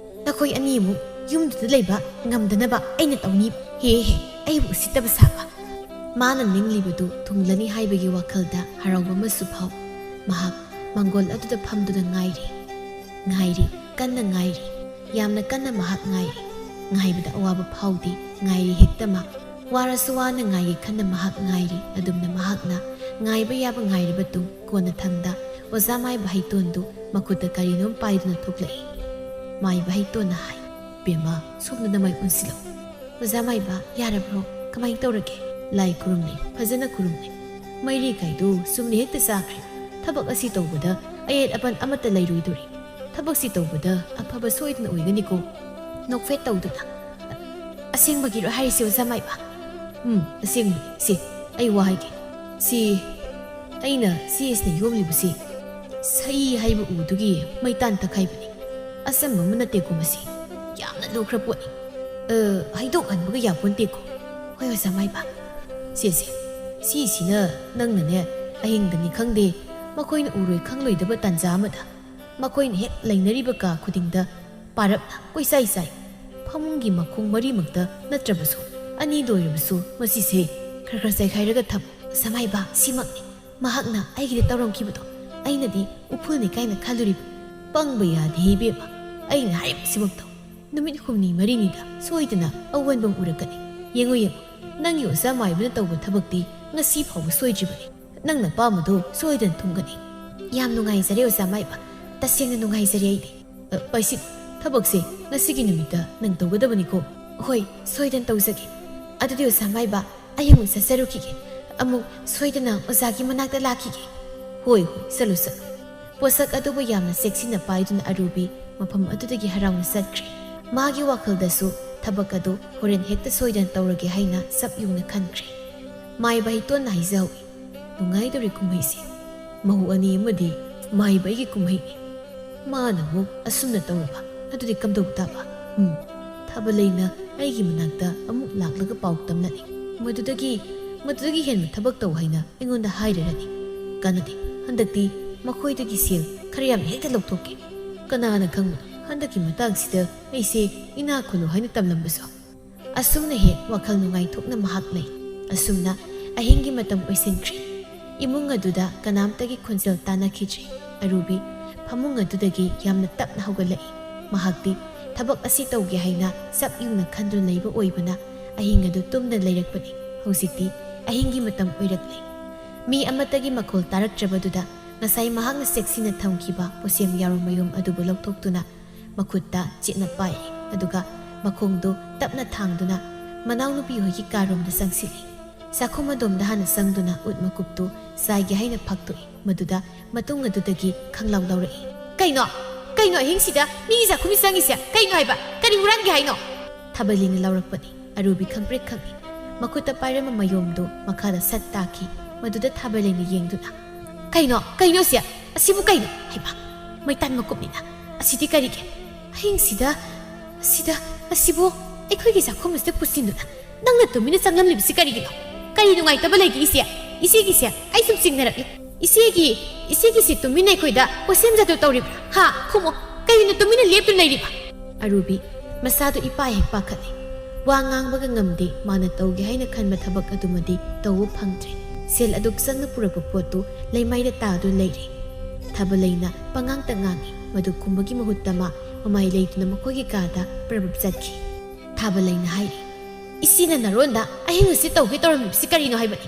ꯅꯈꯣꯏ ꯑꯅꯤꯃꯨꯛ ꯌꯨꯝꯗꯨꯗ ꯂꯩꯕ ꯉꯝꯗꯅꯕ ꯑꯩꯅ ꯇꯧꯅꯤ꯫ ꯍꯦ ꯍꯦ, ꯑꯩꯕꯨ ꯎꯁꯤꯠꯇꯕ ꯁꯥꯕ꯫" ꯃꯥꯅ ꯅꯤꯡꯂꯤꯕꯗꯨ ꯊꯨꯡꯂꯅꯤ ꯍꯥꯏꯕꯒꯤ ꯋꯥꯈꯜꯗ ꯍꯔꯥꯎꯕ ꯑꯃꯁꯨ ꯐꯥꯎ꯫ ꯃꯍꯥꯛ ꯃꯪꯒꯣꯜ ꯑꯗꯨꯗ ꯐꯝꯗꯨꯅ ꯉꯥꯏꯔꯤ꯫ ꯉꯥꯏꯔꯤ, ꯀꯟꯅ ꯉꯥꯏꯔꯤ꯫ ꯌꯥꯝꯅ ꯀꯟꯅ ꯃꯍꯥꯛ ꯉꯥꯏꯔꯤ꯫ ꯉꯥꯏꯕꯗ ꯑꯋꯥꯕ ꯐꯥꯎꯗꯦ꯫ ꯉꯥꯏꯔꯤ ꯍꯦꯛꯇꯃꯛ꯫ ꯋꯥꯔꯁꯨ ꯋꯥꯅ ꯉꯥꯏꯒꯦ ꯈꯟꯅ ꯃꯍꯥꯛ ꯉꯥꯏꯔꯤ꯫ ꯑꯗꯨꯝꯅ ꯃꯍꯥꯛꯅ ꯉꯥꯏꯕ ꯌꯥꯕ ꯉꯥꯏꯔꯕ ꯇꯨꯡ ꯀꯣꯟꯅꯊꯪꯗ ꯑꯣꯖꯥ ꯃꯥꯏꯕ ꯍꯩꯇꯣꯟꯗꯨ ꯃꯈꯨꯠꯇ ꯀꯔꯤꯅꯣꯝ ꯄꯥꯏꯗꯨꯅ ꯊꯣꯛꯂꯛꯏ꯫ ꯃꯥꯏꯕ ꯍꯩꯇꯣꯟꯅ ꯍꯥꯏ, "ꯕꯦꯝꯃ, ꯁꯣꯝꯗ ꯅꯃꯥꯏ ꯑꯣꯟꯁꯤꯜꯂꯛꯎ꯫" "ꯑꯣꯖꯥ ꯃꯥꯏꯕ, ꯌꯥꯔꯕ꯭ꯔꯣ? ꯀꯃꯥꯏꯅ ꯇꯧꯔꯒꯦ?" "ꯂꯥꯏ ꯈꯨꯔꯨꯝꯂꯤ, ꯐꯖꯅ ꯈꯨꯔꯨꯝꯂꯤ꯫ ꯃꯩꯔꯤ ꯀꯥꯏꯗꯨ ꯆꯨꯝꯅ ꯍꯦꯛꯇ ꯆꯥꯈ꯭ꯔꯦ꯫ ꯊꯕꯛ ꯑꯁꯤ ꯇꯧꯕꯗ ꯑꯌꯦꯠ ꯑꯄꯟ ꯑꯃꯠꯇ ꯂꯩꯔꯣꯏꯗꯣꯔꯤ꯫ ꯊꯕꯛꯁꯤ ꯇꯧꯕꯗ ꯑꯐꯕ ꯁꯣꯏꯗꯅ ꯑꯣꯏꯒꯅꯤꯀꯣ꯫ ꯅꯣꯛꯐꯦꯠ ꯇꯧꯗꯨꯅ, "ꯑꯁꯦꯡꯕꯒꯤꯔꯣ ꯍꯥꯏꯔꯤꯁꯦ, ꯑꯣꯖꯥ ꯃꯥꯏꯕ?" "ꯎꯝ, ꯑꯁꯦꯡꯕꯅꯤ꯫ ꯁꯤ, ꯑꯩ ꯋꯥ ꯍꯥꯏꯒꯦ꯫ ꯁꯤ, ꯑꯩꯅ ꯁꯤ ꯑꯁꯤꯅ ꯌꯣꯝꯂꯤꯕꯁꯤ ꯁꯍꯤ ꯍꯥꯏꯕ ꯎꯗꯨꯒꯤ ꯃꯩꯇꯥꯟ ꯇꯛꯈꯥꯏꯕꯅꯤ꯫ ꯑꯆꯝꯕ ꯑꯃ ꯅꯠꯇꯦꯀꯣ ꯃꯁꯤ꯫ ꯌꯥꯝꯅ ꯂꯨꯈ꯭ꯔ ꯄꯣꯠꯅꯤ꯫ ꯑ, ꯍꯩꯗꯣꯛꯍꯟꯕꯒ ꯌꯥꯄꯣꯟꯇꯦꯀꯣ꯫ ꯍꯣꯏ, ꯑꯣꯖꯥ ꯃꯥꯏꯕ꯫ ꯁꯦ, ꯁꯦ, ꯁꯤꯁꯤꯅ ꯅꯪꯅꯅꯦ, ꯑꯍꯤꯡꯗꯅꯤ ꯈꯪꯗꯦ, ꯃꯈꯣꯏꯅ ꯎꯔꯣꯏ ꯈꯪꯂꯣꯏꯗꯕ ꯇꯥꯟꯖꯥ ꯑꯃꯗ ꯃꯈꯣꯏꯅ ꯍꯦꯛ ꯂꯩꯅꯔꯤꯕ ꯀꯥ ꯈꯨꯗꯤꯡꯗ ꯄꯥꯔꯞꯅ ꯀꯣꯏꯆꯥꯏ ꯆꯥꯏ꯫ ꯐꯃꯨꯡꯒꯤ ꯃꯈꯣꯡ ꯃꯔꯤꯃꯛꯇ ꯅꯠꯇ꯭ꯔꯕꯁꯨ, ꯑꯅꯤꯗ ꯑꯣꯏꯔꯕꯁꯨ ꯃꯁꯤꯁꯦ ꯈꯔ ꯈꯔ ꯆꯥꯏꯈꯥꯏꯔꯒ ꯊꯝꯃꯨ꯫ ꯑꯣꯖꯥ ꯃꯥꯏꯕ, ꯁꯤꯃꯛꯅꯤ ꯃꯍꯥꯛꯅ ꯑꯩꯒꯤꯗ ꯇꯧꯔꯝꯈꯤꯕꯗꯣ꯫ ꯑꯩꯅꯗꯤ ꯎꯐꯨꯜꯅꯤ ꯀꯥꯏꯅ ꯈꯜꯂꯨꯔꯤꯕ꯫ ꯄꯪꯕ ꯌꯥꯗꯦ ꯏꯕꯦꯝꯃ, ꯑꯩꯅ ꯍꯥꯏꯔꯤꯕꯁꯤꯃꯛꯇꯣ꯫ ꯅꯨꯃꯤꯠ ꯍꯨꯝꯅꯤ ꯃꯔꯤꯅꯤꯗ ꯁꯣꯏꯗꯅ ꯑꯑꯣꯟꯕ ꯑꯃ ꯎꯔꯛꯀꯅꯤ꯫ ꯌꯦꯡꯉꯨ, ꯌꯦꯡꯉꯨ, ꯅꯪꯒꯤ ꯑꯣꯖꯥ ꯃꯥꯏꯕꯅ ꯇꯧꯕ ꯊꯕꯛꯇꯤ ꯉꯁꯤ ꯐꯥꯎꯕ ꯁꯣꯏꯗ꯭ꯔꯤꯕꯅꯤ꯫ ꯅꯪꯅ ꯄꯥꯝꯕꯗꯨ ꯁꯣꯏꯗꯅ ꯊꯨꯡꯒꯅꯤ꯫ ꯌꯥꯝ ꯅꯨꯡꯉꯥꯏꯖꯔꯦ, ꯑꯣꯖꯥ ꯃꯥꯏꯕ꯫ ꯇꯁꯦꯡꯅ ꯅꯨꯡꯉꯥꯏꯖꯔꯦ ꯑꯩꯗꯤ꯫ ꯑ, ꯄꯥꯏꯁꯤꯠ, ꯊꯕꯛꯁꯦ ꯉꯁꯤꯒꯤ ꯅꯨꯃꯤꯠꯇ ꯅꯪ ꯇꯧꯒꯗꯕꯅꯤꯀꯣ꯫ ꯍꯣꯏ, ꯁꯣꯏꯗꯅ ꯇꯧꯖꯒꯦ꯫ ꯑꯗꯨꯗꯤ ꯑꯣꯖꯥ ꯃꯥꯏꯕ, ꯑꯩ ꯑꯃꯨꯛ ꯆꯠꯆꯔꯨꯈꯤꯒꯦ꯫ ꯑꯃꯨꯛ ꯁꯣꯏꯗꯅ ꯑꯣꯖꯥꯒꯤ ꯃꯅꯥꯛꯇ ꯂꯥꯛꯈꯤꯒꯦ꯫ ꯍꯣꯏ, ꯍꯣꯏ, ꯆꯠꯂꯨ, ꯆꯠꯂꯨ꯫ ꯄꯣꯠꯁꯛ ꯑꯗꯨꯕꯨ ꯌꯥꯝꯅ ꯆꯦꯛꯁꯤꯟꯅ ꯄꯥꯏꯗꯨꯅ ꯑꯔꯨꯕꯤ ꯃꯐꯝ ꯑꯗꯨꯗꯒꯤ ꯍꯔꯥꯎꯅ ꯆꯠꯈ꯭ꯔꯦ꯫ ꯃꯥꯒꯤ ꯋꯥꯈꯜꯗꯁꯨ ꯊꯕꯛ ꯑꯗꯨ ꯍꯣꯔꯦꯟ ꯍꯦꯛꯇ ꯁꯣꯏꯗꯅ ꯇꯧꯔꯒꯦ ꯍꯥꯏꯅ ꯆꯞ ꯌꯨꯡꯅ ꯈꯟꯈ꯭ꯔꯦ꯫ ꯃꯥꯏꯕ ꯍꯤꯇꯣꯟꯅ ꯍꯥꯏꯖꯍꯧꯏ, "ꯅꯨꯡꯉꯥꯏꯗꯧꯔꯤ ꯀꯨꯝꯍꯩꯁꯦ꯫ ꯃꯍꯨ ꯑꯅꯤ ꯑꯃꯗꯤ ꯃꯥꯏꯕ ꯑꯩꯒꯤ ꯀꯨꯝꯍꯩꯅꯤ꯫ ꯃꯥꯅ ꯑꯃꯨꯛ ꯑꯁꯨꯝꯅ ꯇꯧꯔꯕ, ꯑꯗꯨꯗꯤ ꯀꯝꯗꯧ ꯇꯥꯕ? ꯎꯝ, ꯊꯥꯕꯜꯂꯩꯅ ꯑꯩꯒꯤ ꯃꯅꯥꯛꯇ ꯑꯃꯨꯛ ꯂꯥꯛꯂꯒ ꯄꯥꯎ ꯇꯝꯂꯅꯤ꯫ ꯃꯗꯨꯗꯒꯤ, ꯃꯗꯨꯗꯒꯤ ꯍꯦꯟꯕ ꯊꯕꯛ ꯇꯧ ꯍꯥꯏꯅ ꯑꯩꯉꯣꯟꯗ ꯍꯥꯏꯔꯔꯅꯤ꯫ ꯀꯥꯟꯅꯗꯦ, ꯍꯟꯗꯛꯇꯤ ꯃꯈꯣꯏꯗꯒꯤ ꯁꯦꯜ ꯈꯔ ꯌꯥꯝ ꯍꯦꯛꯇ ꯂꯧꯊꯣꯛꯀꯦ꯫ ꯀꯅꯥꯅ ꯈꯪꯕꯅꯣ, ꯍꯟꯗꯛꯀꯤ ꯃꯇꯥꯡꯁꯤꯗ ꯑꯩꯁꯦ ꯏꯅꯥꯛ ꯈꯨꯜꯂꯨ ꯍꯥꯏꯅ ꯇꯝꯂꯝꯕꯁꯨ?" ꯑꯁꯨꯝꯅ ꯍꯦꯛ ꯋꯥꯈꯜ ꯅꯨꯡꯉꯥꯏꯊꯣꯛꯅ ꯃꯍꯥꯛ ꯂꯩ꯫ ꯑꯁꯨꯝꯅ ꯑꯍꯤꯡꯒꯤ ꯃꯇꯝ ꯑꯣꯏꯁꯤꯟꯈ꯭ꯔꯦ꯫ ꯏꯃꯨꯡ ꯑꯗꯨꯗ ꯀꯅꯥꯝꯇꯒꯤ ꯈꯣꯟꯖꯦꯜ ꯇꯥꯅꯈꯤꯗ꯭ꯔꯦ꯫ ꯑꯔꯨꯕꯤ ꯐꯃꯨꯡ ꯑꯗꯨꯗꯒꯤ ꯌꯥꯝꯅ ꯇꯞꯅ ꯍꯧꯒꯠꯂꯛꯏ꯫ ꯃꯍꯥꯛꯇꯤ ꯊꯕꯛ ꯑꯁꯤ ꯇꯧꯒꯦ ꯍꯥꯏꯅ ꯆꯞ ꯌꯨꯡꯅ ꯈꯟꯗꯨꯅ ꯂꯩꯕ ꯑꯣꯏꯕꯅ ꯑꯍꯤꯡ ꯑꯗꯨ ꯇꯨꯝꯗꯅ ꯂꯩꯔꯛꯄꯅꯤ꯫ ꯍꯧꯖꯤꯛꯇꯤ ꯑꯍꯤꯡꯒꯤ ꯃꯇꯝ ꯑꯣꯏꯔꯛꯂꯦ꯫ ꯃꯤ ꯑꯃꯠꯇꯒꯤ ꯃꯈꯣꯜ ꯇꯥꯔꯛꯇ꯭ꯔꯕꯗꯨꯗ ꯉꯁꯥꯏ ꯃꯍꯥꯛꯅ ꯆꯦꯛꯁꯤꯟꯅ ꯊꯝꯈꯤꯕ ꯄꯣꯠꯁꯦꯝ ꯌꯥꯎꯔꯨ ꯃꯌꯨꯝ ꯑꯗꯨꯕꯨ ꯂꯧꯊꯣꯛꯇꯨꯅ ꯃꯈꯨꯠꯇ ꯆꯦꯠꯅ ꯄꯥꯏꯔꯦ꯫ ꯑꯗꯨꯒ ꯃꯈꯣꯡꯗꯨ ꯇꯞꯅ ꯊꯥꯡꯗꯨꯅ ꯃꯅꯥꯎꯅꯨꯄꯤ ꯍꯣꯏꯒꯤ ꯀꯥꯔꯣꯝꯗ ꯆꯪꯁꯤꯜꯂꯤ꯫ ꯆꯥꯛꯈꯨꯝ ꯑꯗꯣꯝꯗ ꯍꯥꯟꯅ ꯆꯪꯗꯨꯅ ꯎꯠ ꯃꯀꯨꯞꯇꯨ ꯆꯥꯏꯒꯦ ꯍꯥꯏꯅ ꯐꯥꯛꯇꯣꯛꯏ꯫ ꯃꯗꯨꯗ ꯃꯇꯨꯡ ꯑꯗꯨꯗꯒꯤ ꯈꯪꯂꯥꯎ ꯂꯥꯎꯔꯛꯏ꯫ "ꯀꯩꯅꯣ? ꯀꯩꯅꯣ ꯑꯍꯤꯡꯁꯤꯗ ꯃꯤꯒꯤ ꯆꯥꯛꯈꯨꯝꯗ ꯆꯪꯉꯤꯁꯦ? ꯀꯩꯅꯣ ꯍꯥꯏꯕ? ꯀꯔꯤ ꯍꯨꯔꯥꯟꯒꯦ ꯍꯥꯏꯅꯣ?" ꯊꯥꯕꯂꯩꯅ ꯂꯥꯎꯔꯛꯄꯅꯤ꯫ ꯑꯔꯨꯕꯤ ꯈꯪꯄ꯭ꯔꯦꯛ ꯈꯪꯏ꯫ ꯃꯈꯨꯠꯇ ꯄꯥꯏꯔꯝꯕ ꯃꯌꯣꯝꯗꯨ ꯃꯈꯥꯗ ꯁꯠ ꯇꯥꯈꯤ꯫ ꯃꯗꯨꯗ ꯊꯥꯕꯂꯩꯅ ꯌꯦꯡꯗꯨꯅ, "ꯀꯩꯅꯣ? ꯀꯩꯅꯣ ꯁꯦ? ꯑꯁꯤꯕꯨ ꯀꯩꯅꯣ? ꯍꯩꯃꯥ, ꯃꯩꯇꯥꯟ ꯃꯀꯨꯞꯅꯤꯅ꯫ ꯑꯁꯤꯗꯤ ꯀꯔꯤꯒꯤ? ꯑꯍꯤꯡꯁꯤꯗ, ꯑꯁꯤꯗ, ꯑꯁꯤꯕꯨ ꯑꯩꯈꯣꯏꯒꯤ ꯆꯥꯛꯈꯨꯝ ꯑꯁꯤꯗ ꯄꯨꯁꯤꯟꯗꯨꯅ ꯅꯪꯅ ꯇꯨꯃꯤꯟꯅ ꯆꯪꯂꯝꯂꯤꯕꯁꯤ ꯀꯔꯤꯒꯤꯅꯣ? ꯀꯔꯤ ꯅꯨꯡꯉꯥꯏꯇꯕ ꯂꯩꯒꯦ ꯏꯆꯦ? ꯏꯆꯦꯒꯤꯁꯦ ꯑꯩ ꯁꯨꯝ ꯆꯤꯡꯅꯔꯛꯂꯤ꯫ ꯏꯆꯦꯒꯤ, ꯏꯆꯦꯒꯤꯁꯦ ꯇꯨꯃꯤꯟꯅ ꯑꯩꯈꯣꯏꯗ ꯄꯣꯠꯁꯦꯝ ꯖꯥꯗꯨ ꯇꯧꯔꯤꯕ꯭ꯔꯥ? ꯍꯥ? ꯈꯨꯝꯃꯣ꯫ ꯀꯔꯤꯅꯣ ꯇꯨꯃꯤꯟꯅ ꯂꯦꯞꯇꯨꯅ ꯂꯩꯔꯤꯕ?" ꯑꯔꯨꯕꯤ ꯃꯁꯥꯗꯨ ꯏꯄꯥ ꯍꯦꯛ ꯄꯥꯈꯠꯂꯤ꯫ ꯋꯥ ꯉꯥꯡꯕꯒ ꯉꯝꯗꯦ꯫ ꯃꯥꯅ ꯇꯧꯒꯦ ꯍꯥꯏꯅ ꯈꯟꯕ ꯊꯕꯛ ꯑꯗꯨꯃꯗꯤ ꯇꯧꯕ ꯐꯪꯗ꯭ꯔꯦ꯫ ꯁꯦꯜ ꯑꯗꯨꯛ ꯆꯪꯅ ꯄꯨꯔꯛꯄ ꯄꯣꯠꯇꯨ ꯂꯩꯃꯥꯏꯗ ꯇꯥꯗꯨꯅ ꯂꯩꯔꯦ꯫ ꯊꯥꯕꯂꯩꯅ ꯄꯉꯥꯡꯇ ꯉꯥꯡꯏ꯫ ꯃꯗꯨ ꯈꯨꯝꯕꯒꯤ ꯃꯍꯨꯠꯇ ꯃꯥ ꯃꯃꯥꯏ ꯂꯩꯗꯨꯅ ꯃꯈꯣꯏꯒꯤ ꯀꯥꯗ ꯄ꯭ꯔꯕꯞ ꯆꯠꯈꯤ꯫ ꯊꯥꯕꯂꯩꯅ ꯍꯥꯏꯔꯤ, "ꯏꯆꯦꯅ ꯅꯔꯣꯟꯗ ꯑꯍꯤꯡ ꯑꯁꯤ ꯇꯧꯒꯦ ꯇꯧꯔꯝꯃꯤꯕꯁꯤ ꯀꯔꯤꯅꯣ ꯍꯥꯏꯕꯅꯤ?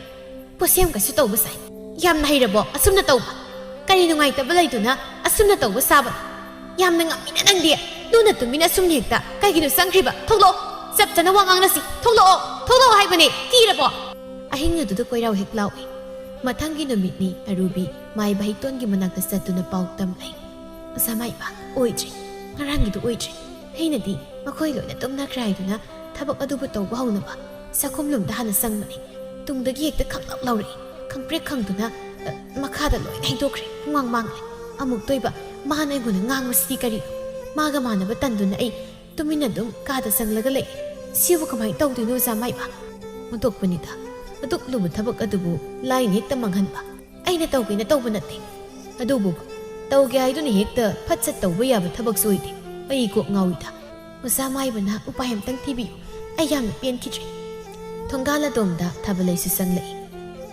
ꯄꯣꯠꯁꯦꯝꯒꯁꯨ ꯇꯧꯕ ꯁꯥꯏ꯫ ꯌꯥꯝꯅ ꯍꯩꯔꯕꯣ ꯑꯁꯨꯝꯅ ꯇꯧꯕ? ꯀꯔꯤ ꯅꯨꯡꯉꯥꯏꯇꯕ ꯂꯩꯗꯨꯅ ꯑꯁꯨꯝꯅ ꯇꯧꯕ ꯁꯥꯕ? ꯌꯥꯝꯅ ꯉꯝꯃꯤꯅ ꯅꯪꯗꯤ꯫ ꯂꯨꯅ ꯇꯨꯃꯤꯟꯅ ꯑꯁꯨꯝꯅ ꯍꯦꯛꯇ ꯀꯩꯒꯤꯅꯣ ꯆꯪꯈ꯭ꯔꯤꯕ? ꯊꯣꯛꯂꯛꯑꯣ꯫ ꯆꯞ ꯆꯥꯅ ꯋꯥ ꯉꯥꯡꯅꯁꯤ꯫ ꯊꯣꯛꯂꯛꯑꯣ꯫ ꯊꯣꯛꯂꯛꯑꯣ ꯍꯥꯏꯕꯅꯦ꯫ ꯀꯤꯔꯕꯣ?" ꯑꯍꯤꯡ ꯑꯗꯨꯗ ꯀꯣꯏꯔꯥꯎ ꯍꯦꯛ ꯂꯥꯎꯏ꯫ ꯃꯊꯪꯒꯤ ꯅꯨꯃꯤꯠꯅꯤ꯫ ꯑꯔꯨꯕꯤ ꯃꯥꯏꯕ ꯍꯩꯇꯣꯟꯒꯤ ꯃꯅꯥꯛꯇ ꯆꯠꯇꯨꯅ ꯄꯥꯎ ꯇꯝꯂꯦ꯫ "ꯑꯣꯖꯥ ꯃꯥꯏꯕ, ꯑꯣꯏꯗ꯭ꯔꯦ꯫ ꯉꯔꯥꯡꯒꯤꯗꯨ ꯑꯣꯏꯗ꯭ꯔꯦ꯫ ꯑꯩꯅꯗꯤ ꯃꯈꯣꯏ ꯂꯣꯏꯅ ꯇꯨꯝꯅꯈ꯭ꯔꯦ ꯍꯥꯏꯗꯨꯅ ꯊꯕꯛ ꯑꯗꯨꯕꯨ ꯇꯧꯕ ꯍꯧꯅꯕ ꯆꯥꯛꯈꯨꯝꯂꯣꯝꯗ ꯍꯥꯟꯅ ꯆꯪꯕꯅꯤ꯫ ꯇꯨꯡꯗꯒꯤ ꯍꯦꯛꯇ ꯈꯪꯂꯥꯎ ꯂꯥꯎꯔꯛꯏ꯫ ꯈꯪꯄ꯭ꯔꯦꯛ ꯈꯪꯗꯨꯅ, ꯑ, ꯃꯈꯥꯗ ꯂꯣꯏꯅ ꯍꯩꯗꯣꯛꯈ꯭ꯔꯦ꯫ ꯄꯨꯡꯃꯥꯡ ꯃꯥꯡꯂꯦ꯫ ꯑꯃꯨꯛꯇꯣꯏꯕ ꯃꯥꯅ ꯑꯩꯉꯣꯟꯗ ꯉꯥꯡꯕꯁꯤꯗꯤ ꯀꯔꯤꯅꯣ? ꯃꯥꯒ ꯃꯥꯟꯅꯕ ꯇꯟꯗꯨꯅ ꯑꯩ ꯇꯨꯃꯤꯟꯅ ꯑꯗꯨꯝ ꯀꯥꯗ ꯆꯪꯂꯒ ꯂꯩ꯫ ꯁꯤꯕꯨ ꯀꯃꯥꯏꯅ ꯇꯧꯗꯣꯏꯅꯣ, ꯑꯣꯖꯥ ꯃꯥꯏꯕ?" ꯑꯣꯟꯊꯣꯛꯄꯅꯤꯗ꯫ ꯑꯗꯨꯛ ꯂꯨꯕ ꯊꯕꯛ ꯑꯗꯨꯕꯨ ꯂꯥꯏꯅ ꯍꯦꯛꯇ ꯃꯥꯡꯍꯟꯕ꯫ ꯑꯩꯅ ꯇꯧꯒꯦꯅ ꯇꯧꯕ ꯅꯠꯇꯦ꯫ ꯑꯗꯨꯕꯨ ꯇꯧꯒꯦ ꯍꯥꯏꯗꯨꯅ ꯍꯦꯛꯇ ꯐꯠ ꯁꯠ ꯇꯧꯕ ꯌꯥꯕ ꯊꯕꯛꯁꯨ ꯑꯣꯏꯗꯦ꯫ ꯑꯩ ꯀꯣꯛ ꯉꯥꯎꯏꯗ꯫ "ꯑꯣꯖꯥ ꯃꯥꯏꯕꯅ ꯎꯄꯥꯏ ꯑꯝꯇꯪ ꯄꯤꯕꯤꯌꯨ꯫ ꯑꯩ ꯌꯥꯝꯅ ꯄꯦꯟꯈꯤꯗ꯭ꯔꯦ꯫" ꯊꯣꯡꯒꯥꯜ ꯑꯗꯣꯝꯗ ꯊꯥꯕꯂꯩꯁꯨ ꯆꯪꯂꯛꯏ꯫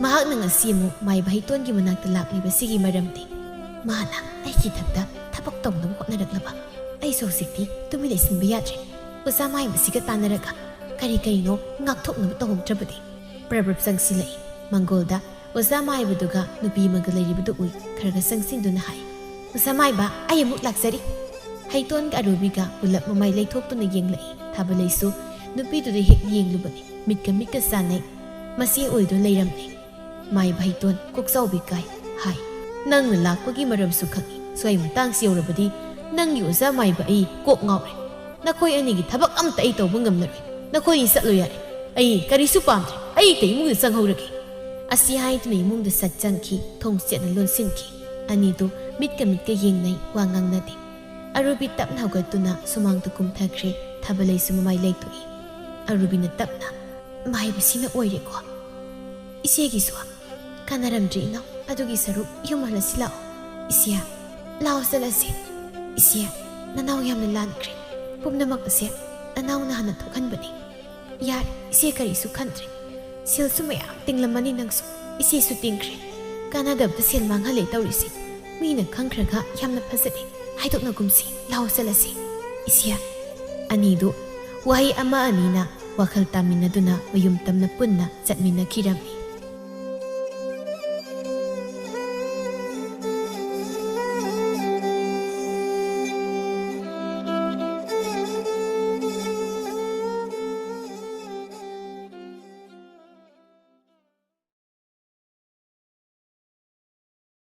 ꯃꯍꯥꯛꯅ ꯉꯁꯤ ꯑꯃꯨꯛ ꯃꯥꯏꯕ ꯍꯩꯇꯣꯟꯒꯤ ꯃꯅꯥꯛꯇ ꯂꯥꯛꯂꯤꯕꯁꯤꯒꯤ ꯃꯔꯝꯗꯤ ꯃꯥꯅ ꯑꯩꯒꯤ ꯏꯊꯛꯇ ꯊꯕꯛ ꯇꯧꯅꯕ ꯍꯣꯠꯅꯔꯛꯂꯕ꯫ ꯑꯩꯁꯨ ꯍꯧꯖꯤꯛꯇꯤ ꯇꯨꯃꯤꯟ ꯂꯩꯁꯤꯟꯕ ꯌꯥꯗ꯭ꯔꯦ꯫ ꯑꯣꯖꯥ ꯃꯥꯏꯕꯁꯤꯒ ꯇꯥꯟꯅꯔꯒ ꯀꯔꯤ ꯀꯔꯤꯅꯣ ꯉꯥꯛꯊꯣꯛꯅꯕ ꯇꯧꯍꯧꯗ꯭ꯔꯕꯗꯤ꯫ ꯄ꯭ꯔꯕ꯭ꯔꯞ ꯆꯪꯁꯤꯜꯂꯛꯏ꯫ ꯃꯪꯒꯣꯜꯗ ꯑꯣꯖꯥ ꯃꯥꯏꯕꯗꯨꯒ ꯅꯨꯄꯤ ꯑꯃꯒ ꯂꯩꯔꯤꯕꯗꯨ ꯎꯏ꯫ ꯈꯔ ꯈꯔ ꯆꯪꯁꯤꯟꯗꯨꯅ ꯍꯥꯏ, "ꯑꯣꯖꯥ ꯃꯥꯏꯕ, ꯑꯩ ꯑꯃꯨꯛ ꯂꯥꯛꯆꯔꯤ꯫" ꯍꯩꯇꯣꯟꯒ ꯑꯔꯨꯕꯤꯒ ꯄꯨꯂꯞ ꯃꯃꯥꯏ ꯂꯩꯊꯣꯛꯇꯨꯅ ꯌꯦꯡꯂꯛꯏ꯫ ꯊꯥꯕꯂꯩꯁꯨ ꯅꯨꯄꯤꯗꯨꯗ ꯍꯦꯛ ꯌꯦꯡꯂꯨꯕꯅꯤ꯫ ꯃꯤꯠꯀ ꯃꯤꯠꯀ ꯆꯥꯟꯅꯩ꯫ ꯃꯁꯤ ꯑꯣꯏꯗꯨꯅ ꯂꯩꯔꯝꯂꯦ꯫ ꯃꯥꯏꯕ ꯍꯩꯇꯣꯟ ꯀꯣꯛꯆꯥꯎꯕꯤ ꯀꯥꯏ ꯍꯥꯏ꯫ "ꯅꯪꯅ ꯂꯥꯛꯄꯒꯤ ꯃꯔꯝꯁꯨ ꯈꯪꯏ꯫ ꯁ꯭ꯋꯥꯏ ꯃꯇꯥꯡꯁꯤ ꯌꯧꯔꯕꯗꯤ ꯅꯪꯒꯤ ꯑꯣꯖꯥ ꯃꯥꯏꯕ ꯑꯩ ꯀꯣꯛ ꯉꯥꯎꯔꯦ꯫ ꯅꯈꯣꯏ ꯑꯅꯤꯒꯤ ꯊꯕꯛ ꯑꯝꯇ ꯑꯩ ꯇꯧꯕ ꯉꯝꯂꯔꯣꯏ꯫ ꯅꯈꯣꯏ ꯑꯅꯤ ꯆꯠꯂꯣ ꯌꯥꯔꯦ꯫ ꯑꯩ ꯀꯔꯤꯁꯨ ꯄꯥꯝꯗ꯭ꯔꯦ꯫ ꯑꯩ ꯏꯇꯩ ꯏꯃꯨꯡꯗ ꯆꯪꯍꯧꯔꯒꯦ꯫" ꯑꯁꯤ ꯍꯥꯏꯗꯨꯅ ꯏꯃꯨꯡꯗ ꯁꯠ ꯆꯪꯈꯤ, ꯊꯣꯡ ꯆꯦꯠꯅ ꯂꯣꯟꯁꯤꯟꯈꯤ꯫ ꯑꯅꯤꯗꯨ ꯃꯤꯠꯀ ꯃꯤꯠꯀ ꯌꯦꯡꯅꯩ, ꯋꯥ ꯉꯥꯡꯅꯗꯦ꯫ ꯑꯔꯨꯕꯤ ꯇꯞꯅ ꯍꯧꯒꯠꯇꯨꯅ ꯁꯨꯃꯥꯡꯗ ꯀꯨꯝꯊꯈ꯭ꯔꯦ꯫ ꯊꯥꯕꯂꯩꯁꯨ ꯃꯃꯥꯏ ꯂꯩꯊꯣꯛꯏ꯫ ꯑꯔꯨꯕꯤꯅ ꯇꯞꯅ, "ꯃꯥꯏꯕꯁꯤꯅ ꯑꯣꯏꯔꯦꯀꯣ꯫ ꯏꯆꯦꯒꯤꯁꯨ ꯀꯥꯟꯅꯔꯝꯗ꯭ꯔꯦ ꯏꯅꯥꯎ꯫ ꯑꯗꯨꯒꯤ ꯁꯔꯨꯛ ꯌꯨꯝ ꯍꯜꯂꯁꯤ ꯂꯥꯛꯑꯣ꯫ ꯏꯆꯦ, ꯂꯥꯛꯑꯣ ꯆꯠꯂꯁꯤ꯫ ꯏꯆꯦ, ꯅꯅꯥꯎ ꯌꯥꯝꯅ ꯂꯥꯟꯈ꯭ꯔꯦ꯫ ꯄꯨꯝꯅꯃꯛ ꯑꯁꯦ ꯅꯅꯥꯎꯅ ꯍꯥꯟꯅ ꯊꯣꯛꯍꯟꯕꯅꯤ꯫ ꯌꯥꯔꯦ, ꯏꯆꯦ ꯀꯔꯤꯁꯨ ꯈꯟꯗ꯭ꯔꯦ꯫ ꯁꯦꯜꯁꯨ ꯃꯌꯥꯝ ꯇꯤꯡꯂꯝꯃꯅꯤ ꯅꯪꯁꯨ꯫ ꯏꯆꯦꯁꯨ ꯇꯤꯡꯈ꯭ꯔꯦ꯫ ꯀꯥꯟꯅꯗꯕꯗ ꯁꯦꯜ ꯃꯥꯡꯍꯜꯂꯦ ꯇꯧꯔꯤꯁꯦ꯫ ꯃꯤꯅ ꯈꯪꯈ꯭ꯔꯒ ꯌꯥꯝꯅ ꯐꯖꯗꯦ꯫ ꯍꯥꯏꯗꯣꯛꯅꯒꯨꯝꯁꯤ꯫ ꯂꯥꯛꯑꯣ ꯆꯠꯂꯁꯤ꯫ ꯏꯆꯦ꯫" ꯑꯅꯤꯗꯨ ꯋꯥꯍꯩ ꯑꯃ ꯑꯅꯤꯅ ꯋꯥꯈꯜ ꯇꯥꯃꯤꯟꯅꯗꯨꯅ ꯃꯌꯨꯝ ꯇꯝꯅ ꯄꯨꯟꯅ ꯆꯠꯃꯤꯟꯅꯈꯤꯔꯝꯃꯤ꯫